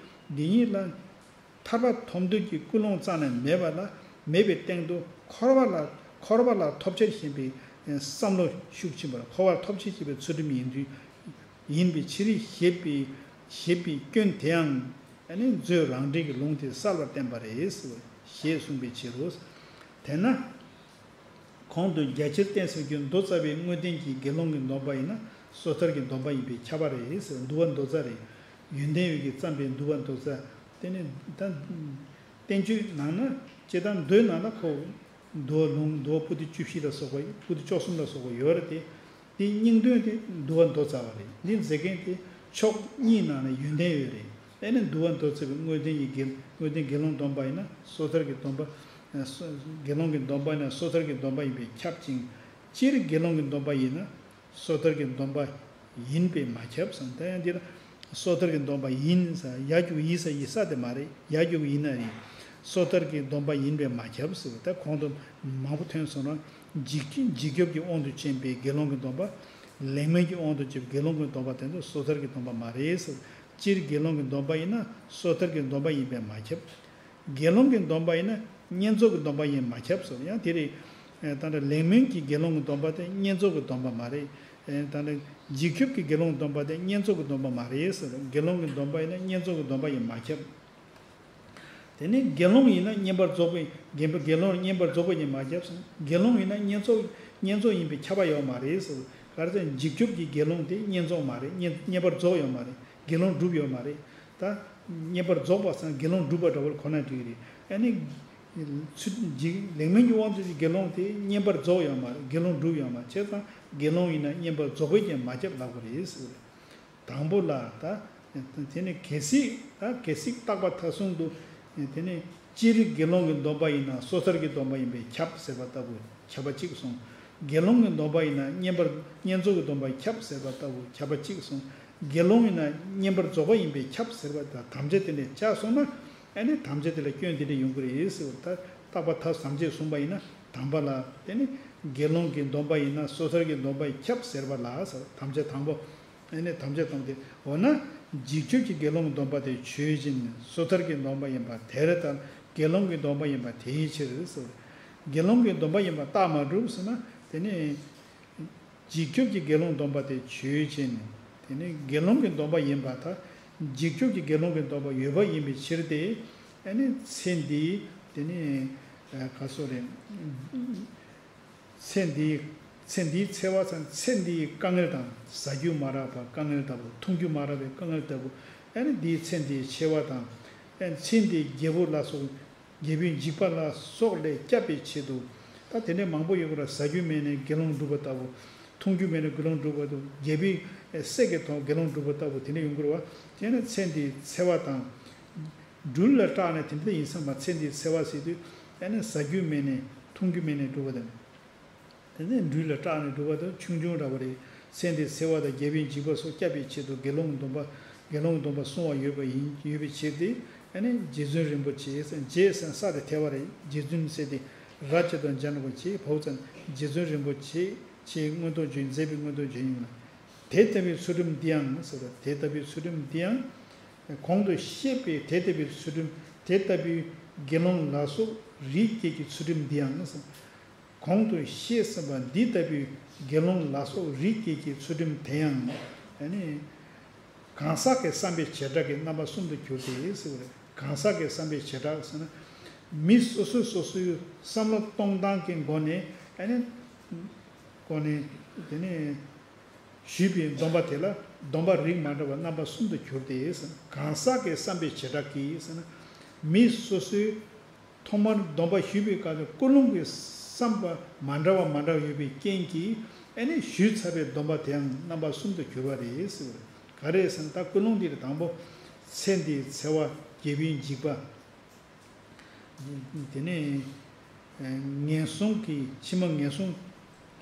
འདི་གཉིས་ལ་ཐར་པ་ཐོབ་འདོད་ཀྱི་ཀུན་སློང་རྩ་ནས་མེད་པ་ལ། མེད་པའི་སྟེང་དུ་འཁོར་བ་ལ། འཁོར་བ་ལ་ཐོབ་བྱར་ཞེན་པའི་བསམ་བློ་ཤུགས་ཆེན་པོ། འཁོར་བ་ལ་ཐོབ་བྱར་ཞེན་པའི་ཚུལ་ཁྲིམས་ཡིན་དུས། ཡིན་པའི་ཕྱིར་ཞེན་པའི། ཞེན་པའི་སྐྱོན་དེའང་ཨ་ནི་མཛོད་རང་འགྲེལ་གྱི་ལུང་དེས་གསལ་བར་བསྟན་པ་རེད་ཟེར་བ་ཞེས་གསུངས་པའི་ཕྱིར་རོ། དེས་ན། གོང་དུ་རྒྱ་ཆེར་བསྟན་ཟེར་རྒྱུ་མདོ་རྩ་བའི་དངོས་བསྟན་གྱི་དགེ་སློང་གི་སྡོམ་པ་ཡིན་ན་སོ་ཐར་གྱི་སྡོམ་པ་ཡིན་པས་ཁྱབ་པ་རེད་ཟེར། འདུལ་བ་མདོ་རྩ་རེད། ཡོན་ཏན་འོད་ཀྱིས་བརྩམས་པའི་འདུལ་བ་མདོ་རྩ། དེ་ནི་ད་བསྟན་བཅོས་ནང་ན་སྤྱིར་བཏང་མདོའི་ནང་ན་ཁོ་འདུལ་བ་ལུང་། འདུལ་བ་པོ་ཏི་བཅུ་བཞི་ལ་སོགས་པ། པོ་ཏི་བཅུ་གསུམ་ལ་སོགས་པ་ཡོད་རེད་དེ། དེའི་སྙིང་དོན་དེ་འདུལ་བ་མདོ་རྩ་བ་རེད། འདི་མཛད་མཁན་དེ་ཕྱོགས་གཉིས་ནང་ནས་ཡོན་ཏན་ཡོད་རེད། དེ་ནི་འདུལ་བ་མདོ་རྩ་བའི་དངོས་བསྟན་གྱི་དགེ། དངོས་བསྟན་དགེ་སློང་སྡོམ་པ་ཡིན་ན་སོ་ཐར་གྱི་སྡོམ་པ། སོ། དགེ་སློང་གི་སྡོམ་པ་ཡིན་ན་སོ་ཐར་གྱི་སྡོམ་པ་ཡིན་པས་ཁྱབ་ཅིང་། སྤྱིར་དགེ་སློང་གི་སྡོམ་པ་ཡིན་ན་སོ་ཐར་གྱི་སྡོམ་པ་ཡིན་པས་མ་ཁྱབ་ཟེར། ད་ཡང་འདིར་སོ་ཐར་གྱི་སྡོམ་པ་ཡིན་ཟེར། ཡ་གི་གུ་ཡི་ཟེར་ཡི་ས་དེ་མ་རེད། ཡ་གི་གུ་ཡིན་ན་རེད། སོ་ཐར་གྱི་སྡོམ་པ་ཡིན་པས་མ་ཁྱབ་ཟེར། ད་གོང་དུ་མང་པོ་ཐོན་སོང་ན། འཇིགས། འཇིགས་སྐྱོབ་ཀྱི་དབང་དུ་བྱས་པའི་དགེ་སློང་གི་སྡོམ་པ། ལེགས་སྨོན་གྱི་དབང་དུ་བྱས་པའི་དགེ་སློང་གི་སྡོམ་པ་དེ་ཚོ་སོ་ཐར་གྱི་སྡོམ་པ་མ་རེད་ཟེར། སྤྱིར་དགེ་སློང་གི་སྡོམ་པ་ཡིན་ན་སོ་ཐར་གྱི་སྡོམ་པ་ཡིན་པས་མ་ཁྱབ། དགེ་སློང་གི་སྡོམ་པ་ཡིན་ན་བསྙེན་རྫོགས་ཀྱི་སྡོམ་པ་ཡིན་མ་ཁྱབ་ཟེར། ཡང་དེ་རེད། ད་ལྟ་ལེགས་སྨོན་གྱི་དགེ་སློང་གི་སྡོམ་པ་དེ་བསྙེན་རྫོགས་ཀྱི་སྡོམ་པ་མ་རེད། ད་ལྟ་འཇིགས་སྐྱོབ་ཀྱི་དགེ་སློང་གི་སྡོམ་པ་དེ་བསྙེན་རྫོགས་ཀྱི་སྡོམ་པ་མ་རེད་ཟེར། དགེ་སློང་གི་སྡོམ་པ་ཡིན་ན་བསྙེན་རྫོགས་ཀྱི་སྡོམ་པ་ཡིན་མ་ཁྱབ། དེ་ནས་དགེ་སློང་ཡིན་ན་བསྙེན་པར་རྫོགས་པའི། དགེ། དགེ་སློང་བསྙེན་པར་རྫོགས་པ་ཡིན་མ་ཁྱབ་ཟེར། དགེ་སློང་ཡིན་ན་བསྙེན་རྫོགས། བསྙེན་རྫོགས་ཡིན་པས་ཁྱབ་པ་ཡོད་མ་རེད་ཟེར། ག་རེ་ཟེར། འཇིགས་སྐྱོབ་ཀྱི་དགེ་སློང་དེ་བསྙེན་རྫོགས་མ་རེད། བསྙེན། བསྙེན་པར་རྫོགས་ཡོད་མ་རེད། དགེ་སློང་གྲུབ་ཡོད་མ་རེད། ད་བསྙེན་པར་རྫོགས་པ་ཟེར་ན་དགེ་སློང་གྲུབ་པ་འདྲ་བོ་ལ་གོ་ན་འགྲིག་གི་རེད། ཨ་ནི་ཚུལ། འཇིགས། ལེགས་སྨོན་གྱི་དབང་དུ་བྱས་དགེ་སློང་དེ་བསྙེན་པར་རྫོགས་ཡོད་མ་རེད། དགེ་སློང་གྲུབ་ཡོད་མ་རེད། བྱས་ཙང་དགེ་སློང་ཡིན་ན་བསྙེན་པར་རྫོགས་པས་ཀྱང་མ་ཁྱབ་ལབ་དགོས་རེད་ཟེར་བ་རེད། དང་པོ་ལ་ད། དེ་ནི་གལ་སྲིད། ད་གལ་སྲིད་རྟག་པ་མཐའ་གསུམ་དུ། དེ་ནི་སྤྱིར་དགེ་སློང་གི་སྡོམ་པ་ཡིན་ན་སོ་ཐར་གྱི་སྡོམ་པ་ཡིན་པས་ཁྱབ་ཟེར་བ་ལྟ་བུ་ཁྱབ་པ་གཅིག་སོང་། དགེ་སློང་གི་སྡོམ་པ་ཡིན་ན་བསྙེན་པར། བསྙེན་རྫོགས་ཀྱི་སྡོམ་པས་ཁྱབ་ཟེར་བ་ལྟ་བུ་ཁྱབ་པ་གཅིག་སོང་། དགེ་སློང་ཡིན་ན་བསྙེན་པར་རྫོགས་པ་ཡིན་པས་ཁྱབ་ཟེར་བ་དང་དམ་བཅའ་དེ་འདྲ་བཅག་སོང་ན། ཨ་ནི་དམ་བཅའ་དེ་ལ་སྐྱོན་དེ་འདྲ་ཡོང་གི་རེད་ཟེར་བ། ད་རྟག་པ་མཐའ་གསུམ་བཅས་གསུངས་པ་ཡིན་ན་དང་པོ་ལ་དེ་ནི་དགེ་སློང་གི་སྡོམ་པ་ཡིན་ན་སོ་ཐར་གྱི་སྡོམ་པས་ཁྱབ་ཟེར་བ་ལ་ཟེར། དམ་བཅའ་དང་པོ། ཨ་ནི་དམ་བཅའ་དང་དེ། འོ་ན་འཇིགས་སྐྱོབ་ཀྱི་དགེ་སློང་གི་སྡོམ་པ་དེ་ཆོས་ཅན། སོ་ཐར་གྱི་སྡོམ་པ་ཡིན་པ་དེ་རེད་ད། དགེ་སློང་གི་སྡོམ་པ་ཡིན་པ་དེའི་ཕྱིར་ཟེར། དགེ་སློང་གི་སྡོམ་པ་ཡིན་པ་རྟགས་མ་གྲུབ་ཟེར་ན། དེ་ནི་འཇིགས་སྐྱོབ་ཀྱི་དགེ་སློང་སྡོམ་པ་དེ་ཆོས་ཅན། དེ་ནི་དགེ་སློང་གི་སྡོམ་པ་ཡིན་པར་ཐལ། འཇིགས་སྐྱོབ་ཀྱི་དགེ་སློང་གི་སྡོམ་པ་ཡོད་པ་ཡིན་པའི་ཕྱིར་ཏེ། ཨ་ནི་ཚེ་འདིའི་དེ་ནི་ག་སོགས་རེད། ཚེ་འདིའི་ཚེ་འདིའི་འཚེ་བ་ཚང་ཚེ་འདིའི་དཀའ་ངལ་དང་ཟ་རྒྱུ་མ་རག་པ་དཀའ་ངལ་ལྟ་བུ། འཐུང་རྒྱུ་མ་རག་པའི་དཀའ་ངལ་ལྟ་བུ། ཨ་ནི་འདིའི་ཚེ་འདིའི་འཚེ་བ་དང་། ཨ་ནི་ཚེ་འདིའི་རྒྱལ་པོ་ལ་སོགས། རྒྱལ་པོའི་འཇིགས་པ་ལ་སོགས་ལས་བསྐྱབ་པའི་ཆེད་དུ། ད་དེ་འདྲའི་མང་པོ་ཡོད་ཀྱི་རེད། ཟ་རྒྱུ་མེད་ནས་དགེ་སློང་སྒྲུབ་པ་ལྟ་བུ། འཐུང་རྒྱུ་མེད་ནས་དགེ་སློང་སྒྲུབ་པ་ལྟ་བུ། རྒྱལ་པོའི་སྲས་ཀྱི་ཐོག་དགེ་སློང་སྒྲུབ་པ་ལྟ་བུ་དེ་འདྲ་ཡོང་གི་རེད་བ། དེ་ནི་ཚེ་འདིའི་འཚེ་བ་དང་། སྦྲུལ་ལ་སྐྲག་ནས། དེ་འདྲ་ཡིན་ཙང་མ་ཚེ་འདིའི་འཚེ་བ་ཟེར་དུས། ཨ་ནི་ཟ་རྒྱུ་མེད་ནས་འཐུང་རྒྱུ་མེད་ནས་སྒྲུབ་པ་དང་། དེ་ནས་སྦྲུལ་ལ་སྐྲག་ནས་སྒྲུབ་པ་དང་ཆུང་ཆུང་འདྲ་བ་རེད། ཚེ་འདིའི་འཚེ་བ་དང་རྒྱལ་པོའི་འཇིགས་པ་སོགས་བསྐྱབ་པའི་ཆེད་དུ་དགེ་སློང་གི་སྡོམ་པ། དགེ་སློང་གི་སྡོམ་པ་བསྲུང་བ་ཡོད་པ་ཡིན། ཡོད་པའི་ཕྱིར་ཏེ། ཨ་ནི་རྗེ་བཙུན་རིན་པོ་ཆེ། རྗེ་ཟེར་ས་དེ་ཐལ་བ་རེད། རྗེ་བཙུན་ཟེར་ཏེ་ར་ཅེ་དང་སྦྱར་ནས་བྱས་བོ་ཙམ། རྗེ་བཙུན་རིན་པོ་ཆེ། ཆེས་མངོན་རྟོགས་བརྗོད། མཛད་པའི་མངོན་རྟོགས་བརྗོད་ཡིན་ལ། དེ་ལྟ་བུའི་ཚུལ་ཁྲིམས་འདི་ཡང་ཟེར། དེ་ལྟ་བུའི་ཚུལ་ཁྲིམས་འདི་ཡང་། གོང་དུ་བཤད་པའི་དེ་ལྟ་བུའི་ཚུལ་ཁྲིམས། དེ་ལྟ་བུའི་དགེ་སློང་ལ་སོགས་རིགས་བརྒྱད་ཀྱི་ཚུལ་ཁྲིམས་འདི་ཡང་ཟེར། གོང་དུ་བཤད་ཟིན་པ་འདི་ལྟ་བུའི་དགེ་སློང་ལ་སོགས་རིགས་བརྒྱད་ཀྱི་ཚུལ་ཁྲིམས་དེ་ཡང་། ཨ་ནི། གང་ཟག་གི་བསམ་པའི་བྱེ་བྲག་གིས་རྣམ་པ་གསུམ་དུ་གྱུར་ཏེ་ཟེར་བ་རེད། གང་ཟག་གི་བསམ་པའི་བྱེ་བྲག་ཟེར་ན། མི་སོ་སོས་སོ་སོའི་བསམ་བློ་གཏོང་སྟངས་ཀྱི་སྒོ་ནས། ཨ་ནི། སྒོ་ནས་དེ་ནས་ཞུས་པའི་སྡོམ་པ་དེ་ལ་སྡོམ་པ་རིགས་མ་འདྲ་བ་རྣམ་པ་གསུམ་དུ་གྱུར་ཏེ་ཟེར། གང་ཟག་གི་བསམ་པའི་བྱེ་བྲག་གིས་ཟེར་ན། མི་སོ་སོའི་ཐོག་མར་སྡོམ་པ་ཞུས་པའི་སྐབས་སུ་ཀུན་སློང་གི་བསམ་པ་མ་འདྲ་བ་མ་འདྲ་བ་ཡོད་པའི་རྐྱེན་གྱིས། ཨ་ནི་ཞུས་ཚར་བའི་སྡོམ་པ་དེའང་རྣམ་པ་གསུམ་དུ་གྱུར་པ་རེད་ཟེར་བ་རེད། ག་རེ་ཟེར་ན། ད་ཀུན་སློང་འདི་རེད། དང་པོ་ཚེ་འདིའི་འཚེ་བ། རྒྱལ་པོའི་འཇིགས་པ། དེ་ནས་ངན་སོང་གི་ཕྱི་མ་ངན་སོང་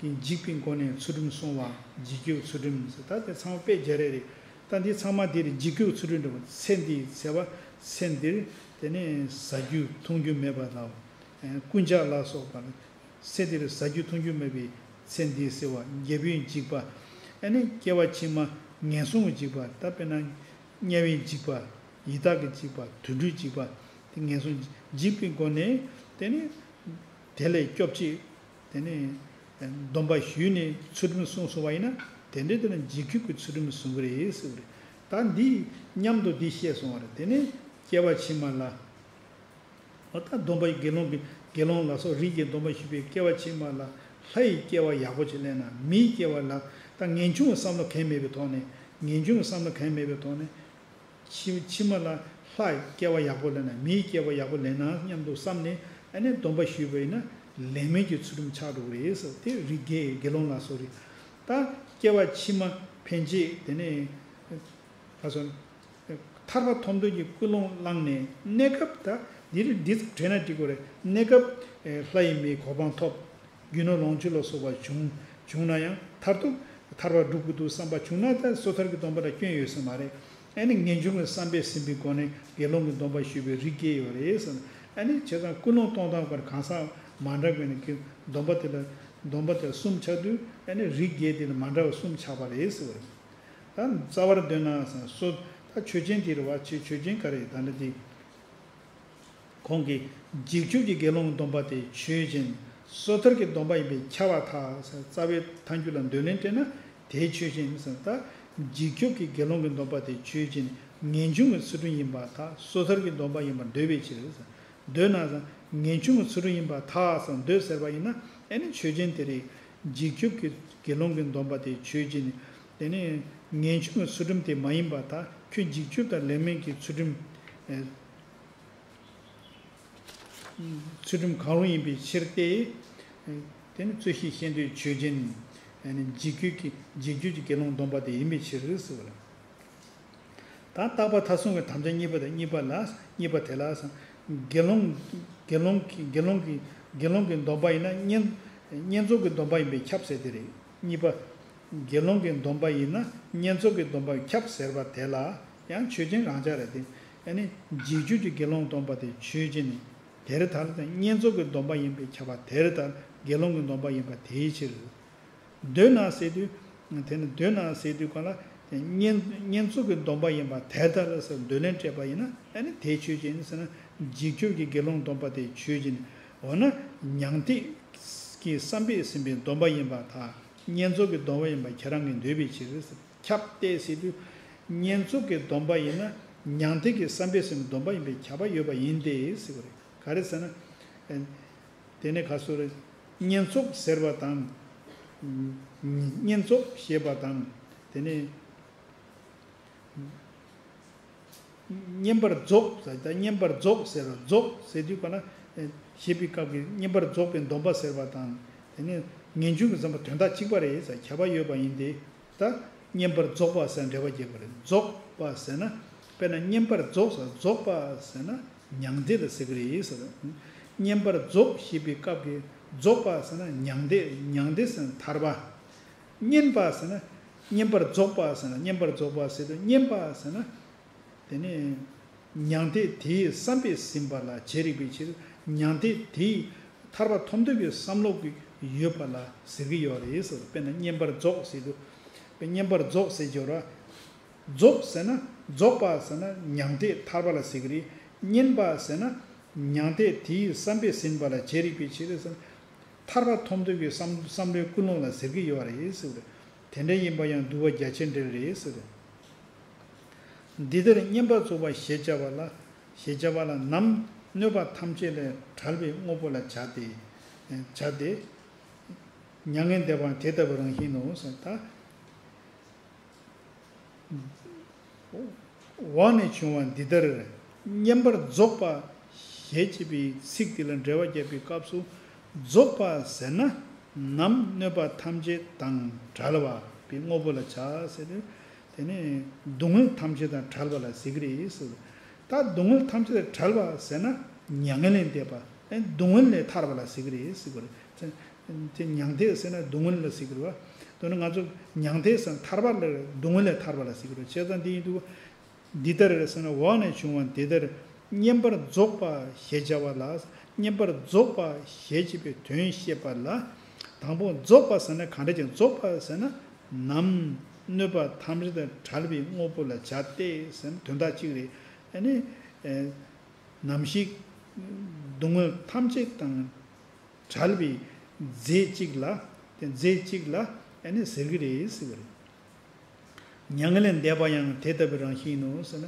གི་འཇིགས་པའི་སྒོ་ནས་ཚུལ་ཁྲིམས་བསྲུང་བ། འཇིགས་སྐྱོབ་ཚུལ་ཁྲིམས་ཟེར། ད་དེ་ཚང་མ་དཔེ་བརྒྱ་རེ་རེད། ད་འདི་ཚང་མ་དེ་རེད། འཇིགས་སྐྱོབ་ཚུལ་ཁྲིམས་འདྲ་བོ། ཚེ་འདིའི་འཚེ་བ། ཚེ་འདིར་དེ་ནས་ཟ་རྒྱུ་འཐུང་རྒྱུ་མེད་པ་དང་། རྐུན་ཇག་ལ་སོགས་པ། ཚེ་འདིར་ཟ་རྒྱུ་འཐུང་རྒྱུ་མེད་པའི་ཚེ་འདིའི་འཚེ་བ། རྒྱལ་པོའི་འཇིགས་པ། ཨ་ནི་སྐྱེ་བ་ཕྱི་མ་ངན་སོང་གི་འཇིགས་པ། ད་དཔེར་ན། དམྱལ་བའི་འཇིགས་པ། ཡི་དྭགས་ཀྱི་འཇིགས་པ། དུད་འགྲོའི་འཇིགས་པ། དེ་ངན་སོང་འཇིགས་པའི་སྒོ་ནས། དེ་ནི་དེ་ལས་སྐྱོབ་ཅིག། དེ་ནི་སྡོམ་པ་ཞུས་ནས་ཚུལ་ཁྲིམས་བསྲུངས་སོང་བ་ཡིན་ན། དེ་འདྲའི་དེ་ལ་འཇིགས་སྐྱོབ་ཀྱི་ཚུལ་ཁྲིམས་བསྲུང་གི་རེད་ཟེར་བ་རེད། ད་འདི་མཉམ་དུ་འདི་བཤད་སོང་བ་རེད། དེ་ནི་སྐྱེ་བ་ཕྱི་མ་ལ། འོ་ད་སྡོམ་པ་དགེ་སློང་གི་དགེ་སློང་ལ་སོགས་རིགས་ཀྱི་སྡོམ་པ་ཞུས་པའི་སྐྱེ་བ་ཕྱི་མ་ལ་ལྷ་ཡི་སྐྱེ་བ་ཡག་པོ་ཅིག་ལེན་ན། མིའི་སྐྱེ་བ་ལ་ད་ངེས་འབྱུང་གི་བསམ་བློ་གང་ཡང་མེད་པའི་ཐོག་ནས། ངེས་འབྱུང་གི་བསམ་བློ་གང་ཡང་མེད་པའི་ཐོག་ནས། ཕྱི་ཕྱི་མ་ལ་ལྷ་ཡི་སྐྱེ་བ་ཡག་པོ་ལེན་ན། མིའི་སྐྱེ་བ་ཡག་པོ་ལེན་ན་སྙམ་དུ་བསམ་ནས། ཨ་ནི་སྡོམ་པ་ཞུས་པ་ཡིན་ན་ལེགས་སྨོན་གྱི་ཚུལ་ཁྲིམས་ཆགས་འགྲོ་གི་རེད་ཟེར། དེ་རིགས་བརྒྱད་དགེ་སློང་ལ་སོགས་རེད། ད་སྐྱེ་བ་ཕྱི་མ་ཕན་ཆད་དེ་ནས་ག་སོང་། ཐར་པ་ཐོབ་འདོད་ཀྱི་ཀུན་སློང་བསླངས་ནས། གནས་སྐབས་ད་འདིར་འདི་ཙམ་དྲན་ན་འགྲིག་གི་རེད། གནས་སྐབས་ལྷ་ཡི་མིའི་གོ་འཕང་ཐོབ། རྒྱུ་ནོར་ལོངས་སྤྱོད་ལ་སོགས་པ་བྱུང་བྱུང་ན་ཡང་མཐར་ཐུག་ཐར་པ་སྒྲུབ་དགོས་འདུག་བསམ་པ་བྱུང་ན། ད་སོ་ཐར་གྱི་སྡོམ་པ་ལ་སྐྱོན་ཡོད་ས་མ་རེད། ཨ་ནི་ངེས་འབྱུང་གི་བསམ་པས་ཟིན་པའི་སྒོ་ནས་དགེ་སློང་གི་སྡོམ་པ་ཞུས་པའི་རིགས་བརྒྱད་ཡོད་རེད་ཟེར། ཨ་ནི་བྱས་ཙང་ཀུན་སློང་གཏོང་སྟངས་སྐོར་གང་ཟག་མ་འདྲ་བའི་ནི་སྡོམ་པ་དེ་ལ་སྡོམ་པ་དེ་གསུམ་ཆགས་དུས། ཨ་ནི་རིགས་བརྒྱད་དེ་ལ་མ་འདྲ་བ་གསུམ་ཆགས་པ་རེད་ཟེར་བ་རེད། ད་རྩ་བར་འདོད་ན་ཟེར། སོ་ད་ཆོས་ཅན་དེ་རེད་བ། ཆོས་ཆོས་ཅན་ག་རེ་ད་ལྟ་དེ། གོང་གི་འཇིགས་སྐྱོབ་ཀྱི་དགེ་སློང་སྡོམ་པ་དེ་ཆོས་ཅན། སོ་ཐར་གྱི་སྡོམ་པ་ཡིན་པས་ཁྱབ་པར་ཐལ་ཟེར། རྩ་བའི་ཐལ་འགྱུར་ལ་འདོད་ལན་སྤྲད་ན་དེ་ཆོས་ཅན་ཟེར། ད་འཇིགས་སྐྱོབ་ཀྱི་དགེ་སློང་གི་སྡོམ་པ་དེ་ཆོས་ཅན། ངེས་འབྱུང་གི་ཚུལ་ཁྲིམས་ཡིན་པར་ཐལ། སོ་ཐར་གྱི་སྡོམ་པ་ཡིན་པར་འདོད་པའི་ཕྱིར་ཟེར། འདོད་ན་ཟེར། ངེས་འབྱུང་གི་ཚུལ་ཁྲིམས་ཡིན་པར་ཐལ་ཟེར་འདོད་ཟེར་བ་ཡིན་ན། ཨ་ནི་ཆོས་ཅན་དེ་རེད། འཇིགས་སྐྱོབ་ཀྱི་དགེ་སློང་གི་སྡོམ་པ་དེ་ཆོས་ཅན། དེ་ནི་ངེས་འབྱུང་གི་ཚུལ་ཁྲིམས་དེ་མ་ཡིན་པར་ཐལ། ཁྱོད་འཇིགས་སྐྱོབ་དང་ལེགས་སྨོན་གྱི་ཚུལ་ཁྲིམས། ཚུལ་ཁྲིམས་གང་རུང་ཡིན་པའི་ཕྱིར་ཏེ། དེ་ནི་རྩོད་གཞི་ཤེས་འདོད་ཆོས་ཅན། འཇིགས་སྐྱོབ་ཀྱི་འཇིགས་སྐྱོབ་ཀྱི་དགེ་སློང་སྡོམ་པ་དེ་ཡིན་པའི་ཕྱིར་ཟེར་བ་ལ། ད་རྟག་པ་མཐའ་བཟུང་གི་དམ་བཅའ་གཉིས་པ་དང་། གཉིས་པ་ལ། གཉིས་པ་དེ་ལ་ཟེར། དགེ་སློང་དགེ་སློང་གི་དགེ་སློང་གི་དགེ་སློང་གི་སྡོམ་པ་ཡིན་ན་བསྙེན་བསྙེན་རྫོགས་ཀྱི་སྡོམ་པ་ཡིན་པས་ཁྱབ་ཟེར་དེ་རེད། གཉིས་པ། དགེ་སློང་གི་སྡོམ་པ་ཡིན་ན་བསྙེན་རྫོགས་ཀྱི་སྡོམ་པས་ཁྱབ་ཟེར་བ་དེ་ལ་ཡང་ཆོས་ཅན་རང་འཇགས་རེད་དེ། ཨ་ནི་འཇིགས་སྐྱོབ་ཀྱི་དགེ་སློང་སྡོམ་པ་དེ་ཆོས་ཅན་ནི། དེར་ཐལ། བསྙེན་རྫོགས་ཀྱི་སྡོམ་པ་ཡིན་པས་ཁྱབ་པ་དེར་ཐལ། དགེ་སློང་གི་སྡོམ་པ་ཡིན་པ་དེའི་ཕྱིར། འདོད་ན་ཟེར་དུས། དེ་ནི་འདོད་ན་ཟེར་དུས་གང་ལ། བསྙེན་བསྙེན་རྫོགས་ཀྱི་སྡོམ་པ་ཡིན་པ་དེར་ཐལ་ཟེར་འདོད་ལན་སྤྲད་པ་ཡིན་ན། ཨ་ནི་དེ་ཆོས་ཅན་ཟེར་ན། འཇིགས་སྐྱོབ་ཀྱི་དགེ་སློང་སྡོམ་པ་དེ་ཆོས་ཅན། འོ་ན་མྱང་འདས་ཀྱི་བསམ་པས་ཟིན་པའི་སྡོམ་པ་ཡིན་པར་ཐལ། བསྙེན་རྫོགས་ཀྱི་སྡོམ་པ་ཡིན་པར་ཁྱེད་རང་གིས་འདོད་པའི་ཕྱིར། ཁྱབ་སྟེ་ཟེར་དུས། བསྙེན་རྫོགས་ཀྱི་སྡོམ་པ་ཡིན་ན་མྱང་འདས་ཀྱི་བསམ་པས་ཟིན་པའི་སྡོམ་པ་ཡིན་པས་ཁྱབ་པ་ཡོད་པ་ཡིན་ཏེ་ཟེར་བ་རེད། ག་རེ་ཟེར་ན། དེ་ནས་ག་སོ་རེད། བསྙེན་རྫོགས་ཟེར་བ་དང་། བསྙེན་རྫོགས་ཞེས་པ་དང་། དེ་ནས། བསྙེན་པར་རྫོགས་ཟེར་ད་བསྙེན་པར་རྫོགས་ཟེར་རོ། རྫོགས་ཟེར་དུས་ག་ན། ཞེས་པའི་སྐབས་ཀྱི་བསྙེན་པར་རྫོགས་པའི་སྡོམ་པ་ཟེར་བ་དང་། དེ་ནས་ངེས་འབྱུང་གི་བསམ་པ་དོན་དག་གཅིག་པ་རེད་ཟེར་ཁྱབ་པ་ཡོད་པ་ཡིན་ཏེ། ད་བསྙེན་པར་རྫོགས་པ་ཟེར་འགྲེལ་པ་རྒྱག་པ་རེད། རྫོགས་པ་ཟེར་ན། དཔེར་ན་བསྙེན་པར་རྫོགས་ཟེར་རྫོགས་པ་ཟེར་ན་མྱང་འདས་ལ་ཟེར་གི་རེད་ཟེར། བསྙེན་པར་རྫོགས་ཞེས་པའི་སྐབས་ཀྱི་རྫོགས་པ་ཟེར་ན་མྱང་འདས། མྱང་འདས་ཟེར་ན་ཐར་པ། བསྙེན་པ་ཟེར་ན། བསྙེན་པར་རྫོགས་པ་ཟེར་ན། བསྙེན་པར་རྫོགས་པ་ཟེར་དུས་བསྙེན་པ་ཟེར་ན། དེ་ནས་མྱང་འདས་དེའི་བསམ་པས་ཟིན་པ་ལ་བྱེད་རིགས་པའི་ཕྱིར། མྱང་འདས་དེའི་ཐར་པ་ཐོབ་འདོད་ཀྱི་བསམ་བློ་ཡོད་པ་ལ་ཟེར་གྱི་ཡོད་རེད་ཟེར། དཔེར་ན་བསྙེན་པར་རྫོགས་ཟེར་དུས། བསྙེན་པར་རྫོགས་ཟེར་གྱི་ཡོད་ར། རྫོགས་ཟེར་ན། རྫོགས་པ་ཟེར་ན་མྱང་འདས་ཐར་པ་ལ་ཟེར་གྱི་རེད། བསྙེན་པ་ཟེར་ན། མྱང་འདས་དེའི་བསམ་པས་ཟིན་པ་ལ་བྱེད་རིགས་པའི་ཕྱིར་ཟེར། ཐར་པ་ཐོབ་འདོད་ཀྱི་བསམ་བསམ་བློའི་ཀུན་སློང་ལ་ཟེར་གྱི་ཡོད་རེད་ཟེར། དེ་འདྲ་ཡིན་པ་ཡང་བསྡུ་བ་རྒྱ་ཆེར་འགྲེལ་རེད་ཟེར། འདི་ལྟར་བསྙེན་པར་རྫོགས་པ་ཞེས་བྱ་བ་ལ། ཞེས་བྱ་བ་ལ་ནམ་གནོད་པ་ཐམས་ཅད་ལས་བྲལ་བའི་དངོས་པོ་ལ་བྱ་སྟེ། བྱ་སྟེ། མྱ་ངན་འདས་པའང་དེ་ལྟ་བུའི་རང་བཞིན་ནོ་ཟེར་ད། འོག་ནས་བྱུང་བ་འདི་ལྟར་བསྙེན་པར་རྫོགས་པ་ཞེས་བྱ་བའི་ཚིག་དེ་ལ་འགྲེལ་བ་བརྒྱབ་པའི་སྐབས་སུ། རྫོགས་པ་ཟེར་ན་ནམ་གནོད་པ་ཐམས་ཅད་དང་བྲལ་བ་པའི་དངོས་པོ་ལ་བྱ་ཟེར་ཏེ། དེ་ནས་སྡུག་བསྔལ་ཐམས་ཅད་དང་བྲལ་བ་ལ་ཟེར་གྱི་རེད་ཟེར། ད་སྡུག་བསྔལ་ཐམས་ཅད་དང་བྲལ་བ་ཟེར་ན་མྱ་ངན་ལས་འདས་པ། སྡུག་བསྔལ་ལས་ཐར་བ་ལ་ཟེར་གྱི་རེད་ཟེར་བ་རེད། དེ་མྱང་འདས་ཟེར་ན་སྡུག་བསྔལ་ལ་ཟེར་གྱི་རེད་བ། དོན་ནི་ང་ཚོ་མྱང་འདས་ཟེར་ན་ཐར་པ་ལ་སྡུག་བསྔལ་ལས་ཐར་པ་ལ་ཟེར་གྱི་རེད། བྱས་ཙང་འདི་ཡིན་དུས། འདི་ལྟར་ཟེར་ན་འོག་ནས་བྱུང་བ་འདི་ལྟར་བསྙེན་པར་རྫོགས་པ་ཞེས་བྱ་བ་ལ། བསྙེན་པར་རྫོགས་པ་ཞེས་བྱ་བའི་དོན་བཤད་པ་ལ། དང་པོ་རྫོགས་པ་ཟེར་ན་གང་འདྲ་ཅིག་རྫོགས་པ་ཟེར་ན་ནམ་གནོད་པ་ཐམས་ཅད་དང་བྲལ་བའི་དངོས་པོ་ལ་བྱ་སྟེ་ཟེར་ན་དོན་དག་གཅིག་རེད། ཨ་ནི། ནམ་ཞིག་སྡུག་བསྔལ་ཐམས་ཅད་དང་བྲལ་བའི་རྫས་གཅིག་ལ། རྫས་གཅིག་ལ་ཨ་ནི་ཟེར་གྱི་རེད་ཟེར་བ་རེད། མྱ་ངན་ལས་འདས་པ་ཡང་དེ་ལྟ་བུའི་རང་བཞིན་ནོ་ཟེར་ན།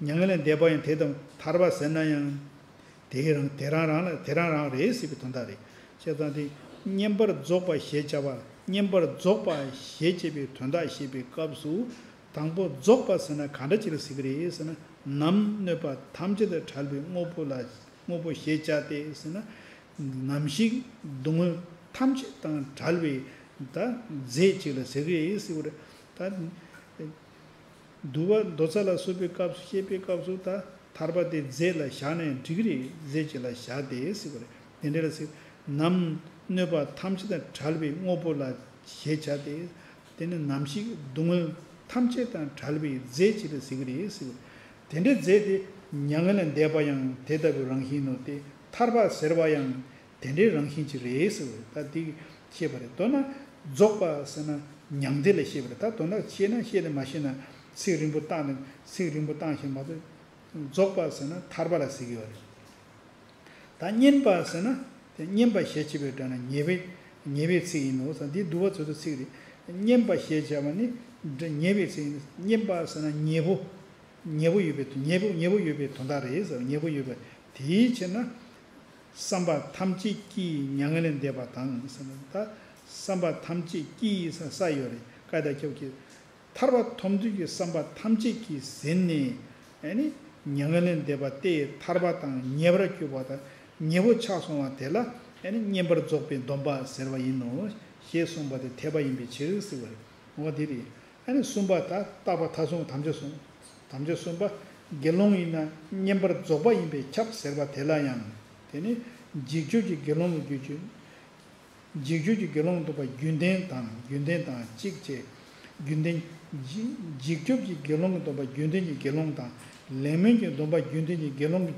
མྱ་ངན་ལས་འདས་པ་ཡང་དེ་ལྟ་བུ་ཐར་པ་ཟེར་ན་ཡང་། དེ་རང་དེ་རང་རང་ལ་དེ་རང་རང་རེད་ཟེར་བའི་དོན་དག་རེད། བྱས་ཙང་དེ་བསྙེན་པར་རྫོགས་པ་ཞེས་བྱ་བ། བསྙེན་པར་རྫོགས་པ་ཞེས་བྱ་བའི་དོན་དག་བཤད་པའི་སྐབས་སུ། དང་པོ་རྫོགས་པ་ཟེར་ན་གང་འདྲ་ཅིག་ལ་ཟེར་གྱི་རེད་ཟེར་ན། ནམ་གནོད་པ་ཐམས་ཅད་དང་བྲལ་བའི་དངོས་པོ་ལ། དངོས་པོ་ཞེས་བྱ་སྟེ་ཟེར་ན། ནམ་ཞིག་སྡུག་བསྔལ་ཐམས་ཅད་དང་བྲལ་བའི་ད་རྫས་གཅིག་ལ་ཟེར་གྱི་རེད་ཟེར་བ་རེད། ད། འདུལ་བ་མདོ་རྩ་ལ་སོགས་པའི་སྐབས་སུ་བཤད་པའི་སྐབས་སུ་ད་ཐར་པ་དེ་རྫས་ལ་བཞག་ན་ཡང་འགྲིག་གི་རེད། རྫས་གཅིག་ལ་བཞག་སྟེ་ཟེར་བ་རེད། དེ་འདྲ་ལ་ཟེར། ནམ་གནོད་པ་ཐམས་ཅད་དང་བྲལ་བའི་དངོས་པོ་ལ་ཞེས་བྱ་སྟེ། དེ་ནི་ནམ་ཞིག་སྡུག་བསྔལ་ཐམས་ཅད་དང་བྲལ་བའི་རྫས་གཅིག་ལ་ཟེར་གྱི་རེད་ཟེར་བ་རེད། དེ་འདྲའི་རྫས་དེ་མྱ་ངན་ལས་འདས་པ་ཡང་དེ་ལྟ་བུའི་རང་བཞིན་ནོ། དེ་ཐར་པ་ཟེར་བ་ཡང་དེ་འདྲའི་རང་བཞིན་གཅིག་རེད་ཟེར་བ་རེད། ད་འདི་བཤད་པ་རེད། མདོར་ན་རྫོགས་པ་ཟེར་ན་མྱང་འདས་ལ་བཤད་པ་རེད། ད་མདོར་ན་བཤད་ན་བཤད་ལ་མ་བཤད་ན་ཚིག་རིང་པོ་བཏང་ནས་ཚིག་རིང་པོ་བཏང་བཞིན་མ་གཏོགས། རྫོགས་པ་ཟེར་ན་ཐར་པ་ལ་ཟེར་གྱི་ཡོད་རེད། ད་བསྙེན་པ་ཟེར་ན་དེ་བསྙེན་པ་ཞེས་བྱ་བའི་སྒྲ་ནི་ཉེ་བའི་ཉེ་བའི་ཚིག་ཡིན་ནོ་ཟེར། འདི་འདུལ་བ་མཛོད་ཚོགས་ཚིག་རེད། བསྙེན་པ་ཞེས་བྱ་བ་ནི་ཉེ་བའི་ཚིག་ཡིན། བསྙེན་པ་ཟེར་ན་ཉེ་བོ། ཉེ་བོ་ཡོད་པའི་ཉེ་བོ་ཉེ་བོ་ཡོད་པའི་དོན་དག་རེད་ཟེར། ཉེ་བོ་ཡོད་པ་དེའི་ཕྱིར་ན། བསམ་པ་ཐམས་ཅད་ཀྱིས་མྱ་ངན་ལས་འདས་པ་དང་ཟེར་ན། ད་བསམ་པ་ཐམས་ཅད་ཀྱིས་ས་ས་ཡོད་རེད། ཀ་དང་ཁྱབ་ཀྱི། ཐར་པ་ཐོབ་འདོད་ཀྱི་བསམ་པ་ཐམས་ཅད་ཀྱིས་ཟིན་ནས། ཨ་ནི་མྱ་ངན་ལས་འདས་པ་སྟེ་ཐར་པ་དང་ཉེ་བར་གྱུར་པ་དང་ཉེ་བོ་ཆགས་སོང་བ་དེ་ལ་ཨ་ནི་བསྙེན་པར་རྫོགས་པའི་སྡོམ་པ་ཟེར་བ་ཡིན་ནོ་ཞེས་གསུངས་པ་དེ་འཐད་པ་ཡིན་པའི་ཕྱིར་ཟེར་བ་རེད། འོ་དེ་རེད། ཨ་ནི་གསུམ་པ་ད་བརྟག་པ་མཐའ་གསུམ་དམ་བཅའ་གསུམ། དམ་བཅའ་གསུམ་པ། དགེ་སློང་ཡིན་ན་བསྙེན་པར་རྫོགས་པ་ཡིན་པས་ཁྱབ་ཟེར་བ་དེ་ལ་ཡང་། དེ་ནི་འཇིགས་སྐྱོབ་ཀྱི་དགེ་སློང་གི་རྒྱུ་ཆོས། འཇིགས་སྐྱོབ་ཀྱི་དགེ་སློང་སྡོམ་པ་རྒྱུན་ལྡན་དང་རྒྱུན་ལྡན་དང་གཅིག་བྱས། རྒྱུན་ལྡན། འཇིགས་སྐྱོབ་ཀྱི་དགེ་སློང་གི་སྡོམ་པ་རྒྱུན་ལྡན་གྱི་དགེ་སློང་དང་ལེགས་སྨོན་གྱི་སྡོམ་པ་རྒྱུན་ལྡན་གྱི་དགེ་སློང་གི་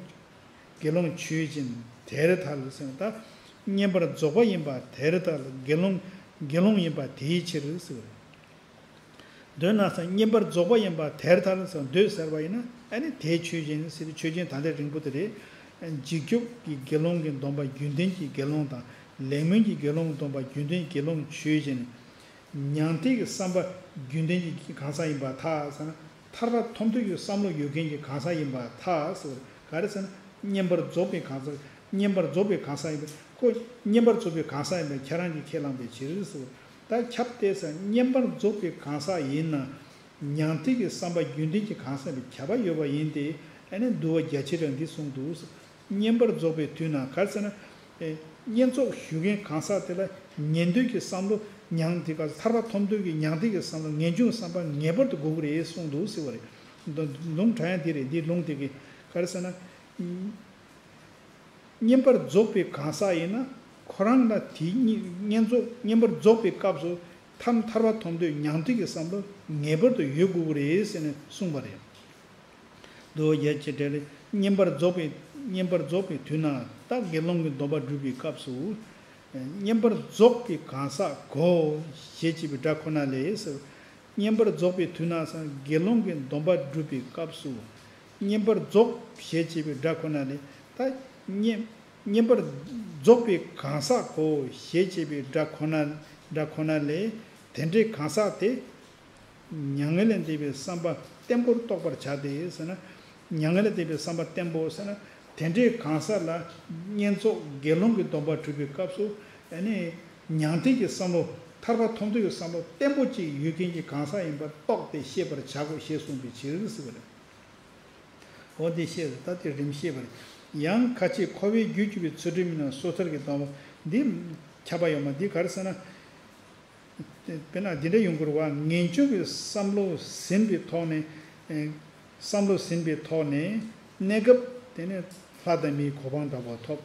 དགེ་སློང་ཆོས་ཅན། དེར་ཐལ་ཟེར་ན་ད། བསྙེན་པར་རྫོགས་པ་ཡིན་པ་དེར་ཐལ། དགེ་སློང་དགེ་སློང་ཡིན་པ་དེའི་ཕྱིར་ཟེར། འདོད་ན་ཟེར་བསྙེན་པར་རྫོགས་པ་ཡིན་པར་དེར་ཐལ་ཟེར། འདོད་ཟེར་བ་ཡིན་ན་ཨ་ནི་དེའི་ཆོས་ཅན་ཟེར་དུས་ཆོས་ཅན་ད་ལྟའི་རིང་པོ་དེ་རེད། འཇིགས་སྐྱོབ་ཀྱི་དགེ་སློང་གི་སྡོམ་པ་རྒྱུན་ལྡན་གྱི་དགེ་སློང་དང་ལེགས་སྨོན་གྱི་དགེ་སློང་གི་སྡོམ་པ་རྒྱུན་ལྡན་གྱི་དགེ་སློང་ཆོས་ཅན། མྱང་འདས་ཀྱི་བསམ་པ་རྒྱུན་ལྡན་གྱི་གང་ཟག་ཡིན་པར་ཐལ་ཟེར་ན། ཐར་པ་ཐོབ་འདོད་ཀྱི་བསམ་བློ་ཡོད་མཁན་གྱི་གང་ཟག་ཡིན་པར་ཐལ་ཟེར། ག་རེ་ཟེར་ན་བསྙེན་པར་རྫོགས་པའི་གང་ཟག་བསྙེན་པར་རྫོགས་པའི་གང་ཟག་ཡིན་པས། ཁོ་བསྙེན་པར་རྫོགས་པའི་གང་ཟག་ཡིན་པས་ཁྱེད་རང་གིས་ཁས་བླངས་པའི་ཕྱིར་ཟེར། ད་ཁྱབ་སྟེ་ཟེར་བསྙེན་པར་རྫོགས་པའི་གང་ཟག་ཡིན་ན། མྱང་འདས་ཀྱི་བསམ་པ་རྒྱུན་ལྡན་གྱི་གང་ཟག་ཡིན་པས་ཁྱབ་པ་ཡོད་པ་ཡིན་ཏེ། ཨ་ནི་འདུལ་བ་རྒྱ་ཆེར་ཡང་འདི་གསུངས་འདུག་ཟེར། བསྙེན་པར་རྫོགས་པའི་དུས་ན་ག་རེ་ཟེར་ན། ཨེ། བསྙེན་རྫོགས་ཞུ་མཁན་གང་ཟག་དེ་ལ་ཉན་ཐོས་ཀྱི་བསམ་བློ་མྱང་འདས་ཀྱི་ཐར་པ་ཐོབ་འདོད་ཀྱི་མྱང་འདས་ཀྱི་བསམ་བློ་ངེས་འབྱུང་བསམ་པ་ངེས་པར་དུ་དགོས་ཀྱི་རེད་གསུངས་འདུག་ཟེར་བ་རེད། ལུང་དྲངས་ཡ་འདི་རེད། འདི་ལུང་དེ་གི་ག་རེ་ཟེར་ན། བསྙེན་པར་རྫོགས་པའི་གང་ཟག་ཡིན་ན་ཁོ་རང་ལ་དེ་བསྙེན་རྫོགས་བསྙེན་པར་རྫོགས་པའི་སྐབས་སུ་ཐར་ཐར་པ་ཐོབ་འདོད་མྱང་འདས་ཀྱི་བསམ་བློ་ངེས་པར་དུ་ཡོད་དགོས་ཀྱི་རེད་ཟེར་ནས་གསུངས་པ་རེད། འདུལ་བ་རྒྱ་ཆེར་གྲགས་ལས་བསྙེན་པར་རྫོགས་པའི་བསྙེན་པར་རྫོགས་པའི་དུས་ན། ད་དགེ་སློང་གི་སྡོམ་པ་སྒྲུབ་པའི་སྐབས་སུ། བསྙེན་པར་རྫོགས་པའི་གང་ཟག་གོ་ཞེས་བྱས་པའི་སྒྲ་ཁོ་ན་ལས་ཟེར། བསྙེན་པར་རྫོགས་པའི་དུས་ན་ཟེར་དགེ་སློང་གི་སྡོམ་པ་སྒྲུབ་པའི་སྐབས་སུ། བསྙེན་པར་རྫོགས་ཞེས་བྱས་པའི་སྒྲ་ཁོ་ན་ལས། ད་བསྙེན་བསྙེན་པར་རྫོགས་པའི་གང་ཟག་གོ་ཞེས་བྱས་པའི་སྒྲ་ཁོ་ན། སྒྲ་ཁོ་ན་ལས། དེ་འདྲའི་གང་ཟག་དེ། མྱ་ངན་ལས་འདས་པའི་བསམ་པ་བརྟན་པོར་རྟོགས་པར་བྱ་སྟེ་ཟེར་ན། མྱ་ངན་ལས་འདས་པའི་བསམ་པ་བརྟན་པོ་ཟེར་ན། དེ་འདྲའི་གང་ཟག་ལ་བསྙེན་རྫོགས་དགེ་སློང་གི་སྡོམ་པ་སྒྲུབ་པའི་སྐབས་སུ། ཨ་ནི་མྱང་འདས་ཀྱི་བསམ་བློ། ཐར་པ་ཐོབ་འདོད་ཀྱི་བསམ་བློ་བརྟན་པོ་ཅིག་ཡོད་མཁན་གྱི་གང་ཟག་ཡིན་པར་རྟོགས་ཏེ་ཤེས་པར་བྱ་དགོས་ཞེས་གསུངས་པའི་ཕྱིར་ཟེར་བ་རེད། འོ་འདི་ཤེས་ཟེར། ད་དེ་རིམ་ཤེས་པ་རེད། ཡང་ཁ་ཅིག་འཁོར་བའི་རྒྱུར་གྱུར་པའི་ཚུལ་ཁྲིམས་ཡིན་ན་སོ་ཐར་གྱི་སྡོམ་པ། འདི་ཁྱབ་པ་ཡོད་མ། འདི་ག་རེ་ཟེར་ན། དཔེར་ན་འདི་འདྲ་ཡོང་གི་རེད་བ། ངེས་འབྱུང་གི་བསམ་བློ་ཟིན་པའི་ཐོག་ནས། ཨེ། བསམ་བློ་ཟིན་པའི་ཐོག་ནས་གནས་སྐབས་དེ་ནས་ལྷ་དང་མིའི་གོ་འཕང་འདྲ་བ་ཐོབ།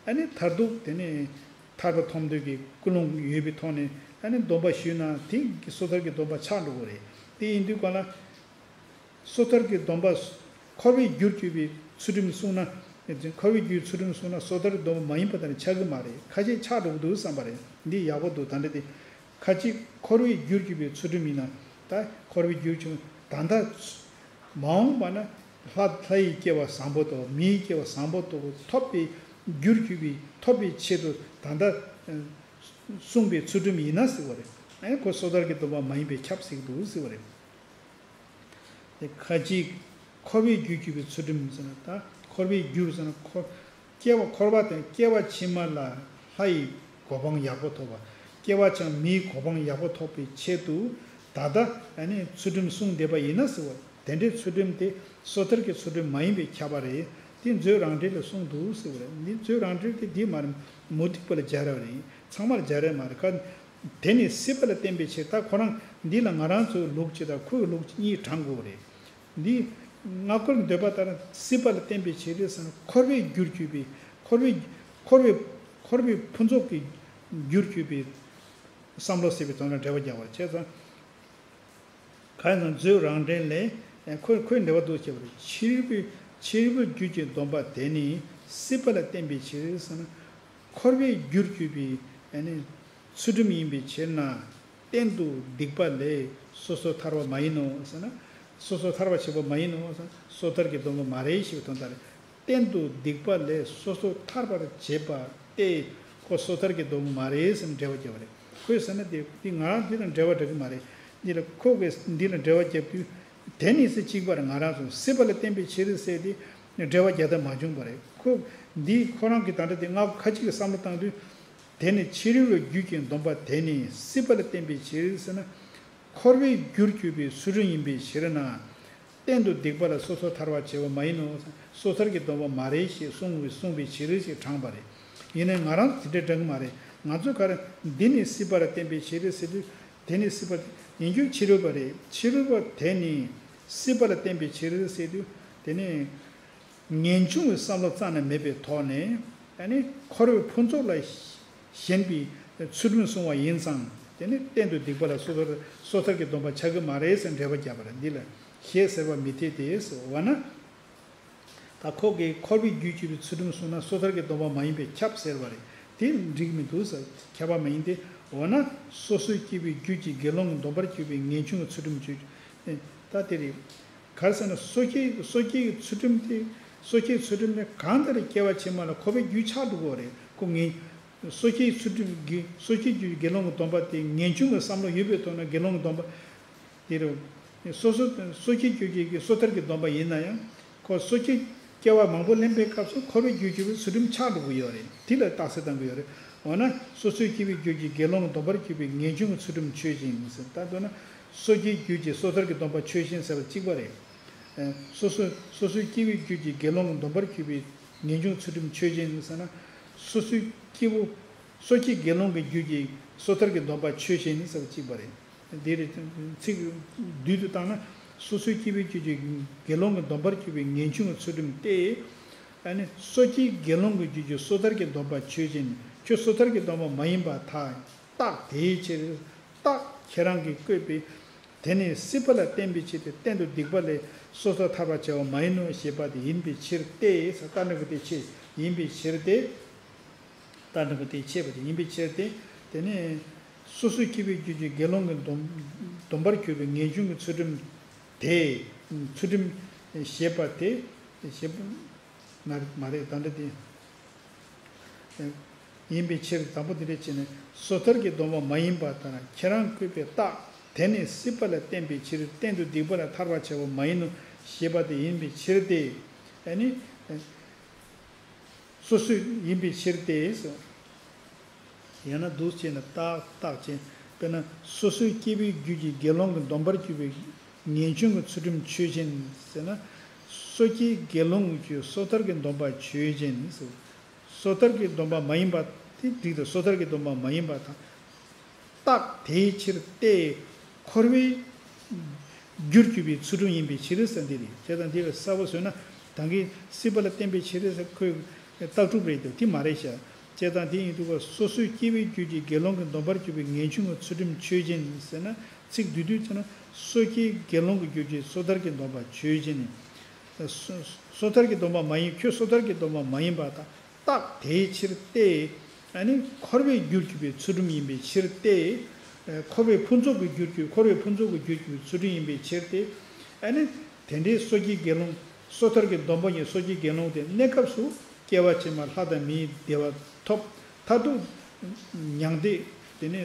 ཨ་ནི་མཐར་ཐུག་དེ་ནས་ཐར་པ་ཐོབ་འདོད་ཀྱི་ཀུན་སློང་ཡོད་པའི་ཐོག་ནས་ཨ་ནི་སྡོམ་པ་ཞུས་ན་དེ་སོ་ཐར་གྱི་སྡོམ་པ་ཆགས་འགྲོ་གི་རེད། དེ་ཡིན་དུས་གང་ལ། སོ་ཐར་གྱི་སྡོམ་པ། འཁོར་བའི་རྒྱུར་གྱུར་པའི་ཚུལ་ཁྲིམས་བསྲུངས་ན། འཁོར་བའི་རྒྱུའི་ཚུལ་ཁྲིམས་བསྲུངས་ན་སོ་ཐར་སྡོམ་པ་མ་ཡིན་པ་དང་ཆགས་ཀྱི་མ་རེད། ཁ་ཤས་ཆགས་འགྲོ་གི་འདུག་བསམ་པ་རེད། འདི་ཡག་པོ་འདུག་ད་འདྲ་དེ། ཁ་ཅིག་འཁོར་བའི་རྒྱུར་གྱུར་པའི་ཚུལ་ཁྲིམས་ཡིན་ན། ད་འཁོར་བའི་རྒྱུར་གྱུར་ད་ལྟ། མ་འོངས་པ་ན་ལྷ་ལྷ་ཡི་སྐྱེ་བ་བཟང་པོ་དང་མི་ཡི་སྐྱེ་བ་བཟང་པོ་དང་ཐོབ་པའི་རྒྱུར་གྱུར་པའི་ཐོབ་པའི་ཆེད་དུ་ད་ལྟ། བསྲུངས་པའི་ཚུལ་ཁྲིམས་ཡིན་ན་ཟེར་བ་རེད། ཨ་ནི་ཁོ་སོ་ཐར་གྱི་སྡོམ་པ་མ་ཡིན་པའི་ཁྱབ་ཟེར་གྱི་འདུག་ཟེར་བ་རེད། དེ་ཁ་ཅིག་འཁོར་བའི་རྒྱུར་གྱུར་པའི་ཚུལ་ཁྲིམས་ཟེར་ན། ད་འཁོར་བའི་རྒྱུར་ཟེར་ན་འཁོར། སྐྱེ་བ་འཁོར་བ་དང་སྐྱེ་བ་ཕྱི་མ་ལ་ལྷ་ཡི་གོ་འཕང་ཡག་པོ་ཐོབ་པ། སྐྱེ་བ་ཕྱི་མ་མིའི་གོ་འཕང་ཡག་པོ་ཐོབ་པའི་ཆེད་དུ། ད་ལྟ་ཨ་ནི་ཚུལ་ཁྲིམས་བསྲུངས་བསྡད་པ་ཡིན་ན་ཟེར་བ། དེ་འདྲའི་ཚུལ་ཁྲིམས་དེ་སོ་ཐར་གྱི་ཚུལ་ཁྲིམས་མ་ཡིན་པའི་ཁྱབ་པ་རེད། དེ་མཛོད་རང་འགྲེལ་ལ་གསུངས་འདུག་ཟེར་བ་རེད། འདི་མཛོད་རང་འགྲེལ་དེ་འདི་མ་རེད། མུ་སྟེགས་པ་ལ་སྦྱར་བ་རེད། ཚང་མར་སྦྱར་ཡ་མ་རེད། ཁ། དེ་ནི་སྲིད་པ་ལ་བརྟེན་པའི་ཕྱིར། ད་ཁོ་རང་འདི་ལ་ང་རང་ཚོའི་ལུགས་གཅིག་དང་ཁོའི་ལུགས་གཉིས་དྲངས་དགོས་རེད། འདི་སྔ་རྒོལ་འདོད་པ་ལྟར་སྲིད་པ་ལ་བརྟེན་པའི་ཕྱིར་ཟེར་ན་འཁོར་བའི་རྒྱུར་གྱུར་པའི་འཁོར་བའི་འཁོར་བའི་འཁོར་བའི་ཕུན་ཚོགས་ཀྱི་རྒྱུར་གྱུར་པའི་བསམ་བློ་ཟེར་བའི་དོན་ལ་འགྲེལ་པ་རྒྱག་པར་བྱས་ཙང་། གང་ཡིན་ན་མཛོད་རང་འགྲེལ་ལས། ཁོས་ཁོས་འགྲེལ་པ་འདུག་བྱས་པ་རེད། ཕྱི་རོལ་པའི་ཕྱི་རོལ་པའི་རྒྱུད་ཀྱི་སྡོམ་པ་དེ་ནི་སྲིད་པ་ལ་བརྟེན་པའི་ཕྱིར་ཟེར་ན། འཁོར་བའི་རྒྱུར་གྱུར་པའི་ཨ་ནི་ཚུལ་ཁྲིམས་ཡིན་པའི་ཕྱིར་ན། གཏན་དུ་སྡིག་པ་ལས་སོ་སོ་ཐར་བ་མ་ཡིན་ནོ་ཟེར་ན། སོ་སོ་ཐར་བ་བྱེད་པ་མ་ཡིན་ནོ་ཟེར་ན། སོ་ཐར་གྱི་སྡོམ་པ་མ་རེད་ཞེས་པའི་དོན་དག་རེད། གཏན་དུ་སྡིག་པ་ལས་སོ་སོ་ཐར་བར་བྱེད་པ་སྟེ། ཁོ་སོ་ཐར་གྱི་སྡོམ་པ་མ་རེད་ཟེར་ནས་འགྲེལ་པ་བརྒྱབ་པ་རེད། ཁོས་ཟེར་ན་དེ་དེ་ང་རང་འདི་ལ་འགྲེལ་པ་འགྲེལ་གྱི་མ་རེད། འདི་ལ་ཁོ་གིས་འདི་ལ་འགྲེལ་པ་བརྒྱབ་དུས། དེ་ནི་ཟེར་གཅིག་པ་རེད། ང་རང་ཚོ་སྲིད་པ་ལ་བརྟེན་པའི་ཕྱིར་ཟེར་ཏེ་འགྲེལ་པ་རྒྱག་ཐབས་མ་བྱུང་བ་རེད། ཁོ་འདི་ཁོ་རང་གི་ད་ལྟ་དེ་སྔ་ཁ་ཅིག་གི་བསམ་བློ་བཏང་དུས། དེ་ནི་ཕྱི་རོལ་པའི་རྒྱུད་ཀྱི་སྡོམ་པ་དེ་ནི་སྲིད་པ་ལ་བརྟེན་པའི་ཕྱིར་ཟེར་ན། འཁོར་བའི་རྒྱུར་གྱུར་པའི་ཚུལ་ཁྲིམས་ཡིན་པའི་ཕྱིར་ན། གཏན་དུ་སྡིག་པ་ལ་སོ་སོ་ཐར་བར་བྱེད་པ་མ་ཡིན་ནོ། སོ་ཐར་གྱི་སྡོམ་པ་མ་རེད་ཞེས་གསུངས་པའི་གསུངས་པའི་ཕྱིར་ཞེས་དྲངས་པ་རེད། ཡིན་ནའི་ང་རང་དེ་འདྲ་དྲན་གྱི་མ་རེད། ང་ཚོས་ག་རེ་འདི་ནི་སྲིད་པ་ལ་བརྟེན་པའི་ཕྱིར་ཟེར་དུས། དེ་ནི་སྲིད་པ་ཡིན་རྒྱུ་ཕྱི་རོལ་པ་རེད། ཕྱི་རོལ་པ་དེ་ནི་སྲིད་པ་ལ་བརྟེན་པའི་ཕྱིར་ཟེར་དུས། དེ་ནི། ངེས་འབྱུང་གི་བསམ་བློ་རྩ་ནས་མེད་པའི་ཐོག་ནས། ཨ་ནི་འཁོར་བའི་ཕུན་ཚོགས་ལ་ཞེན་པའི་ཚུལ་ཁྲིམས་བསྲུང་བ་ཡིན་ཙང་། དེ་ནི་གཏན་དུ་སྡིག་པ་ལ་སོ་ཐར་སོ་ཐར་གྱི་སྡོམ་པ་ཆགས་ཀྱི་མ་རེད་ཟེར་འགྲེལ་པ་བརྒྱབ་པ་རེད། འདི་ལ་ཞེས་ཟེར་བ་མི་འཐད་དེ་ཟེར་བ་ན། ད་ཁོ་གིས་འཁོར་བའི་རྒྱུར་གྱུར་པའི་ཚུལ་ཁྲིམས་བསྲུངས་ན་སོ་ཐར་གྱི་སྡོམ་པ་མ་ཡིན་པས་ཁྱབ་ཟེར་བ་རེད། དེ་འགྲིག་མི་འདུག་ཟེར། ཁྱབ་པ་མ་ཡིན་ཏེ། འོ་ན་སོ་སོའི་སྐྱེ་བོའི་རྒྱུད་ཀྱི་དགེ་སློང་གི་སྡོམ་པར་གྱུར་པའི་ངེས་འབྱུང་གི་ཚུལ་ཁྲིམས་ཆོས་ཅན། ད་དེ་རེད། ག་རེ་ཟེར་ན་སོ་སྐྱེའི་སོ་སྐྱེའི་ཚུལ་ཁྲིམས་དེ། སོ་སྐྱེའི་ཚུལ་ཁྲིམས་དེ་གང་ལྟར་སྐྱེ་བ་ཕྱི་མ་ལ་འཁོར་བའི་རྒྱུ་ཆགས་འགྲོ་གི་རེད། ཁོ་ངེས། སོ་སྐྱེའི་ཚུལ་ཁྲིམས་ཀྱི་སོ་སྐྱེའི་རྒྱུད་ཀྱི་དགེ་སློང་གི་སྡོམ་པ་དེ་ངེས་འབྱུང་གི་བསམ་བློ་ཡོད་པའི་ཐོག་ན་དགེ་སློང་གི་སྡོམ་པ་དེ་རེད། སོ་སོ་སོ་སྐྱེའི་རྒྱུད་ཀྱི་སོ་ཐར་གྱི་སྡོམ་པ་ཡིན་ན་ཡང་ཁོ་སོ་སྐྱེ་སྐྱེ་བ་མང་པོ་ལེན་པའི་སྐབས་སུ་འཁོར་བའི་རྒྱུར་གྱུར་པའི་ཚུལ་ཁྲིམས་ཆགས་འགྲོ་གི་ཡོད་རེད། དེ་ལ་རྟགས་གསལ་བཏང་གི་ཡོད་རེད། འོ་ན་སོ་སོའི་སྐྱེ་བོའི་རྒྱུད་ཀྱི་དགེ་སློང་གི་སྡོམ་པར་གྱུར་པའི་ངེས་འབྱུང་གི་ཚུལ་ཁྲིམས་ཆོས་ཅན་ཡིན་ཟེར། ད་མདོར་ན་སོ་སྐྱེའི་རྒྱུད་ཀྱི་སོ་ཐར་གྱི་སྡོམ་པ་ཆོས་ཅན་ཟེར་བ་གཅིག་པ་རེད། སོ་སོ་སོ་སོའི་སྐྱེ་བོའི་རྒྱུད་ཀྱི་དགེ་སློང་གི་སྡོམ་པར་གྱུར་པའི་ངེས་འབྱུང་གི་ཚུལ་ཁྲིམས་ཆོས་ཅན་ཡིན་ཟེར་ན། སོ་སོའི་སྐྱེ་བོ་སོ་སྐྱེ་དགེ་སློང་གི་རྒྱུད་ཀྱི་སོ་ཐར་གྱི་སྡོམ་པ་ཆོས་ཅན་ཡིན་ཟེར་བ་གཅིག་པ་རེད། འདིར་ཚིག་བསྡུས་དུ་བཏང་ན། སོ་སོའི་སྐྱེ་བོའི་རྒྱུད་ཀྱི་དགེ་སློང་གི་སྡོམ་པར་གྱུར་པའི་ངེས་འབྱུང་གི་ཚུལ་ཁྲིམས་ཏེ། ཨ་ནི་སོ་སྐྱེའི་དགེ་སློང་གི་རྒྱུད་ཀྱི་སོ་ཐར་གྱི་སྡོམ་པ་ཆོས་ཅན། ཁྱོད་སོ་ཐར་གྱི་སྡོམ་པ་མ་ཡིན་པར་ཐལ། རྟགས་དེའི་ཕྱིར། རྟགས་ཁྱེད་རང་གིས་བཀོད་པའི་དེ་ནི་སྲིད་པ་ལ་བརྟེན་པའི་ཕྱིར་ཏེ། གཏན་དུ་སྡིག་པ་ལས་སོ་སོ་ཐར་པར་བྱ་བ་མ་ཡིན་ནོ་ཞེས་པ་དེ་ཡིན་པའི་ཕྱིར་ཏེ། ས་ལྟར་འདྲ་བའི་དེ་ཆེ་ཡིན་པའི་ཕྱིར་ཏེ། ལྟར་འདྲ་བ་དེ་ཆེ་བ་དེ་ཡིན་པའི་ཕྱིར་ཏེ། དེ་ནས་སོ་སོའི་སྐྱེ་བོའི་རྒྱུད་ཀྱི་དགེ་སློང་གི་སྡོམ་སྡོམ་པར་གྱུར་པའི་ངེས་འབྱུང་གི་ཚུལ་ཁྲིམས་དེ། ཚུལ་ཁྲིམས་ཞེས་པ་དེ། ཞེས་པ་མ་མ་རེད། ད་འདྲ་དེ་ཡིན་པའི་ཕྱིར། དང་པོ་དེ་འདྲ་བྱས་ནས་སོ་ཐར་གྱི་སྡོམ་པ་མ་ཡིན་པ་དང་ཁྱེད་རང་བཀོད་པའི་རྟགས་དེ་ནི་སྲིད་པ་ལ་བརྟེན་པའི་ཕྱིར་གཏན་དུ་སྡིག་པ་ལ་ཐར་པར་བྱ་བ་མ་ཡིན་ནོ་ཞེས་པ་དེ་ཡིན་པའི་ཕྱིར་ཏེ། ཨ་ནི། སོ་སོའི་ཡིན་པའི་ཕྱིར་ཏེ་ཟེར། ཡང་ན་འདུག་ཅེ་ན་རྟགས་རྟགས་ཅན། དཔེར་ན་སོ་སོའི་སྐྱེ་བོའི་རྒྱུད་ཀྱི་དགེ་སློང་གི་སྡོམ་པར་གྱུར་པའི་ངེས་འབྱུང་གི་ཚུལ་ཁྲིམས་ཆོས་ཅན་ཟེར་ན། སོ་སྐྱེའི་དགེ་སློང་གི་སོ་ཐར་གྱི་སྡོམ་པ་ཆོས་ཅན་ཟེར། སོ་ཐར་གྱི་སྡོམ་པ་མ་ཡིན་པ་དེ་འགྲིག་སྟེ། སོ་ཐར་གྱི་སྡོམ་པ་མ་ཡིན་པ་དང་། རྟགས་དེའི་ཕྱིར་ཏེ། འཁོར་བའི་རྒྱུར་གྱུར་པའི་ཚུལ་ཁྲིམས་ཡིན་པའི་ཕྱིར་ཟེར་འདི་རེད། བྱས་ཙང་འདི་ལ་གསལ་པོ་བཟོས་ན། ད་གིན་སྲིད་པ་ལ་བརྟེན་པའི་ཕྱིར་ཟེར་ཁོས་རྟགས་གྲུབ་རེད་འདུག་དེ་མ་རེད་ཤག་བྱས་ཙང་དེ་ཡིན་དུས་སོ་སོའི་སྐྱེ་བོའི་རྒྱུད་ཀྱི་དགེ་སློང་གི་སྡོམ་པར་གྱུར་པའི་ངེས་འབྱུང་གི་ཚུལ་ཁྲིམས་ཆོས་ཅན་ཟེར་ན། ཚིག་བསྡུས་བསྡུས་བྱས་ན་སོ་སྐྱེའི་དགེ་སློང་གི་རྒྱུད་ཀྱི་སོ་ཐར་གྱི་སྡོམ་པ་ཆོས་ཅན། སོ་སོ་ཐར་གྱི་སྡོམ་པ་མ་ཡིན། ཁྱོད་སོ་ཐར་གྱི་སྡོམ་པ་མ་ཡིན་པ་དང་། རྟགས་དེའི་ཕྱིར་ཏེ། ཨ་ནི་འཁོར་བའི་རྒྱུར་གྱུར་པའི་ཚུལ་ཁྲིམས་ཡིན་པའི་ཕྱིར་ཏེ། འཁོར་བའི་ཕུན་ཚོགས་ཀྱི་རྒྱུར་གྱུར། འཁོར་བའི་ཕུན་ཚོགས་ཀྱི་རྒྱུར་གྱུར་པའི་ཚུལ་ཁྲིམས་ཡིན་པའི་ཕྱིར་ཏེ། ཨ་ནི་དེ་འདྲའི་སོ་སྐྱེའི་དགེ་སློང་། སོ་ཐར་གྱི་སྡོམ་པ་ཡིན། སོ་སྐྱེའི་དགེ་སློང་དེ་གནས་སྐབས་སུ་སྐྱེ་བ་ཕྱི་མ་ལྷ་དང་མིའི་བདེ་བ་ཐོབ། མཐར་ཐུག་མྱང་འདས་དེ་ནི་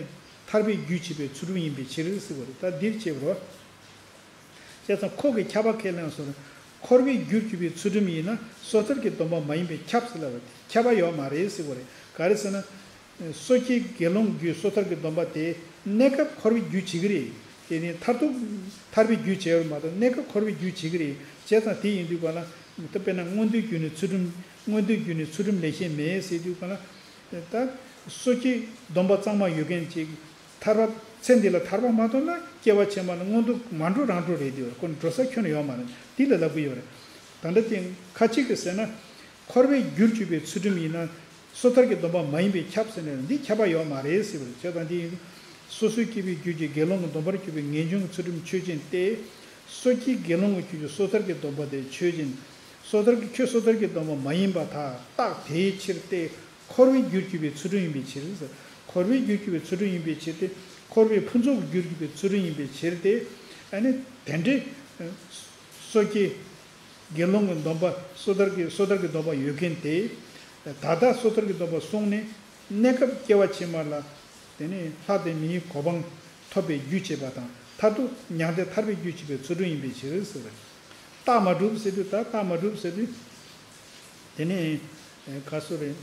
ཐར་པའི་རྒྱུར་བྱེད་པའི་ཚུལ་ཁྲིམས་ཡིན་པའི་ཕྱིར་ཟེར་བ་རེད། ད་འདིར་བྱས་པ་རེད། བྱས་ཙང་ཁོ་གིས་ཁྱབ་པ་ཁས་ལེན་སོང་། འཁོར་བའི་རྒྱུར་གྱུར་པའི་ཚུལ་ཁྲིམས་ཡིན་ན་སོ་ཐར་གྱི་སྡོམ་པ་མ་ཡིན་པས་ཁྱབ་ཟེར་ལབ་པ་དེ་ཁྱབ་པ་ཡོད་མ་རེད་ཟེར་བ་རེད། ག་རེ་ཟེར་ན། སོ་སྐྱེའི་དགེ་སློང་རྒྱུད་སོ་ཐར་གྱི་སྡོམ་པ་དེ་གནས་སྐབས་འཁོར་བའི་རྒྱུ་བྱེད་ཀྱི་རེད། དེ་ནི་མཐར་ཐུག་ཐར་པའི་རྒྱུ་བྱེད་པ་མ་གཏོགས་གནས་སྐབས་འཁོར་བའི་རྒྱུ་བྱེད་ཀྱི་རེད། བྱས་ཙང་དེ་ཡིན་དུས་ག་ལ། ད་དཔེར་ན་མངོན་མཐོའི་རྒྱུ་ནི་ཚུལ་ཁྲིམས། མངོན་མཐོའི་རྒྱུ་ནི་ཚུལ་ཁྲིམས་ལས་གཞན་མེད་ཟེར་དུས་ག་ལ། ད་སོ་སྐྱེའི་སྡོམ་པ་གཙང་མ་ཡོད་མཁན་ཅིག་ཐར་པ་ཚེ་འདི་ལ་ཐར་པ་མ་ཐོབ་ན་སྐྱེ་བ་ཕྱི་མ་ལ་མངོན་མཐོ་མ་འགྲོ་རང་འགྲོ་རེད་དེ། ཁོ་འགྲོ་ས་ཁྱོན་ནས་ཡོད་མ་རེད། འདི་ལ་ལབ་ཀྱི་ཡོད་རེད། ད་ལྟ་དེ་ཁ་ཅིག་གིས་ཟེར་ན། འཁོར་བའི་རྒྱུར་གྱུར་པའི་ཚུལ་ཁྲིམས་ཡིན་ན་སོ་ཐར་གྱི་སྡོམ་པ་མ་ཡིན་པས་ཁྱབ་ཟེར་ནས་འདི་ཁྱབ་པ་ཡོད་མ་རེད་ཟེར་བ་རེད། བྱས་ཙང་འདི་ཡིན། སོ་སོའི་སྐྱེ་བོའི་རྒྱུད་ཀྱི་དགེ་སློང་གི་སྡོམ་པར་གྱུར་པའི་ངེས་འབྱུང་གི་ཚུལ་ཁྲིམས་ཆོས་ཅན་ཏེ། སོ་སྐྱེའི་དགེ་སློང་གི་རྒྱུད་ཀྱི་སོ་ཐར་གྱི་སྡོམ་པ་དེ་ཆོས་ཅན། སོ་ཐར་གྱི་ཁྱོད་སོ་ཐར་གྱི་སྡོམ་པ་མ་ཡིན་པར་ཐལ། རྟགས་དེའི་ཕྱིར་ཏེ། འཁོར་བའི་རྒྱུར་གྱུར་པའི་ཚུལ་ཁྲིམས་ཡིན་པའི་ཕྱིར། འཁོར་བའི་རྒྱུར་གྱུར་པའི་ཚུལ་ཁྲིམས་ཡིན་པའི་ཕྱིར་ཏེ། འཁོར་བའི་ཕུན་ཚོགས་ཀྱི་རྒྱུར་གྱུར་པའི་ཚུལ་ཁྲིམས་ཡིན་པའི་ཕྱིར་ཏེ། ཨ་ནི་དེ་འདྲའི་སོ་སྐྱེ་དགེ་སློང་གི་སྡོམ་པ། སོ་ཐར་གྱི་སོ་ཐར་གྱི་སྡོམ་པ་ཡོད་མཁན་དེ། ད་ལྟ་སོ་ཐར་གྱི་སྡོམ་པ་བསྲུངས་ནས་གནས་སྐབས་སྐྱེ་བ་ཕྱི་མ་ལ། དེ་ནས་ལྷ་དང་མིའི་གོ་འཕང་ཐོབ་པའི་རྒྱུ་བྱེད་པ་དང་། མཐར་ཐུག་མྱང་འདས་ཐར་པའི་རྒྱུ་བྱེད་པའི་ཚུལ་ཁྲིམས་ཡིན་པའི་ཕྱིར་ཟེར་བས། རྟགས་མ་གྲུབ་ཟེར་དུས། ད་རྟགས་མ་གྲུབ་ཟེར་དུས། དེ་ནས་ག་སུ་རེད།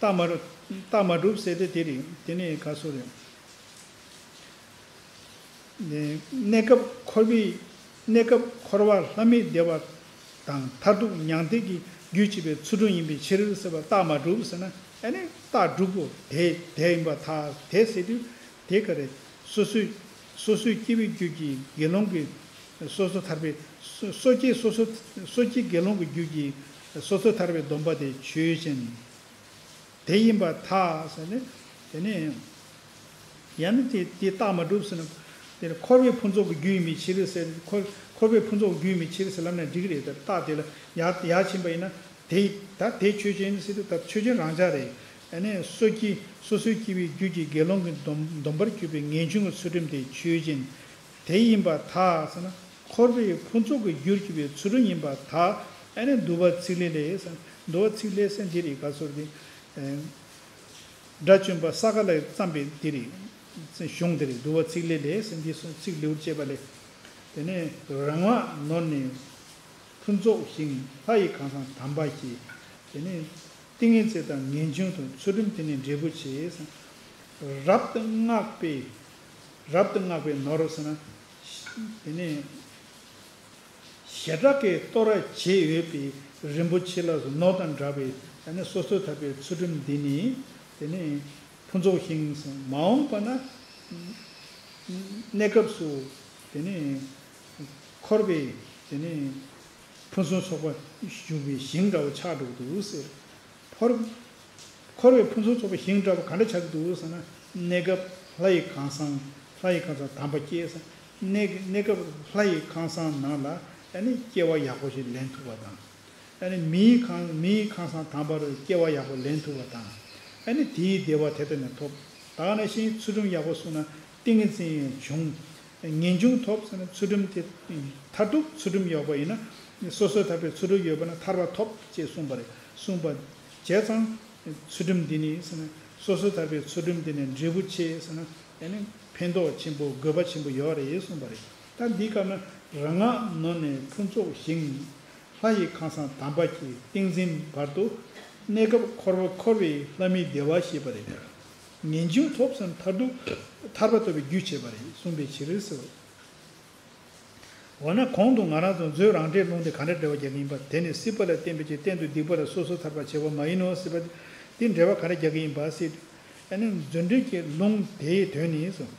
རྟགས་མ་རུ་རྟགས་མ་གྲུབ་ཟེར་དེ་དེ་རེད། དེ་ནས་ག་སུ་རེད། གནས་སྐབས་འཁོར་བའི། གནས་སྐབས་འཁོར་བ་ལྷ་མིའི་བདེ་བ་དང་མཐར་ཐུག་མྱང་འདས་ཀྱི་རྒྱུ་བྱེད་པའི་ཚུལ་ཁྲིམས་ཡིན་པའི་ཕྱིར་ཟེར་བ། རྟགས་མ་གྲུབ་ཟེར་ན། ཨ་ནི་རྟགས་གྲུབ་པོ། དེ་དེ་ཡིན་པར་ཐལ། དེ་ཟེར་དུས་དེ་ག་རེད། སོ་སོའི་སོ་སོའི་སྐྱེ་བོའི་རྒྱུད་ཀྱི་དགེ་སློང་གི་སོ་སོ་ཐར་པའི། སོ་སོ་སྐྱེ་སོ་སོ་སོ་སྐྱེ་དགེ་སློང་གི་རྒྱུད་ཀྱི་སོ་སོ་ཐར་པའི་སྡོམ་པ་དེ་ཆོས་ཅན། དེ་ཡིན་པར་ཐལ་ཟེར་ནས། དེ་ནས་ཡང་ན་དེ་དེ་རྟགས་མ་གྲུབ་ཟེར་ན། དེ་ནི་འཁོར་བའི་ཕུན་ཚོགས་ཀྱི་རྒྱུ་ཡིན་པའི་ཕྱིར་ཟེར། འཁོར་འཁོར་བའི་ཕུན་ཚོགས་ཀྱི་རྒྱུ་ཡིན་པའི་ཕྱིར་ཟེར་ལབ་ན་འགྲིག་གི་རེད། ད་རྟགས་དེ་ལ་ཡར་ཡར་ཕྱིན་པ་ཡིན་ན། དེ་ད་དེ་ཆོས་ཅན་ཟེར་དུས་ད་ཆོས་ཅན་རང་འཇགས་རེད། ཨ་ནི་སོ་སྐྱེ་ སོ་སོའི་སྐྱེ་བོའི་རྒྱུད་ཀྱི་དགེ་སློང་གི་སྡོམ་སྡོམ་པར་གྱུར་པའི་ངེས་འབྱུང་གི་ཚུལ་ཁྲིམས་དེ་ཆོས་ཅན། དེ་ཡིན་པར་ཐལ་ཟེར་ན། འཁོར་བའི་ཕུན་ཚོགས་ཀྱི་རྒྱུར་གྱུར་པའི་ཚུལ་ཁྲིམས་ཡིན་པར་ཐལ། ཨ་ནི་འདུལ་བ་ཚིག་ལེ་ལས་ཟེར། འདུལ་བ་ཚིག་ལེ་ཟེར་འདི་རེད། ག་ཚོད་རེད། དགྲ་བཅོམ་པ་ས་ག་ལ་བརྩམས་པའི་འདི་རེད། གཞུང་འདི་རེད། འདུལ་བ་ཚིག་ལེ་ལས་ཟེར་འདི་གསུངས། ཚིག་ལེའུར་བཅད་པ་ལས། དེ་ནས་རང་སྔགས་ནོར་ནས་ཕུན་ཚོགས་ཞིང་། ལྷ་ཡི་ཁང་བཟང་དམ་པ་སྐྱེས། དེ་ནས་ཏིང་ངེ་འཛིན་དང་ངེས་འབྱུང་དང་ཚུལ་ཁྲིམས་དེ་ནི་འབྲས་བུ་ཆེ་ཟེར། རབ་ཏུ་བསྔགས་པའི་རབ་ཏུ་བསྔགས་པའི་ནོར་ཟེར་ན། དེ་ནས་ཞེ་དྲག་གི་གཏོར་བར་བྱེད་འོས་པའི་རིན་པོ་ཆེ་ལ་ནོར་དང་འདྲ་བའི་དེ་ནས་སོ་སོར་ཐར་པའི་ཚུལ་ཁྲིམས་འདི་ནི་དེ་ནས་ཕུན་ཚོགས་ཤིང་། མ་འོངས་པ་ན་གནས་སྐབས་སུ་དེ་ནས་འཁོར་བའི་དེ་ནས་ཕུན་སུམ་ཚོགས་པ་ཞུགས་པའི་ཞིང་འདྲ་བོ་ཆགས་འགྲོ་གི་འདུག་ཟེར། འཁོར་འཁོར་བའི་ཕུན་སུམ་ཚོགས་པའི་ཞིང་འདྲ་བོ་ག་འདྲ་ཆགས་ཀྱི་འདུག་ཟེར་ན། གནས་སྐབས་ལྷ་ཡི་ཁང་བཟང་། ལྷ་ཡི་ཁང་བཟང་དམ་པ་སྐྱེས་ཟེར། གནས་གནས་སྐབས་ལྷ་ཡི་ཁང་བཟང་ནང་ལ་ཨ་ནི་སྐྱེ་བ་ཡག་པོ་ཞིག་ལེན་ཐུབ་པ་དང་། ཨ་ནི་མིའི་ཁང་མིའི་ཁང་བཟང་དམ་པ་རུ་སྐྱེ་བ་ཡག་པོ་ལེན་ཐུབ་པ་དང་། ཨ་ནི་དེའི་བདེ་བ་དེ་ལྟར་ནས་ཐོབ། ད་ག་ནང་བཞིན་ཚུལ་ཁྲིམས་ཡག་པོ་བསྲུངས་ན་ཏིང་ངེ་འཛིན་ཡང་འབྱུང་། ངེས་འབྱུང་ཐོབ་ཟེར་ན་ཚུལ་ཁྲིམས་དེ་མཐར་ཐུག་ཚུལ་ཁྲིམས་ཡོད་པ་ཡིན་ན། སོ་སོར་ཐར་པའི་ཚུལ་ཁྲིམས་ཡོད་པ་ན་ཐར་པ་ཐོབ་ཅེས་གསུངས་པ་རེད། གསུངས་པ་བྱས་ཙང་ཚུལ་ཁྲིམས་འདི་ནི་ཟེར་ན། སོ་སོར་ཐར་པའི་ཚུལ་ཁྲིམས་འདི་ནི་འབྲས་བུ་ཆེ་ཟེར་ན། ཨ་ནི་ཕན་ཐོགས་ཆེན་པོ་དགོས་པ་ཆེན་པོ་ཡོད་རེད་གསུངས་པ་རེད། ད་འདི་སྐབས་ན་རང་སྔགས་ནོར་ནས་ཕུན་ཚོགས་ཤིང་། ལྷ་ཡི་ཁང་བཟང་དམ་པ་སྐྱེས། ཏིང་འཛིན་བར་དུ་གནས་སྐབས་འཁོར་བ་འཁོར་བའི་ལྷ་མིའི་བདེ་བ་ཞེས་པ་རེད། ངེས་འབྱུང་ཐོབ་ཟེར་ན་མཐར་ཐུག་ཐར་པ་ཐོབ་པའི་རྒྱུ་བྱེད་པ་རེད་གསུངས་པའི་ཕྱིར་ཟེར། འོ་ན་གོང་དུ་ང་རང་ཚོ་མཛོད་རང་འགྲེལ་ལུང་དེ་ག་འདྲ་འགྲེལ་བ་རྒྱག་གི་ཡིན་པ། དེ་ནི་སྲིད་པ་ལ་བརྟེན་པའི་ཕྱིར། གཏན་དུ་སྡིག་པ་ལ་སོ་སོར་ཐར་པར་བྱེད་པ་མ་ཡིན་ནོ་ཟེར་བ་དེ་འགྲེལ་བ་ག་འདྲ་རྒྱག་གི་ཡིན་པ་ཟེར། ཨ་ནི་མཛོད་འགྲེལ་གྱི་ལུང་དེའི་དོན་ནི་ཟེར།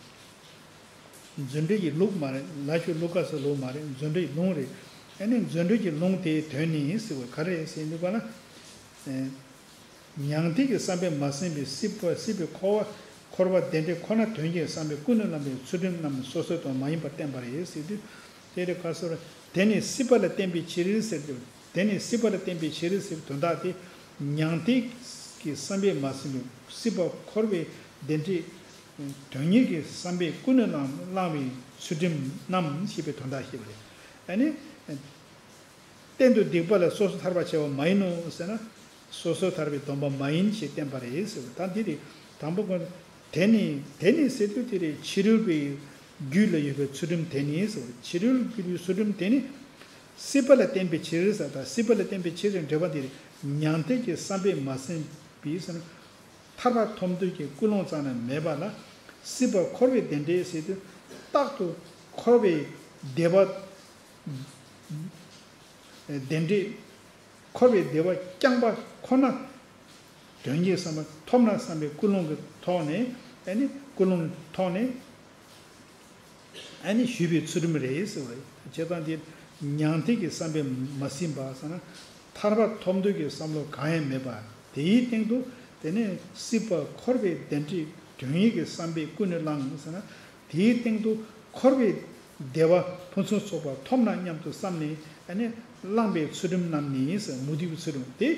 མཛོད་འགྲེལ་གྱི་ལུགས་མ་རེད། ལ་ཤོ་ལུ་ཀ་ས་ལུགས་མ་རེད། མཛོད་འགྲེལ་གྱི་ལུང་རེད། ཨ་ནི་མཛོད་འགྲེལ་གྱི་ལུང་དེའི་དོན་ནི་ཟེར་བ་ག་རེ་རེད་ཟེར་འདུག་པ་ན། མྱང་འདས་ཀྱི་བསམ་པས་མ་ཟིན་པའི་སྲིད་པ་སྲིད་པའི་འཁོར་བ་འཁོར་བ་བདེ་འབྲས་ཁོ་ན་དོན་གྱི་བསམ་པས་ཀུན་ནས་བསླངས་པའི་ཚུལ་ཁྲིམས་རྣམས་སོ་སོའི་དོན་མ་ཡིན་པར་བསྟན་པ་རེད་ཟེར་དུས། དེ་རེད་ག་སོ་ར། དེ་ནི་སྲིད་པ་ལ་བརྟེན་པའི་ཕྱིར་ཟེར་དུས། དེ་ནི་སྲིད་པ་ལ་བརྟེན་པའི་ཕྱིར་ཟེར་བའི་དོན་དག་དེ། མྱང་འདས་ཀྱི་བསམ་པས་མ་ཟིན་པའི་སྲིད་པ་འཁོར་བའི་བདེ་འབྲས་དོན་གཉེར་གྱི་བསམ་པས་ཀུན་ནས་བསླངས་བསླངས་པའི་ཚུལ་ཁྲིམས་རྣམས་ཞེས་པའི་དོན་དག་བཤད་པ་རེད། ཨ་ནི། གཏན་དུ་སྡིག་པ་ལ་སོ་སོར་ཐར་པར་བྱ་བ་མ་ཡིན་ནོ་ཟེར་ན། སོ་སོར་ཐར་པའི་སྡོམ་པ་མ་ཡིན་ཞེས་བསྟན་པ་རེད་ཟེར་བ་དང་འདི་རེད། དང་པོ་ཀུན། དེ་ནི་དེ་ནི་ཟེར་དུས་དེ་རེད། ཕྱི་རོལ་པའི་རྒྱུད་ལ་ཡོད་པའི་ཚུལ་ཁྲིམས་དེ་ནི་ཟེར་བ་རེད། ཕྱི་རོལ་རྒྱུད་ཀྱི་ཚུལ་ཁྲིམས་དེ་ནི། སྲིད་པ་ལ་བརྟེན་པའི་ཕྱིར་ཟེར་དང་སྲིད་པ་ལ་བརྟེན་པའི་ཕྱིར་ཟེར་འགྲེལ་པ་འདི་རེད། མྱང་འདས་ཀྱི་བསམ་པས་མ་ཟིན་པའི་ཟེར་ན། ཐར་པ་ཐོབ་འདོད་ཀྱི་ཀུན་སློང་རྩ་ནས་མེད་པ་ལ། སྲིད་པ་འཁོར་བའི་བདེ་འབྲས་ཟེར་དུས། རྟག་ཏུ་འཁོར་བའི་བདེ་བ། བདེ་འབྲས། འཁོར་བའི་བདེ་བ་རྐྱང་པ་ཁོ་ན། དོན་གྱི་བསམ་པ་ཐོབ་ན་བསམ་པའི་ཀུན་སློང་གི་ཐོག་ནས། ཨ་ནི་ཀུན་སློང་ཐོག་ནས། ཨ་ནི་ཞུས་པའི་ཚུལ་ཁྲིམས་རེད་ཟེར་བ་རེད། བྱས་ཙང་དེ་མྱང་འདས་ཀྱི་བསམ་པས་མ་ཟིན་པ་ཟེར་ན། ཐར་པ་ཐོབ་འདོད་ཀྱི་བསམ་བློ་གང་ཡང་མེད་པ། དེའི་སྟེང་དུ་དེ་ནས་སྲིད་པ་འཁོར་བའི་བདེ་འབྲས་དོན་གཉེར་གྱི་བསམ་པས་ཀུན་ནས་བསླངས་ཟེར་ན། དེའི་སྟེང་དུ་འཁོར་བའི་བདེ་བ་ཕུན་སུམ་ཚོགས་པ་ཐོབ་ན་སྙམ་དུ་བསམས་ནས། ཨ་ནི་བསླངས་པའི་ཚུལ་ཁྲིམས་རྣམས་ནི་ཟེར། མུ་སྟེགས་པའི་ཚུལ་ཁྲིམས་དེ་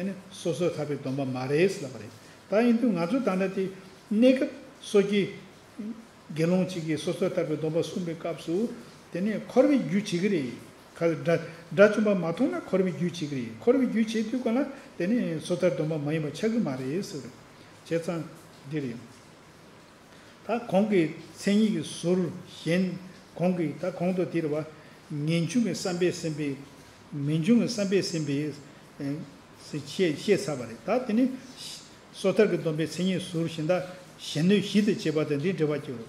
ཨ་ནི་སོ་སོར་ཐར་པའི་སྡོམ་པ་མ་རེད་ཟེར་ལབ་པ་རེད། ད་ཡིན་དུས་ང་ཚོ་ད་ལྟ་དེ་གནས་སྐབས་སོ་སྐྱེ། དགེ་སློང་གཅིག་གིས་སོ་སོར་ཐར་པའི་སྡོམ་པ་བསྲུངས་པའི་སྐབས་སུ། དེ་ནས་འཁོར་བའི་རྒྱུ་བྱེད་ཀྱི་རེད། ག་དགྲ་དགྲ་བཅོམ་པ་མ་མཐོང་ན་འཁོར་བའི་རྒྱུ་བྱེད་ཀྱི་རེད། འཁོར་བའི་རྒྱུ་བྱེད་དུས་ག་ལ་དེ་ནས་སོ་ཐར་སྡོམ་པ་མ་ཡིན་པ་ཆགས་ཀྱི་མ་རེད་ཟེར། བྱས་ཙང་འདི་རེད། ད་གོང་གི་མཚན་ཉིད་ཀྱི་ཟུར་གཞན། གོང་གི་ད་གོང་དུ་འདིར་བ། ངེས་འབྱུང་གི་བསམ་པས་ཟིན་པའི། ངེས་འབྱུང་གི་བསམ་པས་ཟིན་པའི། ཨེ། ཞེས་བཤད་ཚར་བ་རེད། ད་དེ་ནི། སོ་ཐར་གྱི་སྡོམ་པའི་མཚན་ཉིད་ཟུར་གཞན་དག་གཞན་སྣོད་བཞི་དང་བཅས་པ་དང་འདི་འབྲེལ་བ་སྐྱེ་བ།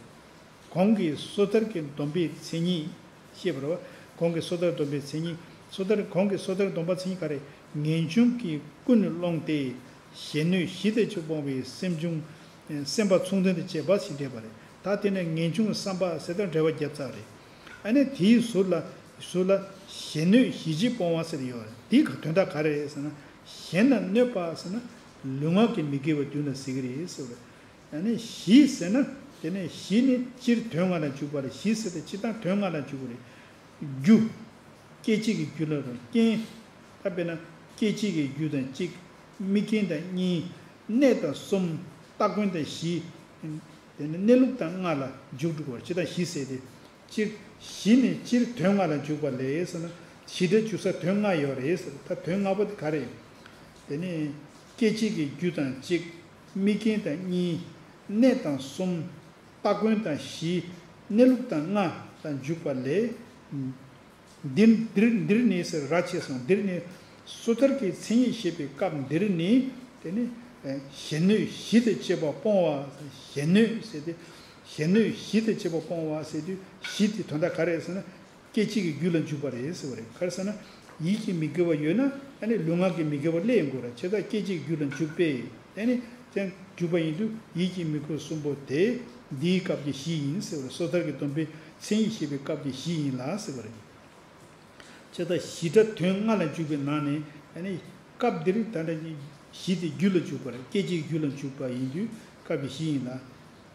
གོང་གི་སོ་ཐར་གྱི་སྡོམ་པའི་མཚན་ཉིད་བཤད་པ་རེད་བ། གོང་གི་སོ་ཐར་སྡོམ་པའི་མཚན་ཉིད། སོ་ཐར་གོང་གི་སོ་ཐར་སྡོམ་པ་མཚན་ཉིད་ག་རེ། ངེས་འབྱུང་གི་ཀུན་ནས་བསླངས་ཏེ། གཞན་སྣོད་བཞི་དང་བཅས་སྤོང་བའི་སེམས་བྱུང་། སེམས་པ་མཚུངས་ལྡན་དང་བཅས་པ་ཞེས་འགྲེལ་པ་རེད། ད་དེ་ནས་ངེས་འབྱུང་བསམ་པ་ཟེར་དང་འབྲེལ་བ་བརྒྱབ་ཚར་རེད། ཨ་ནི་དེའི་ཟུར་ལ། ཟུར་ལ་གཞན་སྣོད་བཞི་བཅས་སྤོང་བ་ཟེར་ཡོད་རེད། དེའི་དོན་དག་ག་རེ་རེད་ཟེར་ན། གཞན་ལ་གནོད་པ་ཟེར་ན། ལུས་ངག་གི་མི་དགེ་བ་བདུན་ལ་ཟེར་གྱི་རེད་ཟེར་བ་རེད། ཨ་ནི་བཞི་ཟེར་ན། དེ་ནས་བཞི་ནི་སྤྱིར་དོན་ལྔ་ལ་འཇུག་པ་ལ་བཞི་ཟེར་ཏེ་སྤྱིར་བཏང་དོན་ལྔ་ལ་འཇུག་པ་རེད། རྒྱུ། སྐྱེ་མཆེད་ཀྱི་རྒྱུ་ལ་རོ་རྐྱེན། ད་དཔེར་ན་སྐྱེ་མཆེད་ཀྱི་རྒྱུ་དང་གཅིག་དམིགས་རྐྱེན་དང་གཉིས། གནས་དང་གསུམ། སྟ་གོན་དང་བཞི། དེ་ནི་གནས་ལུགས་དང་ལྔ་ལ་འཇུག་འགྲོ་དགོས་པར་སྤྱིར་བཏང་བཞི་ཟེར་ཏེ། སྤྱིར་བཞི་ནི་སྤྱིར་དོན་ལྔ་ལ་འཇུག་པ་ལས་ཟེར་ན། བཞི་སྒྲ་འཇུག་ས་དོན་ལྔ་ཡོད་རེད་ཟེར། ད་དོན་ལྔ་པོ་དེ་ག་རེ་ཡིན། དེ་ནི་སྐད་ཅིག་གི་རྒྱུ་དང་གཅིག་དམིགས་རྐྱེན་དང་གཉིས། གནས་དང་གསུམ། སྟ་གོན་དང་བཞི། གནས་ལུགས་དང་ལྔ་ལ་འཇུག་པ་ལས། འདིར་འདིར་འདིར་ནི་ཟེར་ར་ཆེ་སོང་། འདིར་ནི་སོ་ཐར་གྱི་མཚན་ཉིད་བཤད་པའི་སྐབས་འདིར་ནི། དེ་ནི་གཞན་གནོད་བཞི་དང་བཅས་པ་སྤོང་བ། གཞན་གནོད་ཟེར་ཏེ། གཞན་གནོད་བཞི་དང་བཅས་པ་སྤོང་བ་ཟེར་དུས་བཞི་དེ་དོན་དག་ག་རེ་ཟེར་ན། སྐད་ཅིག་གི་རྒྱུ་ལ་འཇུག་པ་རེད་ཟེར་བ་རེད། ག་རེ་ཟེར་ན། ཡིད་ཀྱི་མི་དགེ་བ་ཡོད་ན་ཨ་ནི་ལུས་ངག་གི་མི་དགེ་བ་སླེབས་ཡོང་དགོས་ར། བྱས་ཙང་སྐད་ཅིག་རྒྱུ་ལ་འཇུག་པས་ཨ་ནི་ཅང་འཇུག་པ་ཡིན་དུས་ཡིད་ཀྱི་མི་དགེ་བ་གསུམ་པོ་དེ་འདིའི་སྐབས་ཀྱི་བཞི་ཡིན་ཟེར་བ་རེད། སོ་ཐར་གྱི་སྡོམ་པའི་མཚན་ཉིད་བཤད་པའི་སྐབས་ཀྱི་བཞི་ཡིན་ལ་ཟེར་བ་རེད། བྱས་ཙང་བཞི་སྒྲ་དོན་ལྔ་ལ་འཇུག་པའི་ནང་ནས་ཨ་ནི་སྐབས་འདིར་ད་ལྟ་གྱི་བཞི་དེ་རྒྱུ་ལ་འཇུག་པ་རེད། སྐད་ཅིག་རྒྱུ་ལ་འཇུག་པ་ཡིན་དུས་སྐབས་ཀྱི་བཞི་ཡིན་ལ།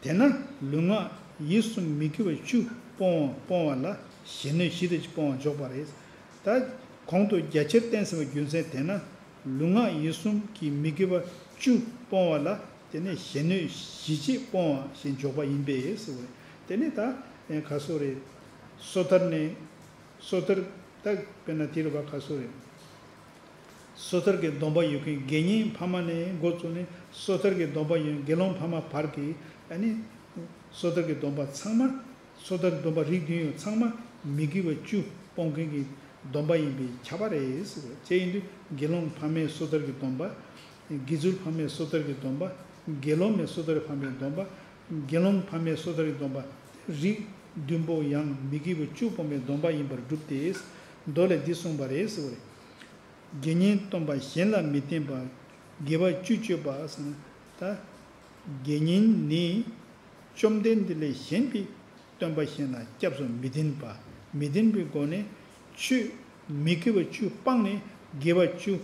དེས་ན་ལུས་ངག་ཡིད་གསུམ་མི་དགེ་བ་བཅུ་སྤོང་བ་སྤོང་བ་ལ་གཞན་གནོད་བཞི་དང་བཅས་སྤོང་བ་འཇོག་པ་རེད། ད་གོང་དུ་རྒྱ་ཆེར་བསྟན་ཟིན་པའི་རྒྱུ་མཚན་དེས་ན་ལུས་ངག་ཡིད་གསུམ་གྱི་མི་དགེ་བ་བཅུ་སྤོང་བ་ལ་དེ་ནས་གཞན་གནོད་བཞི་བཅས་སྤོང་བ་ཞེས་འཇོག་པ་ཡིན་པས་ཟེར་བ་རེད། དེ་ནས་ད་ག་སོ་རེད། སོ་ཐར་ནས་སོ་ཐར་ད་དཔེར་ན་དེ་རུ་བ་ག་སོ་རེད། སོ་ཐར་གྱི་སྡོམ་པ་ཡོད་མཁན་དགེ་བསྙེན་ཕ་མ་ནས་འགོ་བཙུགས་ནས་སོ་ཐར་གྱི་སྡོམ་པ་ཡོད་མཁན་དགེ་སློང་ཕ་མ་བར་གྱི་ཨ་ནི་སོ་ཐར་གྱི་སྡོམ་པ་ཚང་མ། སོ་ཐར་སྡོམ་པ་རིགས་བདུན་ཡོད་ཚང་མ་མི་དགེ་བ་བཅུ་སྤོང་མཁན་གྱི་སྡོམ་པ་ཡིན་པས་ཁྱབ་པ་རེད་ཟེར་བ་བྱས་ཡིན་དུས་དགེ་སློང་ཕ་མའི་སོ་ཐར་གྱི་སྡོམ་པ། དགེ་ཚུལ་ཕ་མའི་སོ་ཐར་གྱི་སྡོམ་པ། དགེ་སློང་མའི་སོ་ཐར་ཕ་མའི་སྡོམ་པ། དགེ་སློང་ཕ་མའི་སོ་ཐར་གྱི་སྡོམ་པ། རིགས་བདུན་པོ་ཡང་མི་དགེ་བ་བཅུ་སྤོང་བའི་སྡོམ་པ་ཡིན་པར་གྲུབ་སྟེ། མདོ་ལས་འདི་གསུངས་པ་རེད་ཟེར་བ་རེད། དགེ་བསྙེན་སྡོམ་པ་གཞན་ལ་མི་བསྟན་པ། དགེ་བ་བཅུ་སྤྱོད་པ་ཟེར་ན་ད། དགེ་བསྙེན་ནི། བཅོམ་ལྡན་འདས་ལས་གཞན་པའི་སྟོན་པ་གཞན་ལ་སྐྱབས་སུ་མི་བསྟན་པ། མི་བསྟན་པའི་སྒོ་ནས་ཆོས་མི་དགེ་བ་བཅུ་སྤངས་ནས་དགེ་བ་བཅུ་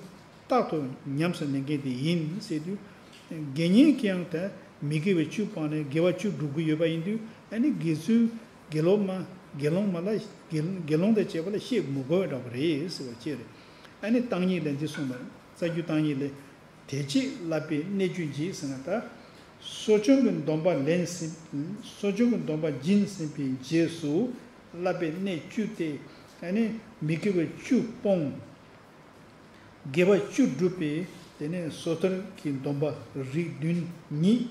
རྟག་ཏུ་ཉམས་སུ་ལེན་མཁན་དེ་ཡིན་ཟེར་དུས། དགེ་བསྙེན་གྱིས་ཡང་ད་མི་དགེ་བ་བཅུ་སྤངས་ནས་དགེ་བ་བཅུ་སྒྲུབ་ཀྱི་ཡོད་པ་ཡིན་དུས་ཨ་ནི་དགེ་ཚུལ་དགེ་སློབ་མ་དགེ་སློང་མ་ལ་དགེ་དགེ་སློང་དང་བཅས་པ་ལ་བཤད་མི་དགོས་པ་འདྲ་པོ་རེད་ཟེར་བ་བཅས་རེད། ཨ་ནི་བརྟག་གཉིས་ལས་འདི་གསུངས་པ་རེད། རྩ་རྒྱུད་བརྟག་གཉིས་ལས། དེ་རྗེས་བསླབ་པའི་གནད་བཅུ་འཇིག་ཟེར་ན་ད། གསོ་སྦྱོང་གི་སྡོམ་པ་ལེན་ཟིན། གསོ་སྦྱོང་གི་སྡོམ་པ་སྦྱིན་ཟིན་པའི་རྗེས་སུ་བསླབ་པའི་གནད་བཅུ་སྟེ། ཨ་ནི་མི་དགེ་བ་བཅུ་སྤོང་། དགེ་བ་བཅུ་བསྒྲུབ་པའི་དེ་ནས་སོ་ཐར་གྱི་སྡོམ་པ་རིགས་བདུན་ཉིད་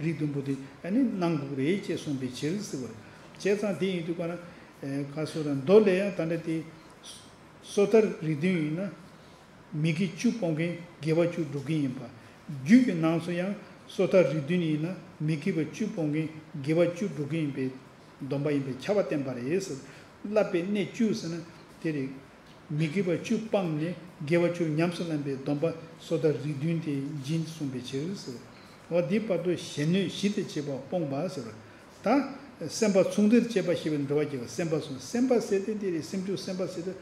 རིགས་བདུན་པོ་དེ་ཨ་ནི་གནང་དགོས་རེད་ཅེས་གསུངས་པའི་ཕྱིར་ཟེར་བ་རེད། བྱས་ཙང་དེ་ཡིན་དུས་ག་ན་ག་སོ་ར་མདོ་ལས་ཡང་ད་ལྟ་དེ་སོ་ཐར་རིགས་བདུན་ཡིན་ན། མི་དགེ་བཅུ་སྤོང་མཁན་དགེ་བ་བཅུ་སྒྲུབ་མཁན་ཡིན་པ། རྒྱུད་ཀྱི་ནང་སུ་ཡང་སོ་ཐར་རིགས་བདུན་ཡིན་ན་མི་དགེ་བ་བཅུ་སྤོང་མཁན་དགེ་བ་བཅུ་སྒྲུབ་མཁན་ཡིན་པའི་སྡོམ་པ་ཡིན་པས་ཁྱབ་པ་བསྟན་པ་རེད་ཟེར། བསླབ་པའི་གནད་བཅུ་ཟེར་ན་དེ་རེད། མི་དགེ་བ་བཅུ་སྤངས་ནས་དགེ་བ་བཅུ་ཉམས་སུ་ལེན་པའི་སྡོམ་པ་སོ་ཐར་རིགས་བདུན་དེ་སྦྱིན་གསུངས་པའི་ཕྱིར་ཟེར། འོ་འདི་བར་དུ་གཞན་གནོད་བཞི་དང་བཅས་པ་སྤོང་བ་ཟེར། ད་སེམས་པ་མཚུངས་ལྡན་བཅས་པ་ཞེས་པའི་འགྲེལ་བ་བརྒྱབ་པ་སེམས་པ་མཚུངས་སེམས་པ་ཟེར་དེ་འདི་རེད། སེམས་བྱུང་སེམས་པ་ཟེར་དེ།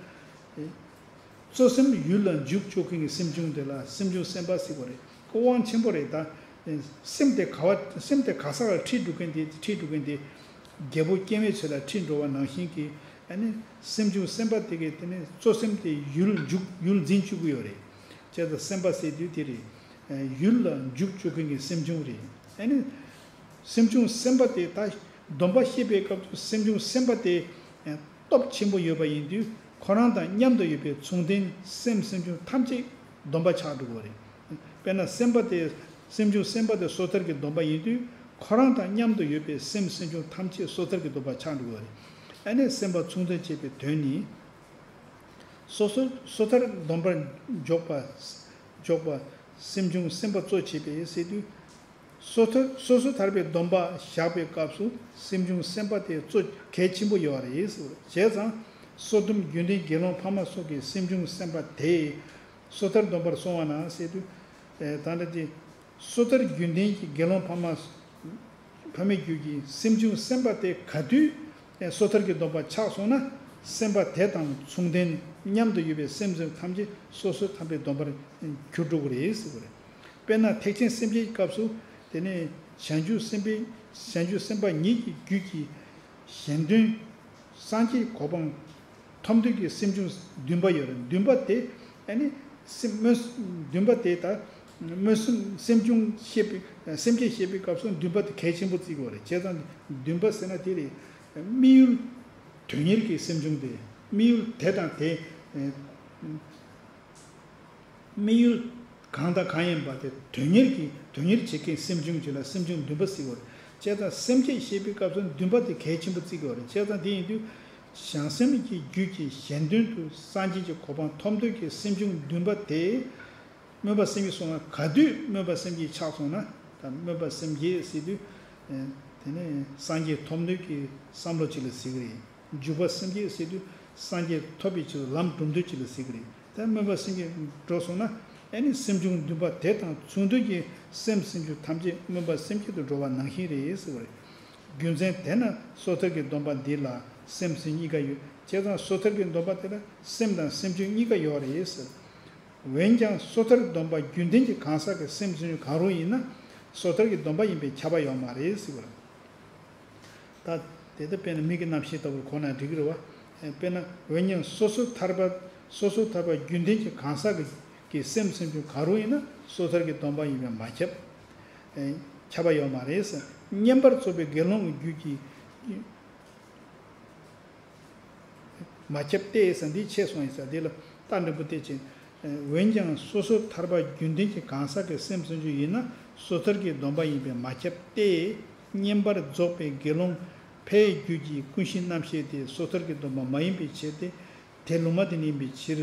གཙོ་སེམས་ཡུལ་ལ་འཇུག་བཅུག་མཁན་གྱི་སེམས་བྱུང་དེ་ལ་སེམས་བྱུང་སེམས་པ་ཟེར་བ་རེད། ཁོ་དབང་ཆེན་པོ་རེད་ད། སེམས་དེ་ག་བ་སེམས་དེ་ག་ས་ལ་ཁྲིད་འགྲོ་མཁན་དེ་ཁྲིད་འགྲོ་མཁན་དེ། རྒྱལ་པོ་སྐྱེ་མེད་ཚོ་ལ་ཁྲིད་འགྲོ་བ་ནང་བཞིན་གྱི་ཨ་ནི་སེམས་བྱུང་སེམས་པ་དེ་གའི་དེ་ནི་གཙོ་སེམས་དེ་ཡུལ་འཇུག་ཡུལ་འཛིན་བཅུག་གི་ཡོད་རེད། བྱས་ཙང་སེམས་པ་ཟེར་དུས་དེ་རེད། ཡུལ་ལ་འཇུག་བཅུག་མཁན་གྱི་སེམས་བྱུང་རེད། ཨ་ནི། སེམས་བྱུང་སེམས་པ་དེ་ད་སྡོམ་པ་བཤད་པའི་སྐབས་སུ་སེམས་བྱུང་སེམས་པ་དེ་སྟོབས་ཆེན་པོ་ཡོད་པ་ཡིན་དུས་ཁོ་རང་དང་མཉམ་དུ་ཡོད་པའི་མཚུངས་ལྡན་སེམས་སེམས་བྱུང་ཐམས་ཅད་སྡོམ་པ་ཆགས་འགྲོ་གི་རེད། དཔེར་ན་སེམས་པ་དེ་སེམས་བྱུང་སེམས་པ་དེ་སོ་ཐར་གྱི་སྡོམ་པ་ཡིན་དུས་ཁོ་རང་དང་མཉམ་དུ་ཡོད་པའི་སེམས་སེམས་བྱུང་ཐམས་ཅད་སོ་ཐར་གྱི་སྡོམ་པ་ཆགས་འགྲོ་གི་རེད། ཨ་ནི་སེམས་པ་མཚུངས་ལྡན་བྱེད་པའི་དོན་ནི། སོ་སོ་སོ་ཐར་སྡོམ་པར་འཇོག་པ། འཇོག་པ། སེམས་བྱུང་སེམས་པ་གཙོ་བྱེད་པས་ཟེར་དུས། སོ་ཐར་སོ་སོ་ཐར་པའི་སྡོམ་པ་བཞག་པའི་སྐབས་སུ་སེམས་བྱུང་སེམས་པ་དེ་གཙོ་གལ་ཆེན་པོ་ཡོད་རེད་ཟེར། བྱས་ཙང་སོ་བདུན་རྒྱུན་ལྡན་དགེ་སློང་ཕ་མ་སོགས་ཀྱི་སེམས་བྱུང་སེམས་པ་དེ་སོ་ཐར་སྡོམ་པར་སོང་བ་ན་ཟེར་དུས། ད་ལྟ་དེ་སོ་ཐར་རྒྱུན་ལྡན་གྱི་དགེ་སློང་ཕ་མ་ཕ་མའི་རྒྱུད་ཀྱི་སེམས་བྱུང་སེམས་པ་དེ་ག་དུས་སོ་ཐར་གྱི་སྡོམ་པ་ཆགས་སོང་ན་སེམས་པ་དེ་དང་མཚུངས་ལྡན་མཉམ་དུ་ཡོད་པའི་སེམས་ཅན་ཐམས་ཅད་སོ་སོ་ཐར་པའི་སྡོམ་པར་གྱུར་འགྲོ་གི་རེད་ཟེར་བ་རེད། དཔེར་ན་ཐེག་ཆེན་སེམས་བསྐྱེད་ཀྱི་སྐབས་སུ་དེ་ནས་བྱང་ཆུབ་སེམས་དཔའི་བྱང་ཆུབ་སེམས་དཔའ་ཉིད་ཀྱི་རྒྱུད་ཀྱི་གཞན་དོན་སངས་རྒྱས་གོ་འཕང་ཐོབ་འདོད་ཀྱི་སེམས་བྱུང་བདུན་པ་ཡོད་རེད། བདུན་པ་དེ་ཨ་ནི་སེམས་སྨོན་བདུན་པ་དེ་ད་སྨོན་སེམས་སེམས་བྱུང་བཤད་པའི་ སེམས་བསྐྱེད་བཤད་པའི་སྐབས་སུ་འདུན་པ་དེ་གལ་ཆེན་པོ་བརྩི་དགོས་རེད། བྱས་ཙང་འདུན་པ་ཟེར་ན་དེ་རེད། དམིགས་ཡུལ་དོན་གཉེར་གྱི་སེམས་བྱུང་དེ། དམིགས་ཡུལ་དེ་དང་དེ། དམིགས་ཡུལ་གང་དང་གང་ཡིན་པ་དེ་དོན་གཉེར་གྱི་དོན་གཉེར་བྱེད་མཁན་སེམས་བྱུང་ཅིག་ལ་སེམས་བྱུང་འདུན་པ་ཟེར་བ་རེད། བྱས་ཙང་སེམས་བསྐྱེད་བཤད་པའི་སྐབས་སུ་འདུན་པ་དེ་གལ་ཆེན་པོ་བརྩི་དགོས་རེད། བྱས་ཙང་དེ་ཡིན་དུས་བྱང་སེམས་ཀྱི་རྒྱུད་ཀྱི་གཞན་དོན་དུ་སངས་རྒྱས་ཀྱི་གོ་འཕང་ཐོབ་འདོད་ཀྱི་སེམས་བྱུང་འདུན་པ་དེ། སྨོན་པ་སེམས་བསྐྱེད་སོང་ན་ག་དུས་སྨོན་པ་སེམས་བསྐྱེད་ཆགས་སོང་ན། ད་སྨོན་པ་སེམས་བསྐྱེད་ཟེར་དུས། དེ་ནས་སངས་རྒྱས་ཐོབ་འདོད་ཀྱི་བསམ་བློ་ཅིག་ལ་ཟེར་གི་རེད། འཇུག་པ་སེམས་བསྐྱེད་ཟེར་དུས་སངས་རྒྱས་ཐོབ་པའི་ཕྱིར་ལམ་སྒྲུབ་འདོད་ཅིག་ལ་ཟེར་གི་རེད། ད་སྨོན་པ་སེམས་བསྐྱེད་འགྲོ་སོང་ན། ཨ་ནི་སེམས་བྱུང་འདུན་པ་དེ་དང་མཚུངས་འདོད་ཀྱི་སེམས་སེམས་བྱུང་ཐམས་ཅད་སྨོན་པ་སེམས་བསྐྱེད་དུ་འགྲོ་བ་ནང་བཞིན་རེད་ཟེར་བ་རེད། རྒྱུ་མཚན་དེས་ན་སོ་ཐར་གྱི་སྡོམ་པ་འདི་ལ་སེམས་སེམས་གཉིས་ཀ་ཡོད། བྱས་ཙང་སོ་ཐར་གྱི་སྡོམ་པ་དེ་ལ་སེམས་དང་སེམས་བྱུང་གཉིས་ཀ་ཡོད་རེད་ཟེར། འོན་ཀྱང་སོ་ཐར་སྡོམ་པ་རྒྱུན་ལྡན་གྱི་གང་ཟག་གི་སེམས་སེམས་བྱུང་གང་རུང་ཡིན་ན། སོ་ཐར་གྱི་སྡོམ་པ་ཡིན་པས་ཁྱབ་པ་ཡོད་མ་རེད་ཟེར་བ་རེད། ད་དེ་ལྟར་དཔེར་ན་མིག་གི་རྣམ་ཤེས་ལྟ་བུར་གོ་ན་འགྲིག་གི་རེད་བ། དཔེར་ན་འོན་ཀྱང་སོ་སོ་ཐར་པ། སོ་སོ་ཐར་པ་རྒྱུན་ལྡན་གྱི་གང་ཟག་གི་གི་སེམས་སེམས་བྱུང་གང་རུང་ཡིན་ན་སོ་ཐར་གྱི་སྡོམ་པ་ཡིན་པས་མ་ཁྱབ། ཁྱབ་པ་ཡོད་མ་རེད། བསྙེན་པར་རྫོགས་པའི་དགེ་སློང་གི་རྒྱུད་ཀྱི། མ་ཁྱབ་སྟེ་ཟེར་འདི་ཆད་སོང་ཡིན་ཟེར་འདི་ལ་རྟགས་འགྲེང་བུ་སྟེ་ཅན། འོན་ཀྱང་སོ་སོ་ཐར་པ་རྒྱུན་ལྡན་གྱི་གང་ཟག་གི་སེམས་སུ་ཡིན་ན་སོ་ཐར་གྱི་སྡོམ་པ་ཡིན་པས་མ་ཁྱབ་སྟེ། བསྙེན་པར་རྫོགས་པའི་དགེ་སློང་ཕའི་རྒྱུད་ཀྱི་ཀུན་གཞི་རྣམ་ཤེས་དེ་སོ་ཐར་གྱི་སྡོམ་པ་མ་ཡིན་པའི་ཕྱིར་ཏེ། དེ་ལུང་མ་བསྟན་ཡིན་པའི་ཕྱིར།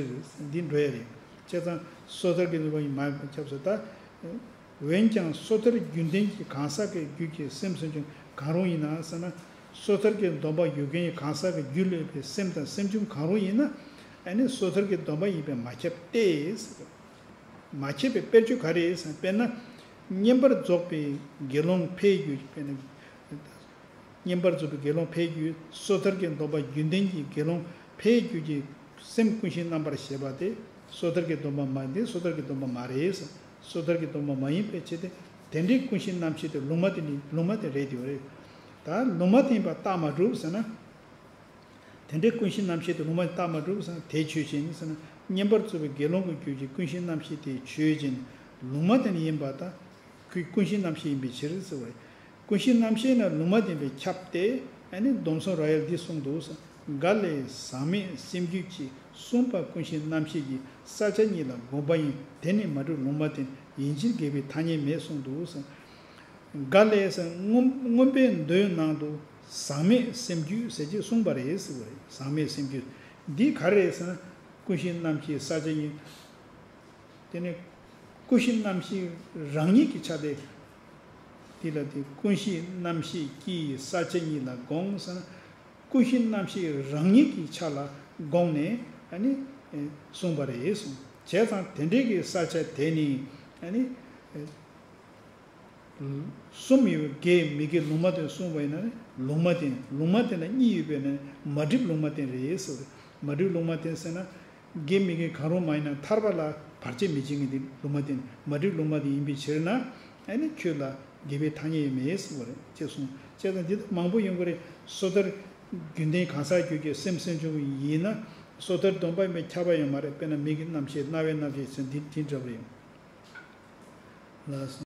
འདི་འགྲོ་ཡ་རེད། བྱས་ཙང་སོ་ཐར་གྱི་སྡོམ་པ་ཡིན་མ་ཁྱབ་ཟེར་ད། འོན་ཀྱང་སོ་ཐར་རྒྱུན་ལྡན་གྱི་གང་ཟག་གི་རྒྱུད་ཀྱི་སེམས་སུ་ཀྱང་གང་རུང་ཡིན་ན་ཟེར་ན། སོ་ཐར་གྱི་སྡོམ་པ་ཡོད་མཁན་གྱི་གང་ཟག་གི་རྒྱུད་ལ་ཡོད་པའི་སེམས་དང་སེམས་བྱུང་གང་རུང་ཡིན་ན། ཨ་ནི་སོ་ཐར་གྱི་སྡོམ་པ་ཡིན་པས་མ་ཁྱབ་སྟེ། མ་ཁྱབ་པའི་དཔེར་བརྗོད་ག་རེ་ཟེར་ན། དཔེར་ན། བསྙེན་པར་རྫོགས་པའི་དགེ་སློང་ཕའི་རྒྱུད་དཔེར་ན། བསྙེན་པར་རྫོགས་པའི་དགེ་སློང་ཕའི་རྒྱུད། སོ་ཐར་གྱི་སྡོམ་པ་རྒྱུན་ལྡན་གྱི་དགེ་སློང་ཕའི་རྒྱུད་ཀྱི་སེམས་ཀུན་གཞི་རྣམ་པར་ཤེས་པ་དེ་སོ་ཐར་གྱི་སྡོམ་པ་མ་དེ་སོ་ཐར་གྱི་སྡོམ་པ་མ་རེད། སོ་ཐར་གྱི་སྡོམ་པ་མ་ཡིན་པའི་ཕྱིར་ཏེ། དེ་འདྲའི་ཀུན་གཞི་རྣམ་ཤེས་དེ་ལུང་མ་བསྟན་ནི་ལུང་མ་བསྟན་རེད་དེ་རེད། ད་ལུང་མ་བསྟན་པ་རྟགས་མ་གྲུབ་ཟེར་ན། དེ་འདྲའི་ཀུན་གཞི་རྣམ་ཤེས་དེ་ལུང་མ་བསྟན་རྟགས་མ་གྲུབ་ཟེར་ན་དེ་ཆོས་ཅན་ཟེར་ན། བསྙེན་པར་རྫོགས་པའི་དགེ་སློང་གི་རྒྱུད་ཀྱི་ཀུན་གཞི་རྣམ་ཤེས་དེ་ཆོས་ཅན། ལུང་མ་བསྟན་ཡིན་པ་དང་། ཀུན་ཀུན་གཞི་རྣམ་ཤེས་ཡིན་པའི་ཕྱིར་ཟེར་བ་རེད། ཀུན་གཞི་རྣམ་ཤེས་ན་ལུང་མ་བསྟན་པས་ཁྱབ་སྟེ། ཨ་ནི་སྡོམ་གསུམ་ར་ཡལ་འདི་གསུངས་འདུག་ཟེར། འགའ་ལས་ཟག་མེད་སེམས་རྒྱུད་ཀྱིས་གསུངས་པ་ཀུན་གཞི་རྣམ་ཤེས་ཀྱི་ས་ཆ་གཉིས་ལ་དགོངས་པ་ཡིན། དེ་ནི་མ་གྲུབ་ལུང་མ་བསྟན། ཡིན་ཕྱིར་འགལ་བའི་ཐ་སྙད་མེད་གསུངས་འདུག་ཟེར། འགའ་ལས་ཟེར་མངོན་མངོན་པའི་མདོའི་ནང་དུ་ཟག་མེད་སེམས་རྒྱུད་ཟེར་གྱིས་གསུངས་པ་རེད་ཟེར་བ་རེད། ཟག་མེད་སེམས་རྒྱུད་འདི་ག་རེ་རེད་ཟེར་ན། ཀུན་གཞི་རྣམ་ཤེས་ས་ཆ་གཉིས། དེ་ནས་ཀུན་གཞི་རྣམ་ཤེས་རང་ཉིད་ཀྱི་ཆ་དེ། དེ་ལ་དེ་ཀུན་གཞི་རྣམ་ཤེས་ཀྱི་ས་ཆ་གཉིས་ལ་དགོངས་ཟེར་ན། ཀུན་གཞི་རྣམ་ཤེས་རང་ཉིད་ཀྱི་ཆ་ལ་དགོངས་ནས་ཨ་ནི་གསུངས་པ་རེད་གསུངས། བྱས་ཙང་དེ་འདྲའི་གི་ས་ཆ་དེ་ནི་ཨ་ནི། གསུམ་ཡོད་པའི་དགེ་མི་དགེ་ལུང་མ་བསྟན་གསུངས་པ་ཡིན་ན་ནི་ལུང་མ་བསྟན། ལུང་མ་བསྟན་ན་གཉིས་ཡོད་པས་ན་མ་གྲུབ་ལུང་མ་བསྟན་རེད་ཟེར། མ་གྲུབ་ལུང་མ་བསྟན་ཟེར་ན། དགེ་མི་དགེ་གང་རུང་མ་ཡིན་ན་ཐར་པ་ལ་བར་ཆད་མི་བྱེད་མཁན་དེ་ལུང་མ་བསྟན། མ་གྲུབ་ལུང་མ་བསྟན་ཡིན་པའི་ཕྱིར་ན། ཨ་ནི་ཁྱོད་ལ་འགལ་བའི་ཐ་སྙད་ཡང་མེད་ཟེར་བ་རེད་ཅེས་གསུངས། བྱས་ཙང་འདི་ལྟར་མང་པོ་ཡོང་གི་རེད། སོ་ཐར་རྒྱུན་ལྡན་གང་ཟག་རྒྱུད་ཀྱི་སེམས་སེམས་བྱུང་ཡིན་ན། སོ་ཐར་སྡོམ་པ་ཡིན་པས་ཁྱབ་པ་ཡོད་མ་རེད། དཔེར་ན་མིག་གི་རྣམ་ཤེས་རྣ་བའི་རྣམ་ཤེས་ཟེར་འདི་འདི་འདྲ་བ་རེད། ལགས་སོ།